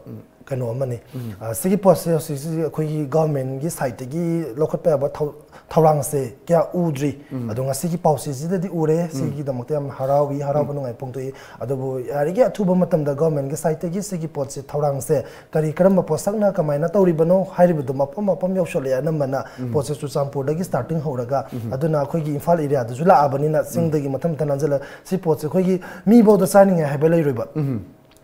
ꯀꯩꯅꯣ ꯑꯃꯅꯤ꯫ ꯑ, ꯁꯤꯒꯤ ꯄꯣꯠꯁꯦ ꯍꯧꯖꯤꯛ ꯍꯧꯖꯤꯛ ꯑꯩꯈꯣꯏꯒꯤ governmentꯒꯤ sideꯇꯒꯤ ꯂꯧꯈꯠꯄ ꯌꯥꯕ ꯊꯧ-, ꯊꯧꯔꯥꯡꯁꯦ ꯀꯌꯥ ꯎꯗ꯭ꯔꯤ꯫ ꯑꯗꯣ ꯉꯁꯤꯒꯤ ꯄꯥꯎꯆꯦꯁꯤꯗꯗꯤ ꯎꯔꯦ꯫ ꯁꯤꯒꯤꯗꯃꯛꯇ ꯌꯥꯝ ꯍꯔꯥꯎꯏ, ꯍꯔꯥꯎꯕ ꯅꯨꯡꯉꯥꯏ ꯐꯣꯡꯗꯣꯛꯏ꯫ ꯑꯗꯨꯕꯨ ꯌꯥꯔꯤꯒꯩ ꯑꯊꯨꯕ ꯃꯇꯝꯗ governmentꯒꯤ sideꯇꯒꯤ ꯁꯤꯒꯤ ꯄꯣꯠꯁꯦ, ꯊꯧꯔꯥꯡꯁꯦ ꯀꯔꯤ, ꯀꯔꯝꯕ ꯄꯣꯠꯁꯛꯅ ꯀꯃꯥꯏꯅ ꯇꯧꯔꯤꯕꯅꯣ ꯍꯥꯏꯔꯤꯕꯗꯣ ꯃꯐꯝ ꯃꯐꯝ ꯌꯧꯁꯜꯂꯛꯑꯦ꯫ ꯑꯅꯝꯕꯅ ꯄꯣꯠꯁꯦ ꯆꯨꯔꯆꯥꯟꯄꯨꯔꯗꯒꯤ starting ꯍꯧꯔꯒ, ꯑꯗꯨꯅ ꯑꯩꯈꯣꯏꯒꯤ ꯏꯝꯐꯥꯜ areaꯗꯁꯨ ꯂꯥꯛꯑꯕꯅꯤꯅ, ꯆꯤꯡꯗꯒꯤ ꯃꯊꯪ ꯃꯊꯪ ꯂꯥꯟꯁꯤꯜꯂ ꯁꯤ ꯄꯣꯠꯁꯦ ꯑꯩꯈꯣꯏꯒꯤ ꯃꯤꯐꯥꯎꯗ ꯆꯥꯅꯤꯡꯉꯥꯏ ꯍꯥꯏꯕ ꯂꯩꯔꯣꯏꯕ꯫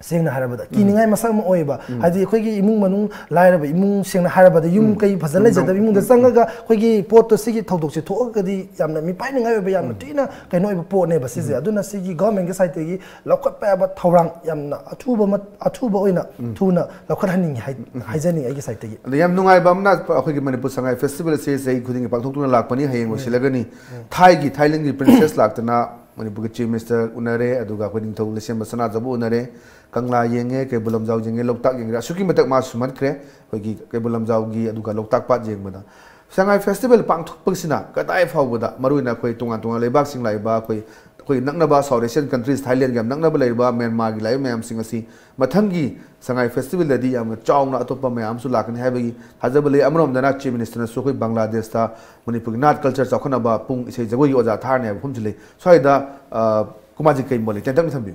ꯁꯦꯡꯅ ꯍꯥꯏꯔꯕꯗ ꯀꯤꯅꯤꯡꯉꯥꯏ ꯃꯁꯛ ꯑꯃ ꯑꯣꯏꯌꯦꯕ꯫ ꯍꯥꯏꯗꯤ ꯑꯩꯈꯣꯏꯒꯤ ꯏꯃꯨꯡ ꯃꯅꯨꯡ ꯂꯥꯏꯔꯕ ꯏꯃꯨꯡ, ꯁꯦꯡꯅ ꯍꯥꯏꯔꯕꯗ ꯌꯨꯝ ꯀꯩ ꯐꯖꯅ ꯂꯩꯖꯗꯕ ꯏꯃꯨꯡꯗ ꯆꯪꯉꯒ ꯑꯩꯈꯣꯏꯒꯤ ꯄꯣꯠꯇꯣ ꯁꯤꯒꯤ ꯊꯧꯗꯣꯛꯁꯦ ꯊꯣꯛꯑꯒꯗꯤ ꯌꯥꯝꯅ ꯃꯤꯄꯥꯏꯅꯤꯡꯉꯥꯏ ꯑꯣꯏꯕ, ꯌꯥꯝꯅ ꯊꯤꯅ ꯀꯩꯅꯣ ꯑꯣꯏꯕ ꯄꯣꯠꯅꯦꯕ ꯁꯤꯁꯦ꯫ ꯑꯗꯨꯅ ꯁꯤꯒꯤ governmentꯒꯤ sideꯇꯒꯤ ꯂꯧꯈꯠꯄ ꯌꯥꯕ ꯊꯧꯔꯥꯡ ꯌꯥꯝꯅ ꯑꯊꯨꯕ ꯃ-, ꯑꯊꯨꯕ ꯑꯣꯏꯅ ꯊꯨꯅ ꯂꯧꯈꯠꯍꯟꯅꯤꯡꯉꯤ ꯍꯥꯏ-, ꯍꯥꯏꯖꯅꯤꯡꯉꯤ ꯑꯩꯒꯤ sideꯇꯒꯤ꯫ ꯑꯗ ꯌꯥꯝ ꯅꯨꯡꯉꯥꯏꯕ ꯑꯃꯅ, ꯑꯩꯈꯣꯏꯒꯤ ꯃꯅꯤꯄꯨꯔ ꯁꯉꯥꯏ festivalꯁꯦ ꯆꯍꯤ ꯈꯨꯗꯤꯡꯒꯤ ꯄꯥꯡꯊꯣꯛꯇꯨꯅ ꯂꯥꯛꯄꯅꯤ, ꯍꯌꯦꯡ ꯂꯣꯏꯁꯤꯜꯂꯒꯅꯤ꯫ ꯊꯥꯏꯒꯤ, Thailandꯒꯤ princess ꯂꯥꯛꯇꯅ ꯃꯅꯤꯄꯨꯔꯒꯤ Chief Minister ꯎꯅꯔꯦ, ꯑꯗꯨꯒ ꯑꯩꯈꯣꯏ ꯅꯤꯡꯊꯧ ꯂꯩꯁꯦꯝꯕ ꯁꯅꯥꯖꯥꯎꯕ ꯎꯅꯔꯦ, ꯀꯪꯂꯥ ꯌꯦꯡꯉꯦ, ꯀꯩꯕꯨꯜ ꯂꯝꯖꯥꯎ ꯌꯦꯡꯉꯦ, ꯂꯣꯛꯇꯥꯛ ꯌꯦꯡꯉꯦ꯫ ꯑꯁꯨꯛꯀꯤ ꯃꯇꯤꯛ ꯃꯥ ꯁꯨꯝꯍꯠꯈ꯭ꯔꯦ ꯑꯩꯈꯣꯏꯒꯤ ꯀꯩꯕꯨꯜ ꯂꯝꯖꯥꯎꯒꯤ, ꯑꯗꯨꯒ ꯂꯣꯛꯇꯥꯛ ꯄꯥꯠ ꯌꯦꯡꯕꯗ꯫ ꯁꯉꯥꯏ festival ꯄꯥꯡꯊꯣꯛꯄꯁꯤꯅ ꯀꯗꯥꯏ ꯐꯥꯎꯕꯗ, ꯃꯔꯨꯑꯣꯏꯅ ꯑꯩꯈꯣꯏ ꯇꯣꯉꯥꯟ ꯇꯣꯉꯥꯟ ꯂꯩꯕꯥꯛꯁꯤꯡ ꯂꯥꯛꯏꯕ, ꯑꯩꯈꯣꯏ, ꯑꯩꯈꯣꯏ ꯅꯛꯅꯕ South Asian countries, Thailandꯒ ꯌꯥꯝ ꯅꯛꯅꯕ ꯂꯩꯔꯤꯕ ꯃ꯭ꯌꯥꯟꯃꯥꯔꯒꯤ ꯂꯥꯛꯏꯕ ꯃꯌꯥꯝꯁꯤꯡ ꯑꯁꯤ ꯃꯊꯪꯒꯤ ꯁꯉꯥꯏ festivalꯗꯗꯤ ꯌꯥꯝꯅ ꯆꯥꯎꯅ ꯑꯇꯣꯞꯄ ꯃꯌꯥꯝ ꯑꯃꯁꯨ ꯂꯥꯛꯀꯅꯤ ꯍꯥꯏꯕꯒꯤ ꯊꯥꯖꯕ ꯂꯩ꯫ ꯑꯃꯔꯣꯝꯗꯅ Chief Ministerꯅꯁꯨ ꯑꯩꯈꯣꯏ ꯕꯪꯒ꯭ꯂꯥꯗꯦꯁꯇ ꯃꯅꯤꯄꯨꯔꯒꯤ ꯅꯥꯠ culture ꯆꯥꯎꯈꯠꯅꯕ ꯄꯨꯡ ꯏꯁꯩ ꯖꯒꯣꯏꯒꯤ ꯑꯣꯖꯥ ꯊꯥꯔꯅꯤ ꯍꯥꯏꯕ ꯃꯐꯝꯁꯨ ꯂꯩ꯫ ꯁ꯭ꯋꯥꯏꯗ, ꯑ, ꯀꯨꯃꯥꯔꯖꯤ, ꯀꯩ ꯃꯣꯠ ꯂꯩ? ꯇꯦꯟꯇꯛꯅ ꯊꯝꯕꯤꯌꯨ꯫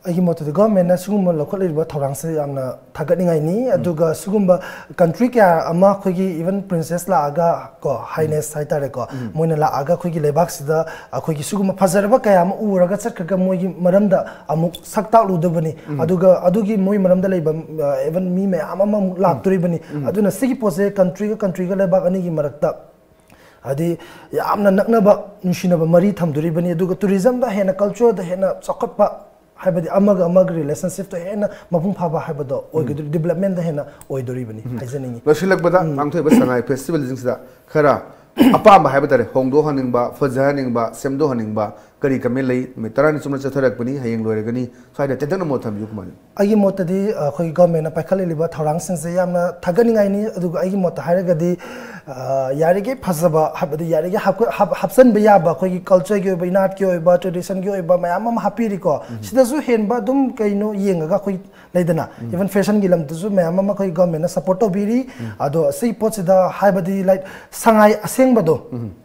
ꯑꯩꯒꯤ ꯃꯣꯠꯇꯗꯤ governmentꯅ ꯁꯤꯒꯨꯝꯕ ꯂꯧꯈꯠꯂꯤꯕ ꯊꯧꯔꯥꯡꯁꯦ ꯌꯥꯝꯅ ꯊꯥꯒꯠꯅꯤꯡꯉꯥꯏꯅꯤ꯫ ꯑꯗꯨꯒ ꯁꯤꯒꯨꯝꯕ country ꯀꯌꯥ ꯑꯃ, ꯑꯩꯈꯣꯏꯒꯤ even princess ꯂꯥꯛꯑꯒ ꯀꯣ, highness ꯍꯥꯏꯇꯥꯔꯦꯀꯣ, ꯃꯣꯏꯅ ꯂꯥꯛꯑꯒ ꯑꯩꯈꯣꯏꯒꯤ ꯂꯩꯕꯥꯛꯁꯤꯗ ꯑꯩꯈꯣꯏꯒꯤ ꯁꯤꯒꯨꯝꯕ ꯐꯖꯔꯕ ꯀꯌꯥ ꯑꯃ ꯎꯔꯒ ꯆꯠꯈ꯭ꯔꯒ ꯃꯣꯏꯒꯤ ꯃꯔꯝꯗ ꯑꯃꯨꯛ ꯁꯛ ꯇꯥꯛꯂꯨꯗꯕꯅꯤ꯫ ꯑꯗꯨꯒ ꯑꯗꯨꯒꯤ ꯃꯣꯏ ꯃꯔꯝꯗ ꯂꯩꯕ, ꯑ, even ꯃꯤ ꯃꯌꯥꯝ ꯑꯃ ꯑꯃꯨꯛ ꯂꯥꯛꯇꯣꯔꯤꯕꯅꯤ꯫ ꯑꯗꯨꯅ ꯁꯤꯒꯤ ꯄꯣꯠꯁꯦ countryꯒ countryꯒ, ꯂꯩꯕꯥꯛ ꯑꯅꯤꯒꯤ ꯃꯔꯛꯇ ꯍꯥꯏꯗꯤ ꯌꯥꯝꯅ ꯅꯛꯅꯕ, ꯅꯨꯡꯁꯤꯅꯕ ꯃꯔꯤ ꯊꯝꯗꯣꯔꯤꯕꯅꯤ꯫ ꯑꯗꯨꯒ tourismꯗ ꯍꯦꯟꯅ, cultureꯗ ꯍꯦꯟꯅ ꯆꯥꯎꯈꯠꯄ, ꯍꯥꯏꯕꯗꯤ ꯑꯃꯒ ꯑꯃꯒ relationshipꯇꯣ ꯍꯦꯟꯅ ꯃꯄꯨꯡ ꯐꯥꯕ ꯍꯥꯏꯕꯗꯣ ꯑꯣꯏꯒꯗꯣꯔꯤ, developmentꯗ ꯍꯦꯟꯅ ꯑꯣꯏꯗꯣꯔꯤꯕꯅꯤ ꯍꯥꯏꯖꯅꯤꯡꯉꯤ꯫ ꯂꯣꯏꯁꯤꯜꯂꯛꯄꯗ, ꯄꯥꯡꯊꯣꯛꯏꯕ ꯁꯉꯥꯏ festivalꯁꯤꯡꯁꯤꯗ ꯈꯔ ꯑꯄꯥꯝꯕ ꯍꯥꯏꯕ ꯇꯥꯔꯦ, ꯍꯣꯡꯗꯣꯛꯍꯟꯅꯤꯡꯕ, ꯐꯖꯍꯟꯅꯤꯡꯕ, ꯁꯦꯝꯗꯣꯛꯍꯟꯅꯤꯡꯕ ꯀꯔꯤ ꯀꯃꯦꯟ ꯂꯩ? ꯅꯨꯃꯤꯠ ꯇꯔꯥꯅꯤ ꯆꯨꯝꯅ ꯆꯠꯊꯔꯛꯄꯅꯤ, ꯍꯌꯦꯡ ꯂꯣꯏꯔꯒꯅꯤ꯫ ꯁ꯭ꯋꯥꯏꯗ ꯇꯦꯟꯇꯛꯅ ꯃꯣꯠ ꯊꯝꯕꯤꯌꯨ, ꯀꯃꯥꯏꯅ? ꯑꯩꯒꯤ ꯃꯣꯠꯇꯗꯤ, ꯑ, ꯑꯩꯈꯣꯏꯒꯤ ꯒꯚꯔꯟꯃꯦꯟꯠꯅ ꯄꯥꯏꯈꯠꯂꯛꯂꯤꯕ ꯊꯧꯔꯥꯡꯁꯤꯡꯁꯦ ꯌꯥꯝꯅ ꯊꯥꯒꯠꯅꯤꯡꯉꯥꯏꯅꯤ꯫ ꯑꯗꯨꯒ ꯑꯩꯒꯤ ꯃꯣꯠꯇ ꯍꯥꯏꯔꯒꯗꯤ, ꯑ, ꯌꯥꯔꯤꯈꯩ ꯐꯖꯕ, ꯍꯥꯏꯕꯗꯤ ꯌꯥꯔꯤꯈꯩ ꯍꯥꯞꯀ-, ꯍꯥꯞ-, ꯍꯥꯞꯆꯤꯟꯕ ꯌꯥꯕ, ꯑꯩꯈꯣꯏꯒꯤ ꯀꯜꯆꯔꯒꯤ ꯑꯣꯏꯕ, ꯏꯅꯥꯠꯀꯤ ꯑꯣꯏꯕ, ꯇ꯭ꯔꯦꯗꯤꯁꯟꯒꯤ ꯑꯣꯏꯕ ꯃꯌꯥꯝ ꯑꯃ ꯍꯥꯞꯄꯤꯔꯤꯀꯣ꯫ ꯁꯤꯗꯁꯨ ꯍꯦꯟꯕ ꯑꯗꯨꯝ ꯀꯩꯅꯣ ꯌꯦꯡꯉꯒ ꯑꯩꯈꯣꯏ ꯂꯩꯗꯅ, even fashionꯒꯤ ꯂꯝꯗꯁꯨ ꯃꯌꯥꯝ ꯑꯃ ꯑꯩꯈꯣꯏ ꯒꯚꯔꯟꯃꯦꯟꯠꯅ support ꯇꯧꯕꯤꯔꯤ꯫ ꯑꯗꯣ ꯁꯤ ꯄꯣꯠꯁꯤꯗ ꯍꯥꯏꯕꯗꯤ, like, ꯁꯉꯥꯏ ꯑꯁꯦꯡꯕꯗꯣ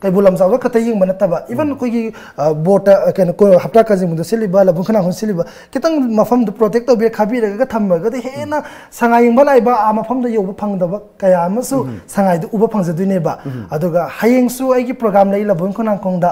ꯀꯩꯕꯨꯜ ꯂꯝꯖꯥꯎꯗ ꯈꯛꯇ ꯌꯦꯡꯕ ꯅꯠꯇꯕ, even ꯑꯩꯈꯣꯏꯒꯤ, ꯑ, ꯕꯣꯔꯠꯇ, ꯑ, ꯀꯩꯅꯣ, ꯀꯣ-, ꯍꯞꯇꯥ ꯀꯥꯡꯖꯩꯕꯨꯡꯗ ꯁꯤꯠꯂꯤꯕ, ꯂꯧꯕꯨꯛ ꯈꯣꯡꯅꯥꯡꯈꯣꯡ ꯁꯤꯠꯂꯤꯕ, ꯈꯤꯇꯪ ꯃꯐꯝꯗꯨ protect ꯇꯧꯕꯤꯔ ꯈꯥꯕꯤꯔꯒ ꯊꯝꯃꯒꯗꯤ ꯍꯦꯟꯅ ꯁꯉꯥꯏ ꯌꯦꯡꯕ ꯂꯥꯛꯏꯕ ꯑꯥ ꯃꯐꯝꯗ ꯌꯧꯕ ꯐꯪꯗꯕ ꯀꯌꯥ ꯑꯃꯁꯨ ꯁꯉꯥꯏꯗꯨ ꯎꯕ ꯐꯪꯖꯗꯣꯏꯅꯦꯕ꯫ ꯑꯗꯨꯒ ꯍꯌꯦꯡꯁꯨ ꯑꯩꯒꯤ program ꯂꯩ ꯂꯧꯕꯨꯛ ꯈꯣꯡꯅꯥꯡꯈꯣꯡꯗ꯫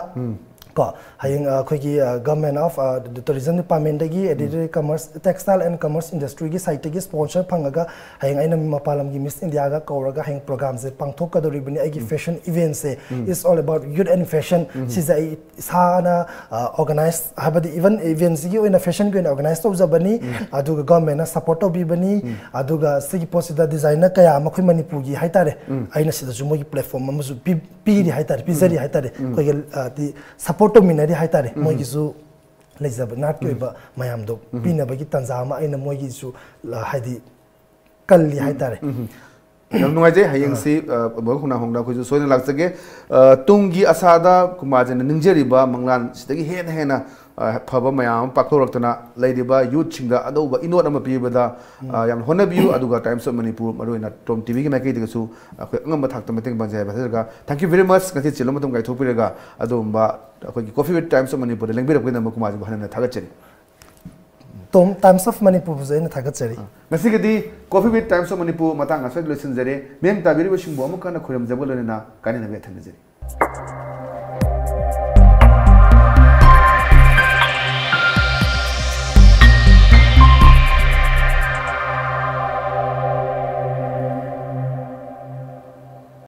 ꯀꯣ, ꯍꯌꯦꯡ, ꯑ, ꯑꯩꯈꯣꯏꯒꯤ, ꯑ, Government of, ꯑ, Tourism Departmentꯗꯒꯤ ꯑꯗꯩꯗꯤ Commerce, Textile and Commerce Industryꯒꯤ sideꯇꯒꯤ sponsor ꯐꯪꯉꯒ ꯍꯌꯦꯡ ꯑꯩꯅ ꯃꯄꯥꯟ ꯂꯝꯒꯤ Miss Indiaꯒ ꯀꯧꯔꯒ ꯍꯌꯦꯡ programꯁꯦ ꯄꯥꯡꯊꯣꯛꯀꯗꯧꯔꯤꯕꯅꯤ꯫ ꯑꯩꯒꯤ fashion eventꯁꯦ is all about youth and fashion꯫ ꯁꯤꯁꯦ ꯑꯩ ꯏꯁꯥꯅ, ꯑ, organize, ꯍꯥꯏꯕꯗꯤ even eventꯁꯤꯒꯤ ꯑꯣꯏꯅ fashionꯒꯤ ꯑꯣꯏꯅ organize ꯇꯧꯖꯕꯅꯤ꯫ ꯑꯗꯨꯒ governmentꯅ support ꯇꯧꯕꯤꯕꯅꯤ꯫ ꯑꯗꯨꯒ ꯁꯤꯒꯤ ꯄꯣꯠꯁꯤꯗ designer ꯀꯌꯥ ꯑꯃ ꯑꯩꯈꯣꯏ ꯃꯅꯤꯄꯨꯔꯒꯤ ꯍꯥꯏꯇꯥꯔꯦ, ꯑꯩꯅ ꯁꯤꯗꯁꯨ ꯃꯣꯏꯒꯤ platform ꯑꯃꯁꯨ ꯄꯤ-, ꯄꯤꯔꯤ ꯍꯥꯏꯇꯥꯔꯦ, ꯄꯤꯖꯔꯤ ꯍꯥꯏꯇꯥꯔꯦ꯫ ꯑꯩꯈꯣꯏꯒꯤ, ꯑ, ꯗꯤ support ꯇꯧꯃꯤꯟꯅꯔꯤ ꯍꯥꯏꯇꯥꯔꯦ꯫ ꯃꯣꯏꯒꯤꯁꯨ ꯂꯩꯖꯕ ꯅꯥꯠꯀꯤ ꯑꯣꯏꯕ ꯃꯌꯥꯝꯗꯣ ꯄꯤꯅꯕꯒꯤ ꯇꯥꯟꯖꯥ ꯑꯃ ꯑꯩꯅ ꯃꯣꯏꯒꯤꯁꯨ, ꯑ, ꯍꯥꯏꯗꯤ ꯀꯜꯂꯤ ꯍꯥꯏꯇꯥꯔꯦ꯫ ꯌꯥꯝ ꯅꯨꯡꯉꯥꯏꯖꯩ꯫ ꯍꯌꯦꯡꯁꯤ, ꯑ, ꯂꯧꯕꯨꯛ ꯈꯣꯡꯅꯥꯡꯈꯣꯡꯗ ꯑꯩꯈꯣꯏꯁꯨ ꯁꯣꯏꯗꯅ ꯂꯥꯛꯆꯒꯦ꯫ ꯑ, ꯇꯨꯡꯒꯤ ꯑꯁꯥꯗ ꯀꯨꯃꯥꯔꯖꯤꯅ ꯅꯤꯡꯖꯔꯤꯕ ꯃꯪꯂꯥꯟ ꯁꯤꯗꯒꯤ ꯍꯦꯟꯅ ꯍꯦꯟꯅ, ꯑ, ꯐꯕ ꯃꯌꯥꯝ ꯑꯃ ꯄꯥꯛꯊꯣꯔꯛꯇꯅ ꯂꯩꯔꯤꯕ youthꯁꯤꯡꯗ ꯑꯅꯧꯕ ꯏꯅꯣꯠ ꯑꯃ ꯄꯤꯕꯗ, ꯑ, ꯌꯥꯝ ꯍꯣꯠꯅꯕꯤꯌꯨ꯫ ꯑꯗꯨꯒ Times of Manipur, ꯃꯔꯨꯑꯣꯏꯅ Tom TVꯒꯤ ꯃꯥꯏꯀꯩꯗꯒꯤꯁꯨ ꯑꯩꯈꯣꯏ ꯑꯉꯝꯕ ꯊꯥꯛꯇ ꯃꯇꯦꯡ ꯄꯥꯡꯖꯩ ꯍꯥꯏꯕ ꯍꯥꯏꯖꯔꯒ, thank you very much꯫ ꯉꯁꯤ ꯆꯤꯜꯂꯕ ꯃꯇꯝ ꯀꯥꯏꯊꯣꯛꯄꯤꯔꯒ ꯑꯗꯨꯒꯨꯝꯕ ꯑꯩꯈꯣꯏꯒꯤ Coffee with Times of Manipurꯗ ꯂꯦꯡꯕꯤꯔꯛꯄꯒꯤꯗꯃꯛ ꯀꯨꯃꯥꯔꯖꯤꯕꯨ ꯍꯟꯅ ꯍꯟꯅ ꯊꯥꯒꯠꯆꯔꯤ꯫ Tom, Times of Manipurꯕꯨꯁꯨ ꯑꯩꯅ ꯊꯥꯒꯠꯆꯔꯤ꯫ ꯉꯁꯤꯒꯤꯗꯤ Coffee with Times of Manipur ꯃꯇꯥꯡ ꯑꯁꯤꯗ ꯂꯣꯏꯁꯤꯟꯖꯔꯦ꯫ ꯃꯤꯠꯌꯦꯡ ꯇꯥꯕꯤꯔꯤꯕꯁꯤꯡꯕꯨ ꯑꯃꯨꯛ ꯍꯟꯅ ꯈꯣꯏꯔꯝꯖꯕ ꯂꯣꯏꯅꯅ ꯀꯥꯏꯅꯅꯕ ꯌꯥꯊꯪ ꯅꯤꯖꯔꯤ꯫